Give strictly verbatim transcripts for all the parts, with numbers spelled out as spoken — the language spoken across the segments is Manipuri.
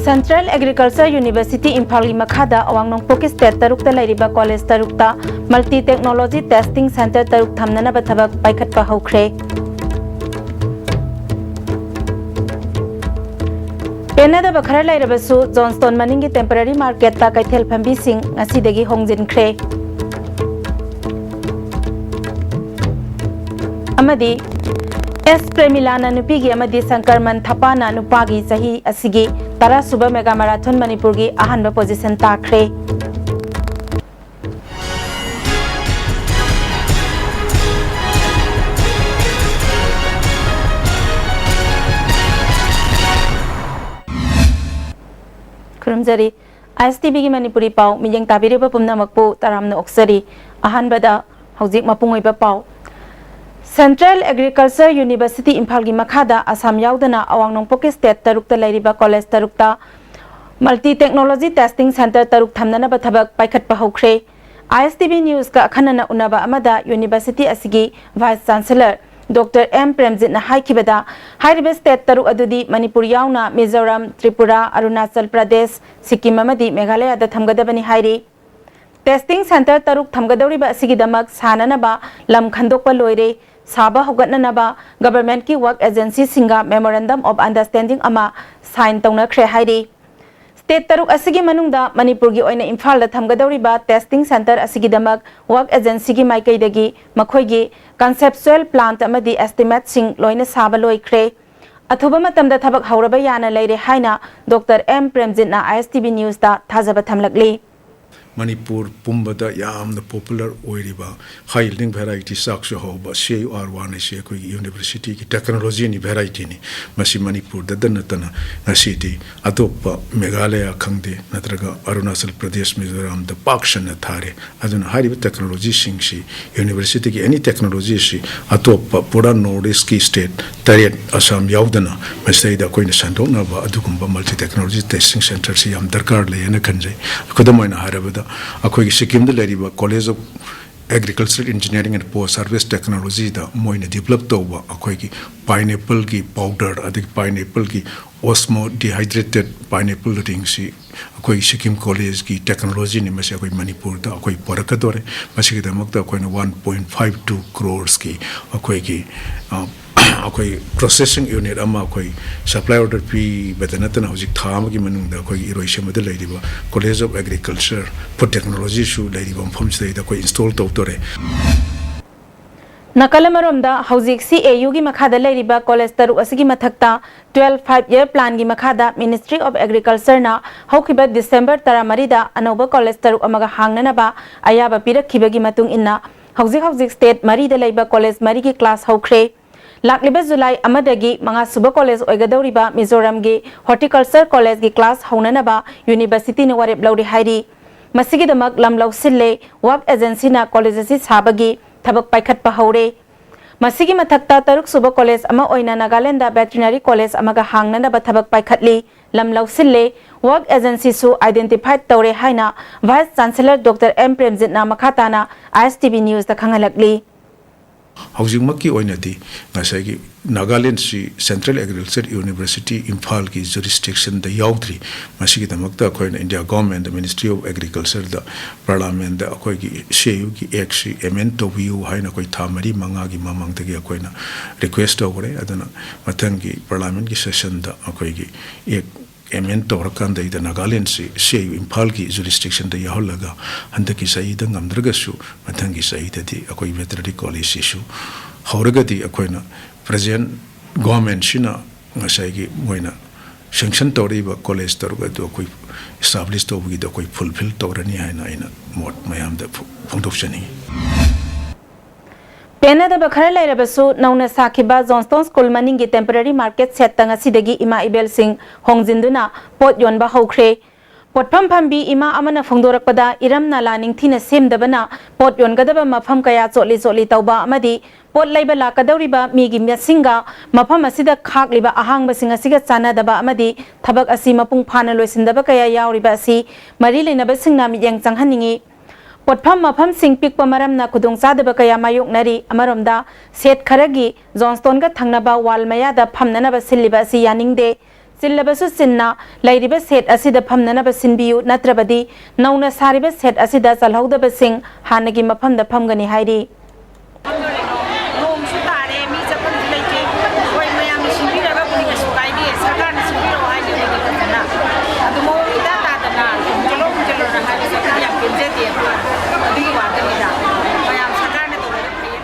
Central Agriculture University ꯏꯝꯐꯥꯜꯒꯤ ꯃꯈꯥꯗ ꯑꯋꯥꯡ ꯅꯣꯡꯄꯣꯛꯀꯤ state ꯇꯔꯨꯛꯇ ꯂꯩꯔꯤꯕ college ꯇꯔꯨꯛꯇ multi technology testing center ꯇꯔꯨꯛ ꯊꯝꯅꯅꯕ ꯊꯕꯛ ꯄꯥꯏꯈꯠꯄ ꯍꯧꯈ꯭ꯔꯦ꯫ ꯄꯦꯟꯅꯗꯕ ꯈꯔ ꯂꯩꯔꯕꯁꯨ, ꯖꯣꯟꯁꯇꯣꯟ ꯃꯅꯤꯡꯒꯤ temporary market ꯇ ꯀꯩꯊꯦꯜ ꯐꯝꯕꯤꯁꯤꯡ ꯉꯁꯤꯗꯒꯤ ꯍꯣꯡꯖꯤꯟꯈ꯭ꯔꯦ꯫ ꯑꯃꯗꯤ ꯑꯦꯁ ꯄ꯭ꯔꯦꯃꯤꯂꯥꯅ ꯅꯨꯄꯤꯒꯤ ꯑꯃꯗꯤ ꯁꯪꯀꯔꯃꯟ ꯊꯄꯥꯅ ꯅꯨꯄꯥꯒꯤ ꯆꯍꯤ ꯑꯁꯤꯒꯤ ꯇꯔꯥ ꯁꯨꯕ mega marathon ꯃꯅꯤꯄꯨꯔꯒꯤ ꯑꯍꯥꯟꯕ position ꯇꯥꯈ꯭ꯔꯦ꯫ ꯈꯨꯔꯨꯝꯖꯔꯤ꯫ ꯑꯥꯏ ꯑꯦꯁ ꯇꯤ ꯚꯤꯒꯤ ꯃꯅꯤꯄꯨꯔꯤ ꯄꯥꯎ ꯃꯤꯠꯌꯦꯡ ꯇꯥꯕꯤꯔꯤꯕ ꯄꯨꯝꯅꯃꯛꯄꯨ ꯇꯔꯥꯝꯅ ꯑꯣꯛꯆꯔꯤ꯫ ꯑꯍꯥꯟꯕꯗ ꯍꯧꯖꯤꯛ ꯃꯄꯨꯡ ꯑꯣꯏꯕ ꯄꯥꯎ꯫ Central Agriculture University ꯏꯝꯐꯥꯜꯒꯤ ꯃꯈꯥꯗ ꯑꯁꯥꯝ ꯌꯥꯎꯗꯅ ꯑꯋꯥꯡ ꯅꯣꯡꯄꯣꯛꯀꯤ state ꯇꯔꯨꯛꯇ ꯂꯩꯔꯤꯕ college ꯇꯔꯨꯛꯇ multi technology testing center ꯇꯔꯨꯛ ꯊꯝꯅꯅꯕ ꯊꯕꯛ ꯄꯥꯏꯈꯠꯄ ꯍꯧꯈ꯭ꯔꯦ꯫ ꯑꯥꯏ ꯑꯦꯁ ꯇꯤ ꯚꯤ Newsꯀ ꯑꯈꯟꯅꯅ ꯎꯅꯕ ꯑꯃꯗ university ꯑꯁꯤꯒꯤ Vice Chancellor Doctor ꯑꯦꯝ ꯄ꯭ꯔꯦꯝꯖꯤꯠꯅ ꯍꯥꯏꯈꯤꯕꯗ, ꯍꯥꯏꯔꯤꯕ state ꯇꯔꯨꯛ ꯑꯗꯨꯗꯤ ꯃꯅꯤꯄꯨꯔ ꯌꯥꯎꯅ ꯃꯤꯖꯣꯔꯥꯝ, ꯇ꯭ꯔꯤꯄꯨꯔꯥ, ꯑꯔꯨꯅꯥꯆꯜ ꯄ꯭ꯔꯗꯦꯁ, ꯁꯤꯛꯀꯤꯝ ꯑꯃꯗꯤ ꯃꯦꯘꯥꯂꯌꯥꯗ ꯊꯝꯒꯗꯕꯅꯤ ꯍꯥꯏꯔꯤ꯫ Testing center ꯇꯔꯨꯛ ꯊꯝꯒꯗꯧꯔꯤꯕ ꯑꯁꯤꯒꯤꯗꯃꯛ ꯁꯥꯅꯅꯕ ꯂꯝ ꯈꯟꯗꯣꯛꯄ ꯂꯣꯏꯔꯦ꯫ ꯁꯥꯕ ꯍꯧꯒꯠꯅꯅꯕ governmentꯀꯤ work agencyꯁꯤꯡꯒ memorandum of understanding ꯑꯃ sign ꯇꯧꯅꯈ꯭ꯔꯦ ꯍꯥꯏꯔꯤ꯫ State ꯇꯔꯨꯛ ꯑꯁꯤꯒꯤ ꯃꯅꯨꯡꯗ ꯃꯅꯤꯄꯨꯔꯒꯤ ꯑꯣꯏꯅ ꯏꯝꯐꯥꯜꯗ ꯊꯝꯒꯗꯧꯔꯤꯕ testing center ꯑꯁꯤꯒꯤꯗꯃꯛ work agencyꯒꯤ ꯃꯥꯏꯀꯩꯗꯒꯤ ꯃꯈꯣꯏꯒꯤ conceptual plan ꯑꯃꯗꯤ estimateꯁꯤꯡ ꯂꯣꯏꯅ ꯁꯥꯕ ꯂꯣꯏꯈ꯭ꯔꯦ꯫ ꯑꯊꯨꯕ ꯃꯇꯝꯗ ꯊꯕꯛ ꯍꯧꯔꯕ ꯌꯥꯅ ꯂꯩꯔꯦ ꯍꯥꯏꯅ Doctor ꯑꯦꯝ ꯄ꯭ꯔꯦꯝꯖꯤꯠꯅ ꯑꯥꯏ ꯑꯦꯁ ꯇꯤ ꯚꯤ Newsꯇ ꯊꯥꯖꯕ ꯊꯝꯂꯛꯂꯤ꯫ ꯃꯅꯤꯄꯨꯔ ꯄꯨꯝꯕꯗ ꯌꯥꯝꯅ popular ꯑꯣꯏꯔꯤꯕ high yielding variety, ꯆꯥꯛꯁꯨ ꯍꯥꯎꯕ C U R one ꯑꯁꯤ ꯑꯩꯈꯣꯏꯒꯤ universityꯒꯤ technologyꯅꯤ, varietyꯅꯤ꯫ ꯃꯁꯤ ꯃꯅꯤꯄꯨꯔꯗꯇ ꯅꯠꯇꯅ ꯉꯁꯤꯗꯤ ꯑꯇꯣꯞꯄ ꯃꯦꯘꯥꯂꯌꯥ ꯈꯪꯗꯦ, ꯅꯠꯇ꯭ꯔꯒ ꯑꯔꯨꯅꯥꯆꯜ ꯄ꯭ꯔꯗꯦꯁ, ꯃꯤꯖꯣꯔꯥꯝꯗ ꯄꯥꯛ ꯁꯟꯅ ꯊꯥꯔꯦ꯫ ꯑꯗꯨꯅ ꯍꯥꯏꯔꯤꯕ technologyꯁꯤꯡꯁꯤ, universityꯒꯤ any technologyꯁꯤ ꯑꯇꯣꯞꯄ ꯄꯨꯔꯥ North Eastꯀꯤ state ꯇꯔꯦꯠ, ꯑꯁꯥꯝ ꯌꯥꯎꯗꯅ, ꯃꯁꯤꯗꯩꯗ ꯑꯩꯈꯣꯏꯅ ꯁꯟꯗꯣꯛꯅꯕ ꯑꯗꯨꯒꯨꯝꯕ multi technology testing centerꯁꯤ ꯌꯥꯝ ꯗꯔꯀꯥꯔ ꯂꯩ ꯍꯥꯏꯅ ꯈꯟꯖꯩ꯫ ꯈꯨꯗꯝ ꯑꯣꯏꯅ ꯍꯥꯏꯔꯕꯗ, ꯑꯩꯈꯣꯏꯒꯤ ꯁꯤꯛꯀꯤꯝꯗ ꯂꯩꯔꯤꯕ College of Agricultural Engineering and Post Harvest Technologyꯗ ꯃꯣꯏꯅ develop ꯇꯧꯕ ꯑꯩꯈꯣꯏꯒꯤ pineappleꯒꯤ powder, ꯑꯗꯒꯤ pineappleꯒꯤ Osmo dehydrated pineapple ring ꯁꯤ ꯑꯩꯈꯣꯏ ꯁꯤꯛꯀꯤꯝ ꯀꯣꯂꯦꯖꯀꯤ ꯇꯦꯛꯅꯣꯂꯣꯖꯤꯅꯤ꯫ ꯃꯁꯤ ꯑꯩꯈꯣꯏ ꯃꯅꯤꯄꯨꯔꯗ ꯑꯩꯈꯣꯏ ꯄꯨꯔꯛꯀꯗꯣꯔꯦ꯫ ꯃꯁꯤꯒꯤꯗꯃꯛꯇ ꯑꯩꯈꯣꯏꯅ ꯋꯥꯟ ꯄꯣꯏꯟ ꯐꯥꯏꯚ ꯇꯨ ꯀ꯭ꯔꯣꯔꯁꯀꯤ ꯑꯩꯈꯣꯏꯒꯤ, ꯑ, ꯑꯩꯈꯣꯏ ꯄ꯭ꯔꯣꯁꯦꯁꯤꯡ ꯌꯨꯅꯤꯠ ꯑꯃ ꯑꯩꯈꯣꯏ ꯁꯄ꯭ꯂꯥꯏ ꯑꯣꯔꯗꯔ ꯄꯤꯕꯗ ꯅꯠꯇꯅ ꯍꯧꯖꯤꯛ ꯊꯥ ꯑꯃꯒꯤ ꯃꯅꯨꯡꯗ ꯑꯩꯈꯣꯏꯒꯤ ꯏꯔꯣꯏꯁꯦꯝꯕꯗ ꯂꯩꯔꯤꯕ ꯀꯣꯂꯦꯖ ꯑꯣꯐ ꯑꯦꯒ꯭ꯔꯤꯀꯜꯆꯔ ꯐꯨꯗ ꯇꯦꯛꯅꯣꯂꯣꯖꯤꯁꯨ ꯂꯩꯔꯤꯕ ꯃꯐꯝꯁꯤꯗꯩꯗ ꯑꯩꯈꯣꯏ ꯏꯟꯁꯇꯣꯜ ꯇꯧꯗꯣꯔꯦ꯫ ꯅꯥꯀꯜ ꯑꯃꯔꯣꯝꯗ, ꯍꯧꯖꯤꯛ ꯁꯤ ꯑꯦ ꯌꯨꯒꯤ ꯃꯈꯥꯗ ꯂꯩꯔꯤꯕ ꯀꯣꯂꯦꯖ ꯇꯔꯨꯛ ꯑꯁꯤꯒꯤ ꯃꯊꯛꯇ ꯇꯨꯋꯦꯜꯐ ꯐꯥꯏꯚ ꯏꯌꯔ ꯄ꯭ꯂꯥꯟꯒꯤ ꯃꯈꯥꯗ Ministry of Agricultureꯅ ꯍꯧꯈꯤꯕ ꯗꯤꯁꯦꯝꯕꯔ ꯇꯔꯥꯃꯔꯤꯗ ꯑꯅꯧꯕ ꯀꯣꯂꯦꯖ ꯇꯔꯨꯛ ꯑꯃꯒ ꯍꯥꯡꯅꯅꯕ ꯑꯌꯥꯕ ꯄꯤꯔꯛꯈꯤꯕꯒꯤ ꯃꯇꯨꯡ ꯏꯟꯅ, ꯍꯧꯖꯤꯛ ꯍꯧꯖꯤꯛ ꯁ꯭ꯇꯦꯠ ꯃꯔꯤꯗ ꯂꯩꯕ ꯀꯣꯂꯦꯖ ꯃꯔꯤꯒꯤ ꯀ꯭ꯂꯥꯁ ꯍꯧꯈ꯭ꯔꯦ꯫ ꯂꯥꯛꯂꯤꯕ ꯖꯨꯂꯥꯏ ꯑꯃꯗꯒꯤ ꯃꯉꯥꯁꯨꯕ ꯀꯣꯂꯦꯖ ꯑꯣꯏꯒꯗꯧꯔꯤꯕ ꯃꯤꯖꯣꯔꯥꯝꯒꯤ ꯍꯣꯔꯇꯤꯀꯜꯆꯔ ꯀꯣꯂꯦꯖꯒꯤ ꯀ꯭ꯂꯥꯁ ꯍꯧꯅꯅꯕ ꯌꯨꯅꯤꯚꯔꯁꯤꯇꯤꯅ ꯋꯥꯔꯦꯞ ꯂꯧꯔꯦ ꯍꯥꯏꯔꯤ꯫ ꯃꯁꯤꯒꯤꯗꯃꯛ ꯂꯝ ꯂꯧꯁꯤꯜꯂꯦ꯫ ꯋꯥꯔꯛ ꯑꯦꯖꯦꯟꯁꯤꯅ ꯀꯣꯂꯦꯖ ꯑꯁꯤ ꯁꯥꯕꯒꯤ ꯊꯕꯛ ꯄꯥꯏꯈꯠꯄ ꯍꯧꯔꯦ꯫ ꯃꯁꯤꯒꯤ ꯃꯊꯛꯇ, ꯇꯔꯨꯛꯁꯨꯕ ꯀꯣꯂꯦꯖ ꯑꯃ ꯑꯣꯏꯅ ꯅꯥꯒꯥꯂꯦꯟꯗ ꯚꯦꯇꯔꯤꯅꯔꯤ ꯀꯣꯂꯦꯖ ꯑꯃꯒ ꯍꯥꯡꯅꯅꯕ ꯊꯕꯛ ꯄꯥꯏꯈꯠꯂꯤ꯫ ꯂꯝ ꯂꯧꯁꯤꯜꯂꯦ꯫ ꯋꯥꯔꯛ ꯑꯦꯖꯦꯟꯁꯤꯁꯨ ꯑꯥꯏꯗꯦꯟꯇꯤꯐꯥꯏ ꯇꯧꯔꯦ ꯍꯥꯏꯅ ꯚꯥꯏꯁ ꯆꯥꯟꯁꯦꯂꯔ ꯗꯣꯛꯇꯔ ꯑꯦꯝ ꯄ꯭ꯔꯦꯝꯖꯤꯠꯅ ꯃꯈꯥ ꯇꯥꯅ ꯑꯥꯏ ꯑꯦꯁ ꯇꯤ ꯚꯤ ꯅ꯭ꯌꯨꯁꯇ ꯈꯪꯍꯜꯂꯛꯂꯤ꯫ ꯍꯧꯖꯤꯛꯃꯛꯀꯤ ꯑꯣꯏꯅꯗꯤ ꯉꯁꯥꯏꯒꯤ ꯅꯥꯒꯥꯂꯦꯟꯁꯤ ꯁꯦꯟꯇ꯭ꯔꯦꯜ ꯑꯦꯒ꯭ꯔꯤꯀꯜꯆꯔ ꯌꯨꯅꯤꯚꯔꯁꯤꯇꯤ ꯏꯝꯐꯥꯜꯒꯤ ꯖꯨꯔꯤꯁꯗꯤꯛꯁꯟꯗ ꯌꯥꯎꯗ꯭ꯔꯤ꯫ ꯃꯁꯤꯒꯤꯗꯃꯛꯇ ꯑꯩꯈꯣꯏꯅ ꯏꯟꯗꯤꯌꯥ ꯒꯣꯔꯃꯦꯟꯗ, ꯃꯤꯅꯤꯁꯇ꯭ꯔꯤ ꯑꯣꯐ ꯑꯦꯒ꯭ꯔꯤꯀꯜꯆꯔꯗ, ꯄꯥꯔꯂꯥꯃꯦꯟꯗ ꯑꯩꯈꯣꯏꯒꯤ ꯁꯤ ꯑꯦ ꯌꯨꯒꯤ ꯑꯦꯛꯁꯤ ꯑꯦꯃꯦꯟ ꯇꯧꯕꯤꯌꯨ ꯍꯥꯏꯅ ꯑꯩꯈꯣꯏ ꯊꯥ ꯃꯔꯤ ꯃꯉꯥꯒꯤ ꯃꯃꯥꯡꯗꯒꯤ ꯑꯩꯈꯣꯏꯅ ꯔꯤꯀ꯭ꯋꯦꯁ ꯇꯧꯈ꯭ꯔꯦ꯫ ꯑꯗꯨꯅ ꯃꯊꯪꯒꯤ ꯄꯥꯔꯂꯥꯃꯦꯟꯒꯤ ꯁꯦꯁꯟꯗ ꯑꯩꯈꯣꯏꯒꯤ ꯑꯦꯛ ꯑꯦꯃꯦꯟ ꯇꯧꯔꯀꯥꯟꯗꯩꯗ ꯅꯥꯒꯥꯂꯦꯟꯁꯤ ꯁꯤ ꯑꯦ ꯌꯨ ꯏꯝꯐꯥꯜꯒꯤ ꯖꯨꯔꯤꯁꯗꯤꯛꯁꯟꯗ ꯌꯥꯎꯍꯜꯂꯒ, ꯍꯟꯗꯛꯀꯤ ꯆꯍꯤꯗ ꯉꯝꯗ꯭ꯔꯒꯁꯨ ꯃꯊꯪꯒꯤ ꯆꯍꯤꯗꯗꯤ ꯑꯩꯈꯣꯏ ꯚꯦꯇꯔꯤꯅꯔꯤ ꯀꯣꯂꯦꯖꯁꯤꯁꯨ ꯍꯧꯔꯒꯗꯤ ꯑꯩꯈꯣꯏꯅ ꯄ꯭ꯔꯖꯦꯟ ꯒꯣꯔꯃꯦꯟꯁꯤꯅ ꯉꯁꯥꯏꯒꯤ ꯃꯣꯏꯅ ꯁꯦꯡꯁꯟ ꯇꯧꯔꯛꯏꯕ ꯀꯣꯂꯦꯖ ꯇꯔꯨꯛ ꯑꯗꯨ ꯑꯩꯈꯣꯏ ꯏꯁꯇꯥꯕ꯭ꯂꯤꯁ ꯇꯧꯕꯒꯤꯗꯣ ꯑꯩꯈꯣꯏ ꯐꯨꯜꯐꯤꯜ ꯇꯧꯔꯅꯤ ꯍꯥꯏꯅ ꯑꯩꯅ ꯃꯣꯠ ꯃꯌꯥꯝꯗ ꯐꯣ-, ꯐꯣꯡꯗꯣꯛꯆꯅꯤꯡꯏ꯫ ꯄꯦꯟꯅꯗꯕ ꯈꯔ ꯂꯩꯔꯕꯁꯨ, ꯅꯧꯅ ꯁꯥꯈꯤꯕ ꯖꯣꯟꯁꯇꯣꯟ ꯁ꯭ꯀꯨꯜ ꯃꯅꯤꯡꯒꯤ ꯇꯦꯝꯄꯔꯦꯔꯤ ꯃꯥꯔꯀꯦꯠ ꯁꯦꯠꯇ ꯉꯁꯤꯗꯒꯤ ꯏꯃꯥ ꯏꯕꯦꯜꯁꯤꯡ ꯍꯣꯡꯖꯤꯟꯗꯨꯅ ꯄꯣꯠ ꯌꯣꯟꯕ ꯍꯧꯈ꯭ꯔꯦ꯫ ꯄꯣꯠꯐꯝ ꯐꯝꯕꯤ ꯏꯃꯥ ꯑꯃꯅ ꯐꯣꯡꯗꯣꯔꯛꯄꯗ, ꯏꯔꯝ ꯅꯂꯥ ꯅꯤꯡꯊꯤꯅ ꯁꯦꯝꯗꯕꯅ ꯄꯣꯠ ꯌꯣꯟꯒꯗꯕ ꯃꯐꯝ ꯀꯌꯥ ꯆꯣꯠꯂꯤ ꯆꯣꯠꯂꯤ ꯇꯧꯕ ꯑꯃꯗꯤ ꯄꯣꯠ ꯂꯩꯕ ꯂꯥꯛꯀꯗꯧꯔꯤꯕ ꯃꯤꯒꯤ ꯃꯁꯤꯡꯒ ꯃꯐꯝ ꯑꯁꯤꯗ ꯈꯥꯛꯂꯤꯕ ꯑꯍꯥꯡꯕꯁꯤꯡ ꯑꯁꯤꯒ ꯆꯥꯟꯅꯗꯕ ꯑꯃꯗꯤ ꯊꯕꯛ ꯑꯁꯤ ꯃꯄꯨꯡ ꯐꯥꯅ ꯂꯣꯏꯁꯤꯟꯗꯕ ꯀꯌꯥ ꯌꯥꯎꯔꯤꯕ ꯑꯁꯤ ꯃꯔꯤ ꯂꯩꯅꯕꯁꯤꯡꯅ ꯃꯤꯠꯌꯦꯡ ꯆꯪꯍꯟꯅꯤꯡꯏ꯫ ꯄꯣꯠꯐꯝ ꯃꯐꯝꯁꯤꯡ ꯄꯤꯛꯄ ꯃꯔꯝꯅ ꯈꯨꯗꯣꯡꯆꯥꯗꯕ ꯀꯌꯥ ꯃꯥꯌꯣꯛꯅꯔꯤ꯫ ꯑꯃꯔꯣꯝꯗ, ꯁꯦꯠ ꯈꯔꯒꯤ ꯖꯣꯟꯁꯇꯣꯟꯒ ꯊꯪꯅꯕ ꯋꯥꯜ ꯃꯌꯥꯗ ꯐꯝꯅꯅꯕ ꯁꯤꯜꯂꯤꯕ ꯑꯁꯤ ꯌꯥꯅꯤꯡꯗꯦ꯫ ꯆꯤꯜꯂꯕꯁꯨ ꯆꯤꯟꯅ ꯂꯩꯔꯤꯕ ꯁꯦꯠ ꯑꯁꯤꯗ ꯐꯝꯅꯅꯕ ꯁꯤꯟꯕꯤꯌꯨ, ꯅꯠꯇ꯭ꯔꯕꯗꯤ ꯅꯧꯅ ꯁꯥꯔꯤꯕ ꯁꯦꯠ ꯑꯁꯤꯗ ꯆꯜꯍꯧꯗꯕꯁꯤꯡ ꯍꯥꯟꯅꯒꯤ ꯃꯐꯝꯗ ꯐꯝꯒꯅꯤ ꯍꯥꯏꯔꯤ꯫ ꯅꯣꯡꯁꯨ ꯇꯥꯔꯦ, ꯃꯤ ꯆꯠꯐꯝꯁꯨ ꯂꯩꯇꯦ꯫ ꯍꯣꯏ, ꯃꯌꯥꯝꯅ ꯁꯤꯟꯕꯤꯔꯒꯕꯨꯗꯤ ꯀꯩꯁꯨ ꯀꯥꯏꯗꯦ, ꯁꯔꯀꯥꯔꯅ ꯁꯤꯟꯕꯤꯔꯛꯑꯣ ꯍꯥꯏꯁꯦ ꯑꯩꯈꯣꯏꯗꯤ ꯐꯖꯅ꯫ ꯑꯗꯨ ꯃꯑꯣꯡ ꯏꯇꯥ ꯇꯥꯗꯅ ꯍꯣꯡꯖꯜꯂꯣ, ꯍꯣꯡꯖꯜꯂꯣꯅ ꯍꯥꯏꯕꯁꯦ ꯑꯩꯈꯣꯏꯗꯤ ꯌꯥꯝ ꯄꯦꯟꯖꯗꯦꯕ꯫ ꯑꯗꯨꯒꯤ ꯋꯥꯗꯅꯤꯗ꯫ ꯃꯌꯥꯝ ꯁꯔꯀꯥꯔꯅ ꯇꯧꯔꯒ ꯐꯩꯌꯦ꯫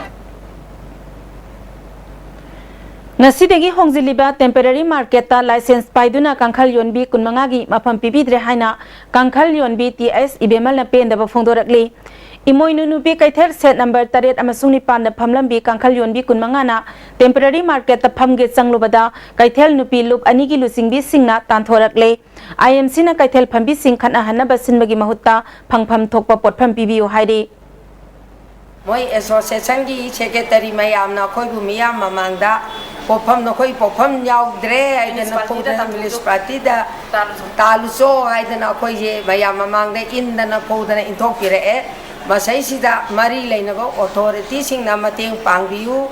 ꯉꯁꯤꯗꯒꯤ ꯍꯣꯡꯖꯤꯜꯂꯤꯕ temporary marketꯇ license ꯄꯥꯏꯗꯨꯅ ꯀꯥꯡꯈꯜ ꯌꯣꯟꯕꯤ ꯀꯨꯟꯃꯉꯥꯒꯤ ꯃꯐꯝ ꯄꯤꯕꯤꯗ꯭ꯔꯦ ꯍꯥꯏꯅ ꯀꯥꯡꯈꯜ ꯌꯣꯟꯕꯤ ꯇꯤ ꯑꯩꯁ ꯏꯕꯦꯝꯃꯜꯅ ꯄꯦꯟꯗꯕ ꯐꯣꯡꯗꯣꯔꯛꯂꯤ꯫ ꯏꯃꯣꯏꯅꯨ ꯅꯨꯄꯤ ꯀꯩꯊꯦꯜ ꯁꯦꯠ ꯅꯝꯕꯔ ꯇꯔꯦꯠ ꯑꯃꯁꯨꯡ ꯅꯤꯄꯥꯟꯗ ꯐꯝꯂꯝꯕꯤ ꯀꯥꯡꯈꯜ ꯌꯣꯟꯕꯤ ꯀꯨꯟꯃꯉꯥꯅ temporary marketꯇ ꯐꯝꯒꯦ ꯆꯪꯂꯨꯕꯗ ꯀꯩꯊꯦꯜ ꯅꯨꯄꯤ ꯂꯨꯞ ꯑꯅꯤꯒꯤ ꯂꯨꯆꯤꯡꯕꯤꯁꯤꯡꯅ ꯇꯥꯟꯊꯣꯔꯛꯂꯦ꯫ ꯑꯥꯏ ꯑꯦꯝ ꯁꯤꯅ ꯀꯩꯊꯦꯜ ꯐꯝꯕꯤꯁꯤꯡ ꯈꯠꯅꯍꯟꯅꯕ ꯁꯤꯟꯕꯒꯤ ꯃꯍꯨꯠꯇ ꯐꯪꯐꯝ ꯊꯣꯛꯄ ꯄꯣꯠꯐꯝ ꯄꯤꯕꯤꯌꯨ ꯍꯥꯏꯔꯤ꯫ ꯃꯣꯏ associationꯒꯤ secretary ꯃꯌꯥꯝꯅ ꯑꯩꯈꯣꯏꯕꯨ ꯃꯤꯌꯥꯝ ꯃꯃꯥꯡꯗ ꯄꯣꯠꯐꯝ, ꯅꯈꯣꯏ ꯄꯣꯠꯐꯝ ꯌꯥꯎꯗ꯭ꯔꯦ ꯍꯥꯏꯗꯅ municipalityꯗ ꯐꯧꯗꯅ, ꯇꯥꯜꯂꯨꯆꯣ꯫ Municipalityꯗ ꯇꯥꯜꯂꯨꯆꯣ ꯍꯥꯏꯗꯅ ꯑꯩꯈꯣꯏꯁꯦ ꯃꯌꯥꯝ ꯃꯃꯥꯡꯗ ꯏꯟꯗꯅ ꯐꯧꯗꯅ ꯏꯟꯊꯣꯛꯄꯤꯔꯛꯑꯦ꯫ ꯃꯁꯩꯁꯤꯗ ꯃꯔꯤ ꯂꯩꯅꯕ authorityꯁꯤꯡꯅ ꯃꯇꯦꯡ ꯄꯥꯡꯕꯤꯌꯨ꯫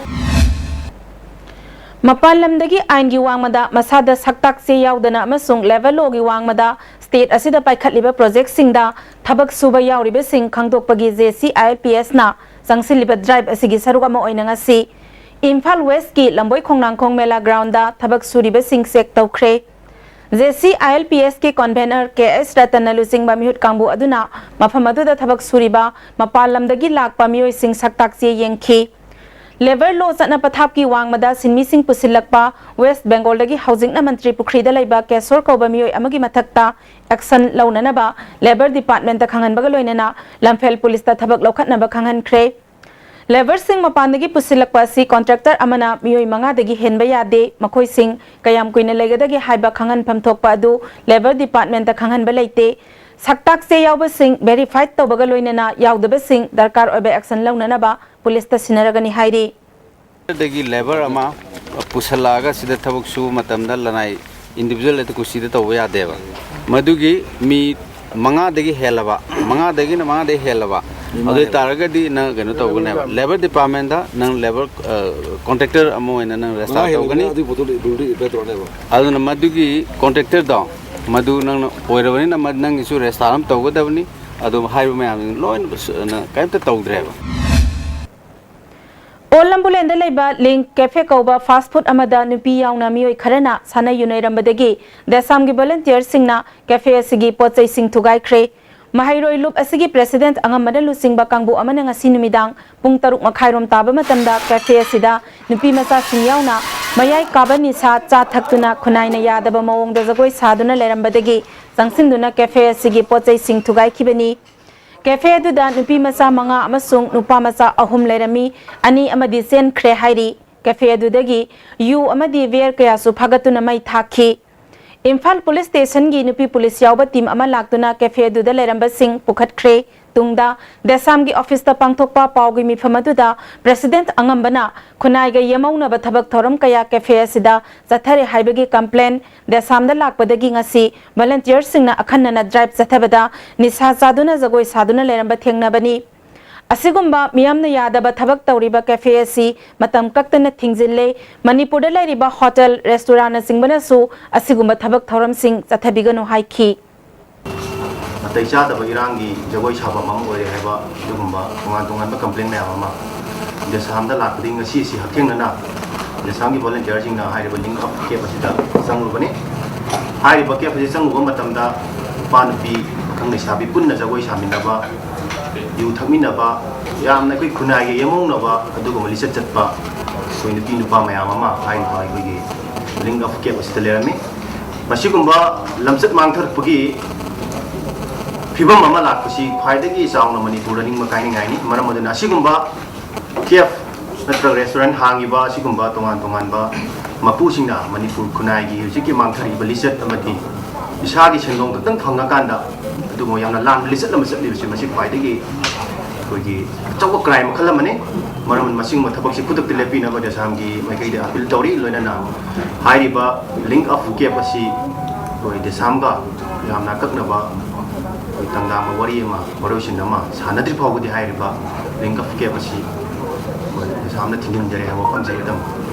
ꯃꯄꯥꯟ ꯂꯝꯗꯒꯤ ꯑꯥꯏꯟꯒꯤ ꯋꯥꯡꯃꯗ ꯃꯁꯥꯗ ꯁꯛꯇꯥꯛ ꯆꯦ ꯌꯥꯎꯗꯅ ꯑꯃꯁꯨꯡ labour lawꯒꯤ ꯋꯥꯡꯃꯗ state ꯑꯁꯤꯗ ꯄꯥꯏꯈꯠꯂꯤꯕ projectꯁꯤꯡꯗ ꯊꯕꯛ ꯁꯨꯕ ꯌꯥꯎꯔꯤꯕꯁꯤꯡ ꯈꯪꯗꯣꯛꯄꯒꯤ J C I L P Sꯅ ꯆꯪꯁꯤꯜꯂꯤꯕ drive ꯑꯁꯤꯒꯤ ꯁꯔꯨꯛ ꯑꯃ ꯑꯣꯏꯅ ꯉꯁꯤ ꯏꯝꯐꯥꯜ Westꯀꯤ ꯂꯝꯕꯣꯏ ꯈꯣꯡꯅꯥꯡꯈꯣꯡ ꯃꯦꯂꯥ groundꯗ ꯊꯕꯛ ꯁꯨꯔꯤꯕꯁꯤꯡ check ꯇꯧꯈ꯭ꯔꯦ꯫ J C I L P Sꯀꯤ convener K S ꯔꯇꯟꯅ ꯂꯨꯆꯤꯡꯕ ꯃꯤꯍꯨꯠ ꯀꯥꯡꯕꯨ ꯑꯗꯨꯅ ꯃꯐꯝ ꯑꯗꯨꯗ ꯊꯕꯛ ꯁꯨꯔꯤꯕ ꯃꯄꯥꯟ ꯂꯝꯗꯒꯤ ꯂꯥꯛꯄ ꯃꯤꯑꯣꯏꯁꯤꯡ ꯁꯛꯇꯥꯛ ꯆꯦ ꯌꯦꯡꯈꯤ꯫ Labour law ꯆꯠꯅ ꯄꯊꯥꯞꯀꯤ ꯋꯥꯡꯃꯗ ꯁꯤꯟꯃꯤꯁꯤꯡ ꯄꯨꯁꯤꯜꯂꯛꯄ West Bengalꯗꯒꯤ ꯍꯧꯖꯤꯛꯅ ꯃꯟꯇ꯭ꯔꯤ ꯄꯨꯈ꯭ꯔꯤꯗ ꯂꯩꯕ ꯀꯦꯁꯣꯔ ꯀꯧꯕ ꯃꯤꯑꯣꯏ ꯑꯃꯒꯤ ꯃꯊꯛꯇ action ꯂꯧꯅꯅꯕ Labour Departmentꯇ ꯈꯪꯍꯟꯕꯒ ꯂꯣꯏꯅꯅ ꯂꯝꯐꯦꯜ ꯄꯨꯂꯤꯁꯇ ꯊꯕꯛ ꯂꯧꯈꯠꯅꯕ ꯈꯪꯍꯟꯈ꯭ꯔꯦ꯫ Labourꯁꯤꯡ ꯃꯄꯥꯟꯗꯒꯤ ꯄꯨꯁꯤꯜꯂꯛꯄ ꯑꯁꯤ contractor ꯑꯃꯅ ꯃꯤꯑꯣꯏ ꯃꯉꯥꯗꯒꯤ ꯍꯦꯟꯕ ꯌꯥꯗꯦ, ꯃꯈꯣꯏꯁꯤꯡ ꯀꯌꯥꯝ ꯀꯨꯏꯅ ꯂꯩꯒꯗꯒꯦ ꯍꯥꯏꯕ ꯈꯪꯍꯟꯐꯝ ꯊꯣꯛꯄ ꯑꯗꯨ Labour Departmentꯇ ꯈꯪꯍꯟꯕ ꯂꯩꯇꯦ꯫ ꯁꯛꯇꯥꯛ ꯆꯦ ꯌꯥꯎꯕꯁꯤꯡ verified ꯇꯧꯕꯒ ꯂꯣꯏꯅꯅ ꯌꯥꯎꯗꯕꯁꯤꯡ ꯗꯔꯀꯥꯔ ꯑꯣꯏꯕ action ꯂꯧꯅꯅꯕ ꯄꯨꯂꯤꯁꯇ ꯁꯤꯟꯅꯔꯒꯅꯤ ꯍꯥꯏꯔꯤ꯫ ꯑꯗꯒꯤ labour ꯑꯃ ꯄꯨꯁꯜꯂꯛꯑꯒ ꯁꯤꯗ ꯊꯕꯛ ꯁꯨꯕ ꯃꯇꯝꯗ ꯂꯅꯥꯏ individual ꯑꯗꯨ ꯀꯨꯁꯤꯗ ꯇꯧꯕ ꯌꯥꯗꯦꯕ꯫ ꯃꯗꯨꯒꯤ ꯃꯤ ꯃꯉꯥꯗꯒꯤ ꯍꯦꯜꯂꯕ, ꯃꯉꯥꯗꯒꯤꯅ ꯃꯉꯥꯗꯒꯤ ꯍꯦꯜꯂꯕ ꯑꯗꯨ ꯑꯣꯏ ꯇꯥꯔꯒꯗꯤ ꯅꯪ ꯀꯩꯅꯣ ꯇꯧꯒꯅꯦꯕ, ꯂꯦꯕꯔ ꯗꯤꯄꯥꯔꯠꯃꯦꯟꯗ ꯅꯪ ꯂꯦꯕꯔ ꯀꯣꯟꯇ꯭ꯔꯦꯛꯇꯔ ꯑꯃ ꯑꯣꯏꯅ ꯅꯪ ꯔꯦꯖꯤꯁꯇꯥꯔ ꯇꯧꯒꯅꯤ꯫ ꯑꯗꯨꯒꯤ ꯄꯣꯠꯇꯨ ꯏꯝꯄ꯭ꯂꯤꯃꯦꯟ ꯇꯧꯔꯅꯦꯕ꯫ ꯑꯗꯨꯅ ꯃꯗꯨꯒꯤ ꯀꯣꯟꯇ꯭ꯔꯦꯛꯇꯔꯗꯣ, ꯃꯗꯨ ꯅꯪꯅ ꯑꯣꯏꯔꯕꯅꯤꯅ ꯃ- ꯅꯪꯒꯤꯁꯨ ꯔꯦꯖꯤꯁꯇꯥꯔ ꯑꯃ ꯇꯧꯒꯗꯕꯅꯤ꯫ ꯑꯗꯨ ꯍꯥꯏꯔꯤꯕ ꯃꯌꯥꯝꯁꯤꯡ ꯂꯣꯏꯅ ꯁ- ꯅ- ꯀꯔꯤꯝꯇ ꯇꯧꯗ꯭ꯔꯦꯕ꯫ ꯑꯣꯜ ꯂꯝꯕꯨꯂꯦꯟꯗ ꯂꯩꯕ ꯂꯤꯡ ꯀꯦꯐꯦ ꯀꯧꯕ ꯐꯥꯁ ꯐꯨꯗ ꯑꯃꯗ ꯅꯨꯄꯤ ꯌꯥꯎꯅ ꯃꯤꯑꯣꯏ ꯈꯔꯅ ꯁꯥꯟꯅ ꯌꯨꯅꯩꯔꯝꯕꯗꯒꯤ ꯗꯦꯁꯥꯝꯒꯤ ꯚꯣꯂꯨꯟꯇꯤꯌꯔꯁꯤꯡꯅ ꯀꯦꯐꯦ ꯑꯁꯤꯒꯤ ꯄꯣꯠ ꯆꯩꯁꯤꯡ ꯊꯨꯒꯥꯏꯈ꯭ꯔꯦ꯫ ꯃꯍꯩꯔꯣꯏ ꯂꯨꯞ ꯑꯁꯤꯒꯤ ꯄ꯭ꯔꯦꯁꯤꯗꯦꯟꯠ ꯑꯉꯝꯕꯅ ꯂꯨꯆꯤꯡꯕ ꯀꯥꯡꯕꯨ ꯑꯃꯅ ꯉꯁꯤ ꯅꯨꯃꯤꯗꯥꯡ ꯄꯨꯡ ꯇꯔꯨꯛ ꯃꯈꯥꯏꯔꯣꯝ ꯇꯥꯕ ꯃꯇꯝꯗ ꯀꯦꯐꯦ ꯑꯁꯤꯗ ꯅꯨꯄꯤ ꯃꯆꯥꯁꯤꯡ ꯌꯥꯎꯅ ꯃꯌꯥꯏ ꯀꯥꯕ ꯅꯤꯁꯥ ꯆꯥ ꯊꯛꯇꯨꯅ ꯈꯨꯟꯅꯥꯏꯅ ꯌꯥꯗꯕ ꯃꯑꯣꯡꯗ ꯖꯒꯣꯏ ꯁꯥꯗꯨꯅ ꯂꯩꯔꯝꯕꯗꯒꯤ ꯆꯪꯁꯤꯟꯗꯨꯅ ꯀꯦꯐꯦ ꯑꯁꯤꯒꯤ ꯄꯣꯠ ꯆꯩꯁꯤꯡ ꯊꯨꯒꯥꯏꯈꯤꯕꯅꯤ꯫ ꯀꯦꯐꯦ ꯑꯗꯨꯗ ꯅꯨꯄꯤ ꯃꯆꯥ ꯃꯉꯥ ꯑꯃꯁꯨꯡ ꯅꯨꯄꯥ ꯃꯆꯥ ꯑꯍꯨꯝ ꯂꯩꯔꯝꯃꯤ꯫ ꯑꯅꯤ ꯑꯃꯗꯤ ꯆꯦꯟꯈ꯭ꯔꯦ ꯍꯥꯏꯔꯤ꯫ ꯀꯦꯐꯦ ꯑꯗꯨꯗꯒꯤ ꯌꯨ ꯑꯃꯗꯤ ꯕꯤꯌꯔ ꯀꯌꯥꯁꯨ ꯐꯥꯒꯠꯇꯨꯅ ꯃꯩ ꯊꯥꯈꯤ꯫ ꯏꯝꯐꯥꯜ ꯄꯨꯂꯤꯁ ꯁ꯭ꯇꯦꯁꯟꯒꯤ ꯅꯨꯄꯤ ꯄꯨꯂꯤꯁ ꯌꯥꯎꯕ ꯇꯤꯝ ꯑꯃ ꯂꯥꯛꯇꯨꯅ ꯀꯦꯐꯦ ꯑꯗꯨꯗ ꯂꯩꯔꯝꯕꯁꯤꯡ ꯄꯨꯈꯠꯈ꯭ꯔꯦ꯫ ꯇꯨꯡꯗ ꯗꯦꯁꯥꯝꯒꯤ ꯑꯣꯐꯤꯁꯇ ꯄꯥꯡꯊꯣꯛꯄ ꯄꯥꯎꯒꯤ ꯃꯤꯐꯝ ꯑꯗꯨꯗ ꯄ꯭ꯔꯦꯁꯤꯗꯦꯟꯠ ꯑꯉꯝꯕꯅ ꯈꯨꯟꯅꯥꯏꯒ ꯌꯦꯃꯧꯅꯕ ꯊꯕꯛ ꯊꯧꯔꯝ ꯀꯌꯥ ꯀꯦꯐꯦ ꯑꯁꯤꯗ ꯆꯠꯊꯔꯦ ꯍꯥꯏꯕꯒꯤ ꯀꯝꯄ꯭ꯂꯦꯟ ꯗꯦꯁꯥꯝꯗ ꯂꯥꯛꯄꯗꯒꯤ ꯉꯁꯤ ꯚꯣꯂꯨꯟꯇꯤꯌꯔꯁꯤꯡꯅ ꯑꯈꯟꯅꯅ ꯗ꯭ꯔꯥꯏꯚ ꯆꯠꯊꯕꯗ ꯅꯤꯁꯥ ꯆꯥꯗꯨꯅ ꯖꯒꯣꯏ ꯁꯥꯗꯨꯅ ꯂꯩꯔꯝꯕ ꯊꯦꯡꯅꯕꯅꯤ꯫ ꯑꯁꯤꯒꯨꯝꯕ ꯃꯤꯌꯥꯝꯅ ꯌꯥꯗꯕ ꯊꯕꯛ ꯇꯧꯔꯤꯕ ꯀꯦꯐꯦ ꯑꯁꯤ ꯃꯇꯝ ꯀꯛꯇꯅ ꯊꯤꯡꯖꯤꯜꯂꯦ꯫ ꯃꯅꯤꯄꯨꯔꯗ ꯂꯩꯔꯤꯕ ꯍꯣꯇꯦꯜ, ꯔꯦꯁꯇꯨꯔꯥꯟꯅꯆꯤꯡꯕꯅꯁꯨ ꯑꯁꯤꯒꯨꯝꯕ ꯊꯕꯛ ꯊꯧꯔꯝꯁꯤꯡ ꯆꯠꯊꯕꯤꯒꯅꯨ ꯍꯥꯏꯈꯤ꯫ ꯅꯥꯇꯩ ꯆꯥꯗꯕ ꯏꯔꯥꯡꯒꯤ ꯖꯒꯣꯏ ꯁꯥꯐꯝ ꯑꯃ ꯑꯣꯏꯔꯦ ꯍꯥꯏꯕ ꯑꯗꯨꯒꯨꯝꯕ ꯇꯣꯉꯥꯟ ꯇꯣꯉꯥꯟꯕ ꯀꯝꯄ꯭ꯂꯦꯟ ꯃꯌꯥꯝ ꯑꯃ ꯗꯦꯁꯥꯝꯗ ꯂꯥꯛꯄꯗꯒꯤ ꯉꯁꯤ ꯑꯁꯤ ꯍꯛꯊꯦꯡꯅꯅ ꯗꯦꯁꯥꯝꯒꯤ ꯚꯣꯂꯨꯟꯇꯤꯌꯔꯁꯤꯡꯅ ꯍꯥꯏꯔꯤꯕ ꯂꯤꯡ ꯑꯞ ꯀꯦꯞ ꯑꯁꯤꯗ ꯆꯪꯂꯨꯕꯅꯤ꯫ ꯍꯥꯏꯔꯤꯕ ꯀꯦꯞ ꯑꯁꯤ ꯆꯪꯂꯨꯕ ꯃꯇꯝꯗ ꯅꯨꯄꯥ ꯅꯨꯄꯤ ꯄꯥꯈꯪ ꯂꯩꯁꯥꯕꯤ ꯄꯨꯟꯅ ꯖꯒꯣꯏ ꯁꯥꯃꯤꯟꯅꯕ, ꯌꯨ ꯊꯛꯃꯤꯟꯅꯕ, ꯌꯥꯝꯅ ꯑꯩꯈꯣꯏ ꯈꯨꯟꯅꯥꯏꯒ ꯌꯦꯃꯧꯅꯕ ꯑꯗꯨꯒꯨꯝꯕ ꯂꯤꯆꯠ ꯆꯠꯄ ꯑꯩꯈꯣꯏ ꯅꯨꯄꯤ ꯅꯨꯄꯥ ꯃꯌꯥꯝ ꯑꯃ ꯍꯥꯏꯔꯤꯕ ꯑꯩꯈꯣꯏꯒꯤ ꯂꯤꯡ ꯑꯞ ꯀꯦꯞ ꯑꯁꯤꯗ ꯂꯩꯔꯝꯃꯤ꯫ ꯃꯁꯤꯒꯨꯝꯕ ꯂꯝꯆꯠ ꯃꯥꯡꯊꯔꯛꯄꯒꯤ ꯐꯤꯕꯝ ꯑꯃ ꯂꯥꯛꯄꯁꯤ ꯈ꯭ꯋꯥꯏꯗꯒꯤ ꯆꯥꯎꯅ ꯃꯅꯤꯄꯨꯔꯗ ꯅꯤꯡꯕ ꯀꯥꯏꯅꯤꯡꯉꯥꯏꯅꯤ꯫ ꯃꯔꯝ ꯑꯗꯨꯅ ꯑꯁꯤꯒꯨꯝꯕ ꯀꯦꯐ ꯅꯠꯇ꯭ꯔꯒ ꯔꯦꯁꯇꯨꯔꯦꯟꯠ ꯍꯥꯡꯉꯤꯕ ꯑꯁꯤꯒꯨꯝꯕ ꯇꯣꯉꯥꯟ ꯇꯣꯉꯥꯟꯕ ꯃꯄꯨꯁꯤꯡꯅ ꯃꯅꯤꯄꯨꯔ ꯈꯨꯟꯅꯥꯏꯒꯤ ꯍꯧꯖꯤꯛꯀꯤ ꯃꯥꯡꯊꯔꯛꯏꯕ ꯂꯤꯆꯠ ꯑꯃꯗꯤ ꯏꯁꯥꯒꯤ ꯁꯦꯟꯗꯣꯡ ꯈꯛꯇꯪ ꯐꯪꯉꯀꯥꯟꯗ ꯑꯗꯨꯒꯨꯝꯕ ꯌꯥꯝꯅ ꯂꯥꯟꯕ ꯂꯤꯆꯠ ꯑꯃ ꯆꯠꯂꯤꯕꯁꯤ ꯃꯁꯤ ꯈ꯭ꯋꯥꯏꯗꯒꯤ ꯑꯩꯈꯣꯏꯒꯤ ꯑꯆꯧꯕ ꯀ꯭ꯔꯥꯏꯝ ꯃꯈꯜ ꯑꯃꯅꯤ꯫ ꯃꯔꯝ ꯑꯗꯨꯅ ꯃꯁꯤꯒꯨꯝꯕ ꯊꯕꯛꯁꯤ ꯈꯨꯗꯛꯇ ꯂꯦꯞꯄꯤꯅꯕ ꯗꯦꯁꯥꯝꯒꯤ ꯃꯥꯏꯀꯩꯗ ꯑꯄꯤꯜ ꯇꯧꯔꯤ꯫ ꯂꯣꯏꯅꯅ ꯍꯥꯏꯔꯤꯕ ꯂꯤꯡ ꯑꯞ ꯀꯦꯞ ꯑꯁꯤ ꯑꯩꯈꯣꯏ ꯗꯦꯁꯥꯝꯒ ꯌꯥꯝꯅ ꯑꯀꯛꯅꯕ ꯇꯝꯖꯥꯕ ꯋꯥꯔꯤ ꯑꯃ, ꯋꯥꯔꯣꯏꯁꯤꯟ ꯑꯃ ꯁꯥꯟꯅꯗ꯭ꯔꯤ ꯐꯥꯎꯕꯗꯤ ꯍꯥꯏꯔꯤꯕ ꯂꯤꯡ ꯑꯣꯐ ꯀꯦꯞ ꯑꯁꯤ ꯑꯩꯈꯣꯏ ꯗꯦꯁꯥꯝꯅ ꯊꯤꯡꯖꯤꯟꯖꯔꯦ ꯍꯥꯏꯕ ꯋꯥꯐꯝꯁꯦ ꯑꯩ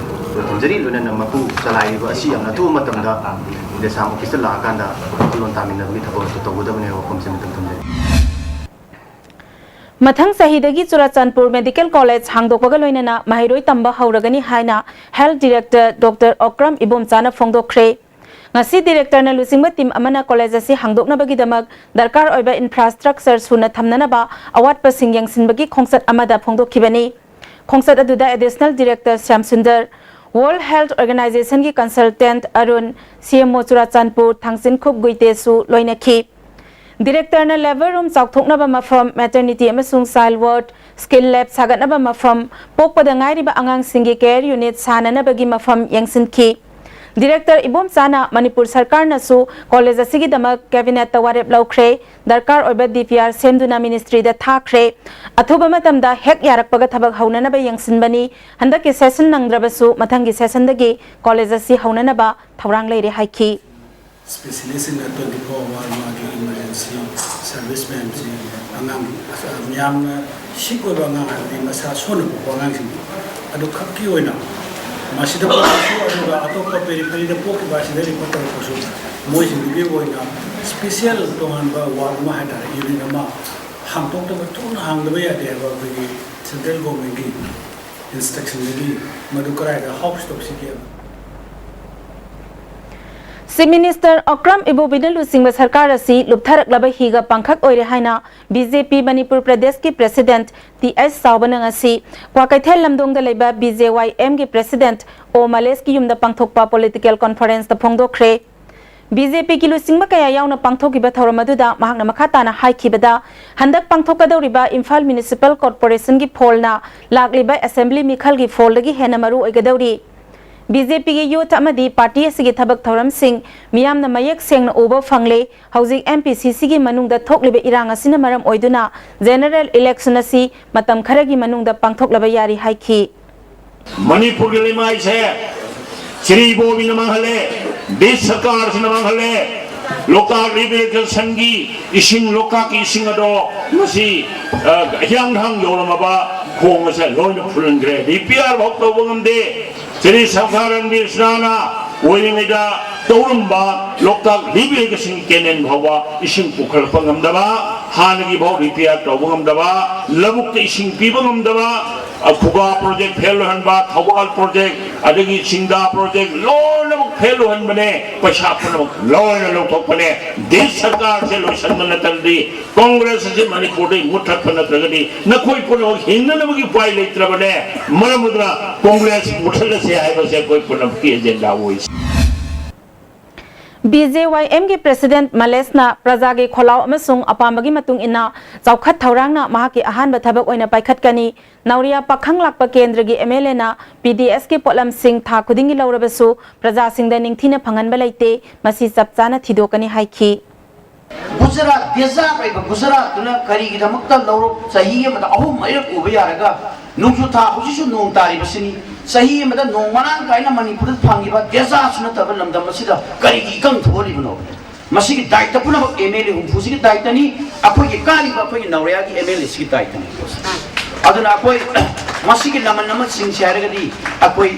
ꯊꯝꯖꯔꯤ꯫ ꯂꯣꯏꯅꯅ ꯃꯄꯨ ꯆꯂꯥꯏꯔꯤꯕ ꯑꯁꯤ ꯌꯥꯝꯅ ꯑꯊꯨꯕ ꯃꯇꯝꯗ ꯗꯦꯁꯥꯝ ꯑꯣꯐꯤꯁꯇ ꯂꯥꯛꯑꯀꯥꯟꯗ ꯋꯥꯈꯜꯂꯣꯟ ꯇꯥꯃꯤꯟꯅꯕꯒꯤ ꯊꯕꯛ ꯑꯗꯨ ꯇꯧꯒꯗꯕꯅꯤ ꯍꯥꯏꯕ ꯋꯥꯐꯝꯁꯤꯃꯇꯪ ꯊꯝꯖꯔꯤ꯫ ꯃꯊꯪ ꯆꯍꯤꯗꯒꯤ ꯆꯨꯔꯥꯆꯥꯟꯄꯨꯔ ꯃꯦꯗꯤꯀꯦꯜ ꯀꯣꯂꯦꯖ ꯍꯥꯡꯗꯣꯛꯄꯒ ꯂꯣꯏꯅꯅ ꯃꯍꯩꯔꯣꯏ ꯇꯝꯕ ꯍꯧꯔꯒꯅꯤ ꯍꯥꯏꯅ ꯍꯦꯜꯊ ꯗꯤꯔꯦꯛꯇꯔ ꯗꯣꯛꯇꯔ ꯑꯣꯀ꯭ꯔꯝ ꯏꯕꯣꯝꯆꯥꯅ ꯐꯣꯡꯗꯣꯛꯈ꯭ꯔꯦ꯫ ꯉꯁꯤ ꯗꯤꯔꯦꯛꯇꯔꯅ ꯂꯨꯆꯤꯡꯕ ꯇꯤꯝ ꯑꯃꯅ ꯀꯣꯂꯦꯖ ꯑꯁꯤ ꯍꯥꯡꯗꯣꯛꯅꯕꯒꯤꯗꯃꯛ ꯗꯔꯀꯥꯔ ꯑꯣꯏꯕ ꯏꯟꯐ꯭ꯔꯥꯁ꯭ꯇ꯭ꯔꯛꯆꯔ ꯁꯨꯅ ꯊꯝꯅꯅꯕ ꯑꯋꯥꯠꯄꯁꯤꯡ ꯌꯦꯡꯁꯤꯟꯕꯒꯤ ꯈꯣꯡꯆꯠ ꯑꯃꯗ ꯐꯣꯡꯗꯣꯛꯈꯤꯕꯅꯤ꯫ ꯈꯣꯡꯆꯠ ꯑꯗꯨꯗ additional director Shyam Sundar, world health ꯑꯣꯔꯒꯅꯥꯏꯖꯦꯁꯟꯒꯤ consultant Arun, C M O Churachandpur Thangchinkhup ꯒꯨꯏꯇꯦꯁꯨ ꯂꯣꯏꯅꯈꯤ꯫ ꯗꯤꯔꯦꯛꯇꯔꯅ ꯂꯦꯕꯔ ꯔꯨꯝ ꯆꯥꯎꯊꯣꯛꯅꯕ ꯃꯐꯝ, ꯃꯦꯇꯔꯅꯤꯇꯤ ꯑꯃꯁꯨꯡ ꯆꯥꯏꯜꯗ ꯋꯥꯔꯗ, ꯁ꯭ꯀꯤꯜ ꯂꯦꯕ ꯁꯥꯒꯠꯅꯕ ꯃꯐꯝ, ꯄꯣꯛꯄꯗ ꯉꯥꯏꯔꯤꯕ ꯑꯉꯥꯡꯁꯤꯡꯒꯤ ꯀꯦꯌꯔ ꯌꯨꯅꯤꯠ ꯁꯥꯅꯅꯕꯒꯤ ꯃꯐꯝ ꯌꯦꯡꯁꯤꯟꯈꯤ꯫ ꯗꯤꯔꯦꯛꯇꯔ ꯏꯕꯣꯝꯆꯥꯅ ꯃꯅꯤꯄꯨꯔ ꯁꯔꯀꯥꯔꯅꯁꯨ ꯀꯣꯂꯦꯖ ꯑꯁꯤꯒꯤꯗꯃꯛ ꯀꯦꯕꯤꯅꯦꯠꯇ ꯋꯥꯔꯦꯞ ꯂꯧꯈ꯭ꯔꯦ꯫ ꯗꯔꯀꯥꯔ ꯑꯣꯏꯕ ꯗꯤ ꯄꯤ ꯑꯥꯔ ꯁꯦꯝꯗꯨꯅ ꯃꯤꯅꯤꯁꯇ꯭ꯔꯤꯗ ꯊꯥꯈ꯭ꯔꯦ꯫ ꯑꯊꯨꯕ ꯃꯇꯝꯗ ꯍꯦꯛ ꯌꯥꯔꯛꯄꯒ ꯊꯕꯛ ꯍꯧꯅꯅꯕ ꯌꯦꯡꯁꯤꯟꯕꯅꯤ꯫ ꯍꯟꯗꯛꯀꯤ ꯁꯦꯁꯟ ꯅꯪꯗ꯭ꯔꯕꯁꯨ ꯃꯊꯪꯒꯤ ꯁꯦꯁꯟꯗꯒꯤ ꯀꯣꯂꯦꯖ ꯑꯁꯤ ꯍꯧꯅꯅꯕ ꯊꯧꯔꯥꯡ ꯂꯩꯔꯦ ꯍꯥꯏꯈꯤ꯫ ꯏꯁꯄꯦꯁꯤꯌꯦꯂꯤꯁꯁꯤꯡꯅ ꯇ꯭ꯋꯦꯟꯇꯤ ꯐꯣꯔ ꯑꯋꯥꯔ ꯃꯥꯒꯤ ꯏꯃꯔꯖꯦꯟꯁꯤ ꯁꯔꯚꯤꯁ ꯃꯌꯥꯝꯁꯤ ꯑꯉꯥꯡ, ꯃꯤꯌꯥꯝꯅ ꯁꯤꯛ ꯑꯣꯏꯕ ꯑꯉꯥꯡ ꯍꯥꯏꯕꯗꯤ ꯃꯁꯥ ꯁꯣꯟꯅ ꯄꯣꯛꯄ ꯑꯉꯥꯡꯁꯤꯡ ꯑꯗꯨ ꯈꯛꯀꯤ ꯑꯣꯏꯅ ꯃꯁꯤꯗ ꯄꯣꯛꯄꯁꯨ, ꯑꯗꯨꯒ ꯑꯇꯣꯞꯄ ꯄꯦꯔꯤꯐꯦꯔꯤꯗ ꯄꯣꯛꯈꯤꯕ ꯑꯁꯤꯗ ꯔꯤꯐꯔ ꯇꯧꯔꯛꯄꯁꯨ, ꯃꯣꯏꯁꯤꯡꯗꯨꯒꯤ ꯑꯣꯏꯅ ꯏꯁꯄꯤꯁꯦꯜ ꯇꯣꯉꯥꯟꯕ ꯋꯥꯔꯗ ꯑꯃ ꯍꯥꯏꯇꯥꯔꯦ, ꯌꯨꯅꯤꯠ ꯑꯃ ꯍꯥꯡꯗꯣꯛꯇꯕ, ꯊꯨꯅ ꯍꯥꯡꯗꯕ ꯌꯥꯗꯦ ꯍꯥꯏꯕ ꯑꯩꯈꯣꯏꯒꯤ ꯁꯦꯟꯇ꯭ꯔꯦꯜ ꯒꯣꯔꯃꯦꯟꯒꯤ ꯏꯟꯁꯇ꯭ꯔꯛꯁꯟꯗꯒꯤ ꯃꯗꯨ ꯀꯗꯥꯏꯗ ꯍꯥꯎꯁ ꯇꯧꯁꯤꯒꯦ? ꯆꯤꯐ ꯃꯤꯅꯤꯁꯇꯔ ꯑꯣꯀ꯭ꯔꯝ ꯏꯕꯣꯕꯤꯅ ꯂꯨꯆꯤꯡꯕ ꯁꯔꯀꯥꯔ ꯑꯁꯤ ꯂꯨꯞꯊꯔꯛꯂꯕ ꯍꯤꯒ ꯄꯥꯡꯈꯛ ꯑꯣꯏꯔꯦ ꯍꯥꯏꯅ ꯕꯤ ꯖꯦ ꯄꯤ ꯃꯅꯤꯄꯨꯔ ꯄ꯭ꯔꯗꯦꯁꯀꯤ ꯄ꯭ꯔꯦꯁꯤꯗꯦꯟꯠ ꯇꯤ ꯑꯩꯆ ꯆꯥꯎꯕꯅ ꯉꯁꯤ ꯀ꯭ꯋꯥꯀꯩꯊꯦꯜ ꯂꯝꯗꯣꯡꯗ ꯂꯩꯕ ꯕꯤ ꯖꯦ ꯋꯥꯏ ꯑꯦꯝꯒꯤ ꯄ꯭ꯔꯦꯁꯤꯗꯦꯟꯠ ꯑꯣ ꯃꯂꯦꯁꯀꯤ ꯌꯨꯝꯗ ꯄꯥꯡꯊꯣꯛꯄ ꯄꯣꯂꯤꯇꯤꯀꯦꯜ ꯀꯣꯟꯐꯔꯦꯟꯁꯇ ꯐꯣꯡꯗꯣꯛꯈ꯭ꯔꯦ꯫ ꯕꯤ ꯖꯦ ꯄꯤꯒꯤ ꯂꯨꯆꯤꯡꯕ ꯀꯌꯥ ꯌꯥꯎꯅ ꯄꯥꯡꯊꯣꯛꯈꯤꯕ ꯊꯧꯔꯝ ꯑꯗꯨꯗ ꯃꯍꯥꯛꯅ ꯃꯈꯥ ꯇꯥꯅ ꯍꯥꯏꯈꯤꯕꯗ, ꯍꯟꯗꯛ ꯄꯥꯡꯊꯣꯛꯀꯗꯧꯔꯤꯕ ꯏꯝꯐꯥꯜ ꯃ꯭ꯌꯨꯅꯤꯁꯤꯄꯥꯜ ꯀꯣꯔꯄꯣꯔꯦꯁꯟꯒꯤ ꯐꯣꯜꯅ ꯂꯥꯛꯂꯤꯕ ꯑꯦꯁꯦꯝꯕ꯭ꯂꯤ ꯃꯤꯈꯜꯒꯤ ꯐꯣꯜꯗꯒꯤ ꯍꯦꯟꯅ ꯃꯔꯨ ꯑꯣꯏꯒꯗꯧꯔꯤ꯫ ꯕꯤ ꯖꯦ ꯄꯤꯒꯤ ꯌꯨꯊ ꯑꯃꯗꯤ ꯄꯥꯔꯇꯤ ꯑꯁꯤꯒꯤ ꯊꯕꯛ ꯊꯧꯔꯝꯁꯤꯡ ꯃꯤꯌꯥꯝꯅ ꯃꯌꯦꯛ ꯁꯦꯡꯅ ꯎꯕ ꯐꯪꯂꯦ꯫ ꯍꯧꯖꯤꯛ ꯑꯦꯝ ꯄꯤ ꯁꯤ ꯁꯤꯒꯤ ꯃꯅꯨꯡꯗ ꯊꯣꯛꯂꯤꯕ ꯏꯔꯥꯡ ꯑꯁꯤꯅ ꯃꯔꯝ ꯑꯣꯏꯗꯨꯅ ꯖꯦꯅꯔꯦꯜ ꯏꯂꯦꯛꯁꯟ ꯑꯁꯤ ꯃꯇꯝ ꯈꯔꯒꯤ ꯃꯅꯨꯡꯗ ꯄꯥꯡꯊꯣꯛꯂꯕ ꯌꯥꯔꯤ ꯍꯥꯏꯈꯤ꯫ ꯃꯅꯤꯄꯨꯔꯒꯤ ꯂꯩꯃꯥꯏꯁꯦ ꯁ꯭ꯔꯤ ꯕꯣꯕꯤꯅ ꯃꯥꯡꯍꯜꯂꯦ, ꯕꯤ ꯁꯔꯀꯥꯔꯁꯤꯅ ꯃꯥꯡꯍꯜꯂꯦ꯫ ꯂꯣꯛꯇꯥꯛ ꯂꯤꯐ ꯏꯔꯤꯒꯦꯁꯟꯒꯤ ꯏꯁꯤꯡ, ꯂꯣꯛꯇꯥꯛꯀꯤ ꯏꯁꯤꯡ ꯑꯗꯣ ꯃꯁꯤ, ꯑ, ꯍꯤꯌꯥꯡꯊꯥꯡ ꯌꯧꯔꯝꯃꯕ ꯈꯣꯡ ꯑꯁꯦ ꯂꯣꯏꯅ ꯐꯨꯜꯍꯟꯈ꯭ꯔꯦ꯫ ꯔꯤꯄꯤꯌꯥꯔ ꯐꯥꯎ ꯇꯧꯕ ꯉꯝꯗꯦ꯫ ꯆꯤꯅꯤ ꯁꯔꯀꯥꯔ ꯔꯟꯕꯤꯔ ꯁꯤꯅꯥꯅ ꯑꯣꯏꯔꯤꯉꯩꯗ ꯇꯧꯔꯝꯕ ꯂꯣꯛꯇꯥꯛ ꯂꯤꯐ ꯏꯔꯤꯒꯦꯁꯟ ꯀꯦꯅꯦꯜ ꯐꯥꯎꯕ ꯏꯁꯤꯡ ꯄꯨꯈꯠꯂꯛꯄ ꯉꯝꯗꯕ, ꯍꯥꯟꯅꯒꯤ ꯐꯥꯎ ꯔꯤꯄꯤꯌꯥꯔ ꯇꯧꯕ ꯉꯝꯗꯕ, ꯂꯧꯕꯨꯛꯇ ꯏꯁꯤꯡ ꯄꯤꯕ ꯉꯝꯗꯕ, ꯑ, ꯈꯨꯒꯥ ꯄ꯭ꯔꯣꯖꯦꯛ ꯐꯦꯜ ꯑꯣꯏꯍꯟꯕ, ꯊꯧꯕꯥꯜ ꯄ꯭ꯔꯣꯖꯦꯛ, ꯑꯗꯒꯤ ꯆꯤꯡꯗꯥ ꯄ꯭ꯔꯣꯖꯦꯛ ꯂꯣꯏꯅꯃꯛ ꯐꯦꯜ ꯑꯣꯏꯍꯟꯕꯅꯦ꯫ ꯄꯩꯁꯥ ꯄꯨꯝꯅꯃꯛ ꯂꯣꯏꯅ ꯂꯧꯊꯣꯛꯄꯅꯦ꯫ ꯗꯤꯁ ꯁꯔꯀꯥꯔꯁꯦ ꯂꯣꯏꯁꯤꯟꯕ ꯅꯠꯇ꯭ꯔꯗꯤ, ꯀꯣꯡꯒ꯭ꯔꯦꯁ ꯑꯁꯤ ꯃꯅꯤꯄꯨꯔꯗꯒꯤ ꯃꯨꯠꯊꯠꯄ ꯅꯠꯇ꯭ꯔꯒꯗꯤ ꯅꯈꯣꯏ ꯄꯨꯝꯅꯃꯛ ꯍꯤꯡꯅꯅꯕꯒꯤ ꯎꯄꯥꯏ ꯂꯩꯇ꯭ꯔꯕꯅꯦ꯫ ꯃꯔꯝ ꯑꯗꯨꯅ ꯀꯣꯡꯒ꯭ꯔꯦꯁ ꯃꯨꯠꯊꯠꯂꯁꯦ ꯍꯥꯏꯕꯁꯦ ꯑꯩꯈꯣꯏ ꯄꯨꯝꯅꯃꯛꯀꯤ ꯑꯦꯖꯦꯟꯗꯥ ꯑꯣꯏ꯫ ꯕꯤ ꯖꯦ ꯋꯥꯏ ꯑꯦꯝꯒꯤ ꯄ꯭ꯔꯦꯁꯤꯗꯦꯟꯠ ꯃꯂꯦꯁꯅ ꯄ꯭ꯔꯖꯥꯒꯤ ꯈꯣꯜꯂꯥꯎ ꯑꯃꯁꯨꯡ ꯑꯄꯥꯝꯕꯒꯤ ꯃꯇꯨꯡ ꯏꯟꯅ ꯆꯥꯎꯈꯠ ꯊꯧꯔꯥꯡꯅ ꯃꯍꯥꯛꯀꯤ ꯑꯍꯥꯟꯕ ꯊꯕꯛ ꯑꯣꯏꯅ ꯄꯥꯏꯈꯠꯀꯅꯤ꯫ ꯅꯧꯔꯤꯌꯥ ꯄꯥꯈꯪ ꯂꯥꯛꯄ ꯀꯦꯟꯗ꯭ꯔꯒꯤ ꯑꯦꯝ ꯑꯦꯜ ꯑꯦꯅ ꯄꯤ ꯗꯤ ꯑꯦꯁꯀꯤ ꯄꯣꯠꯂꯝꯁꯤꯡ ꯊꯥ ꯈꯨꯗꯤꯡꯒꯤ ꯂꯧꯔꯕꯁꯨ ꯄ꯭ꯔꯖꯥꯁꯤꯡꯗ ꯅꯤꯡꯊꯤꯅ ꯐꯪꯍꯟꯕ ꯂꯩꯇꯦ, ꯃꯁꯤ ꯆꯞ ꯆꯥꯅ ꯊꯤꯗꯣꯛꯀꯅꯤ ꯍꯥꯏꯈꯤ꯫ ꯒꯨꯖꯔꯥꯠ, ꯗꯦꯖꯥꯔꯠ ꯑꯣꯏꯕ ꯒꯨꯖꯔꯥꯠꯇꯨꯅ ꯀꯔꯤꯒꯤꯗꯃꯛꯇ ꯂꯧꯔꯣꯛ ꯆꯍꯤ ꯑꯃꯗ ꯑꯍꯨꯝ ꯃꯔꯤꯔꯛ ꯎꯕ ꯌꯥꯔꯒ, ꯅꯣꯡꯖꯨ ꯊꯥ ꯍꯧꯖꯤꯛꯁꯨ ꯅꯣꯡ ꯇꯥꯔꯤꯕꯁꯤꯅꯤ, ꯆꯍꯤ ꯑꯃꯗ ꯅꯣꯡ ꯃꯔꯥꯡ ꯀꯥꯏꯅ ꯃꯅꯤꯄꯨꯔꯗ ꯐꯪꯉꯤꯕ ꯗꯦꯖꯥꯔꯠꯁꯨ ꯅꯠꯇꯕ ꯂꯝꯗꯝ ꯑꯁꯤꯗ ꯀꯔꯤꯒꯤ ꯏꯀꯪ ꯊꯣꯛꯍꯜꯂꯤꯕꯅꯣ? ꯃꯁꯤꯒꯤ ꯗꯥꯏꯇ ꯄꯨꯝꯅꯃꯛ ꯑꯦꯝ ꯑꯦꯜ ꯑꯦ ꯍꯨꯝꯐꯨꯁꯤꯒꯤ ꯗꯥꯏꯇꯅꯤ, ꯑꯩꯈꯣꯏꯒꯤ ꯀꯥꯔꯤꯕ ꯑꯩꯈꯣꯏꯒꯤ ꯅꯧꯔꯤꯌꯥꯒꯤ ꯑꯦꯝ ꯑꯦꯜ ꯑꯦꯁꯤꯒꯤ ꯗꯥꯏꯇꯅꯤ꯫ ꯑꯗꯨꯅ ꯑꯩꯈꯣꯏ ꯃꯁꯤꯒꯤ ꯂꯃꯟ ꯑꯃ ꯆꯤꯡꯁꯤ ꯍꯥꯏꯔꯒꯗꯤ ꯑꯩꯈꯣꯏ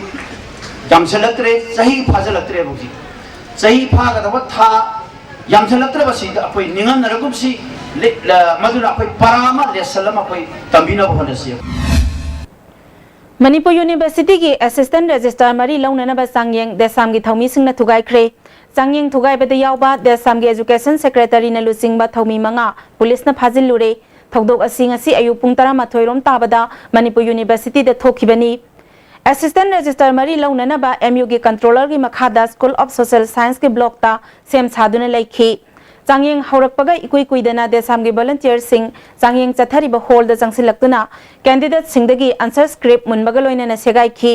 ꯌꯥꯝꯁꯤꯜꯂꯛꯇ꯭ꯔꯦ, ꯆꯍꯤ ꯐꯥꯖꯤꯜꯂꯛꯇ꯭ꯔꯦꯕ ꯍꯧꯖꯤꯛ꯫ ꯆꯍꯤ ꯐꯥꯒꯗꯕ ꯊꯥ ꯌꯥꯝꯁꯤꯜꯂꯛꯇ꯭ꯔꯕꯁꯤꯗ ꯑꯩꯈꯣꯏ ꯅꯤꯡꯍꯟꯅꯔꯒꯨꯝꯁꯤ, ꯂꯤ-, ꯂ-, ꯃꯗꯨꯅ ꯑꯩꯈꯣꯏ ꯄꯔꯥ ꯑꯃ, ꯂꯦꯁꯟ ꯑꯃ ꯑꯩꯈꯣꯏ ꯇꯝꯕꯤꯅꯕ ꯍꯣꯠꯅꯁꯤ꯫ ꯃꯅꯤꯄꯨꯔ ꯌꯨꯅꯤꯚꯔꯁꯤꯇꯤꯒꯤ ꯑꯦꯁꯤꯁꯇꯦꯟꯠ ꯔꯦꯖꯤꯁꯇ꯭ꯔꯥꯔ ꯃꯔꯤ ꯂꯧꯅꯅꯕ ꯆꯥꯡꯌꯦꯡ ꯗꯦꯁꯥꯝꯒꯤ ꯊꯧꯃꯤꯁꯤꯡꯅ ꯊꯨꯒꯥꯏꯈ꯭ꯔꯦ꯫ ꯆꯥꯡꯌꯦꯡ ꯊꯨꯒꯥꯏꯕꯗ ꯌꯥꯎꯕ ꯗꯦꯁꯥꯝꯒꯤ ꯑꯦꯖꯨꯀꯦꯁꯟ ꯁꯦꯀ꯭ꯔꯦꯇꯔꯤꯅ ꯂꯨꯆꯤꯡꯕ ꯊꯧꯃꯤ ꯃꯉꯥ ꯄꯨꯂꯤꯁꯅ ꯐꯥꯖꯤꯜꯂꯨꯔꯦ꯫ ꯊꯧꯗꯣꯛ ꯑꯁꯤ ꯉꯁꯤ ꯑꯌꯨꯛ ꯄꯨꯡ ꯇꯔꯥꯃꯥꯊꯣꯏ ꯔꯣꯝ ꯇꯥꯕꯗ ꯃꯅꯤꯄꯨꯔ ꯌꯨꯅꯤꯚꯔꯁꯤꯇꯤꯗ ꯊꯣꯛꯈꯤꯕꯅꯤ꯫ ꯑꯦꯁꯤꯁꯇꯦꯟꯠ ꯔꯦꯖꯤꯁꯇ꯭ꯔꯥꯔ ꯃꯔꯤ ꯂꯧꯅꯅꯕ ꯑꯦꯝ ꯌꯨꯒꯤ ꯀꯟꯇ꯭ꯔꯣꯂꯔꯒꯤ ꯃꯈꯥꯗ ꯁ꯭ꯀꯨꯜ ꯑꯣꯐ ꯁꯣꯁꯤꯌꯦꯜ ꯁꯥꯏꯟꯁꯀꯤ ꯕ꯭ꯂꯣꯛꯇ ꯁꯦꯝ ꯁꯥꯗꯨꯅ ꯂꯩꯈꯤ꯫ ꯆꯥꯡꯌꯦꯡ ꯍꯧꯔꯛꯄꯒ ꯏꯀꯨꯏ ꯀꯨꯏꯗꯅ ꯗꯦꯁꯥꯝꯒꯤ ꯚꯣꯂꯨꯟꯇꯤꯌꯔꯁꯤꯡ ꯆꯥꯡꯌꯦꯡ ꯆꯠꯊꯔꯤꯕ ꯍꯣꯜꯗ ꯆꯪꯁꯤꯜꯂꯛꯇꯨꯅ ꯀꯦꯟꯗꯤꯗꯦꯠꯁꯤꯡꯗꯒꯤ ꯑꯟꯁꯔ ꯁ꯭ꯀ꯭ꯔꯤꯞ ꯃꯨꯟꯕꯒ ꯂꯣꯏꯅꯅ ꯁꯦꯒꯥꯏꯈꯤ꯫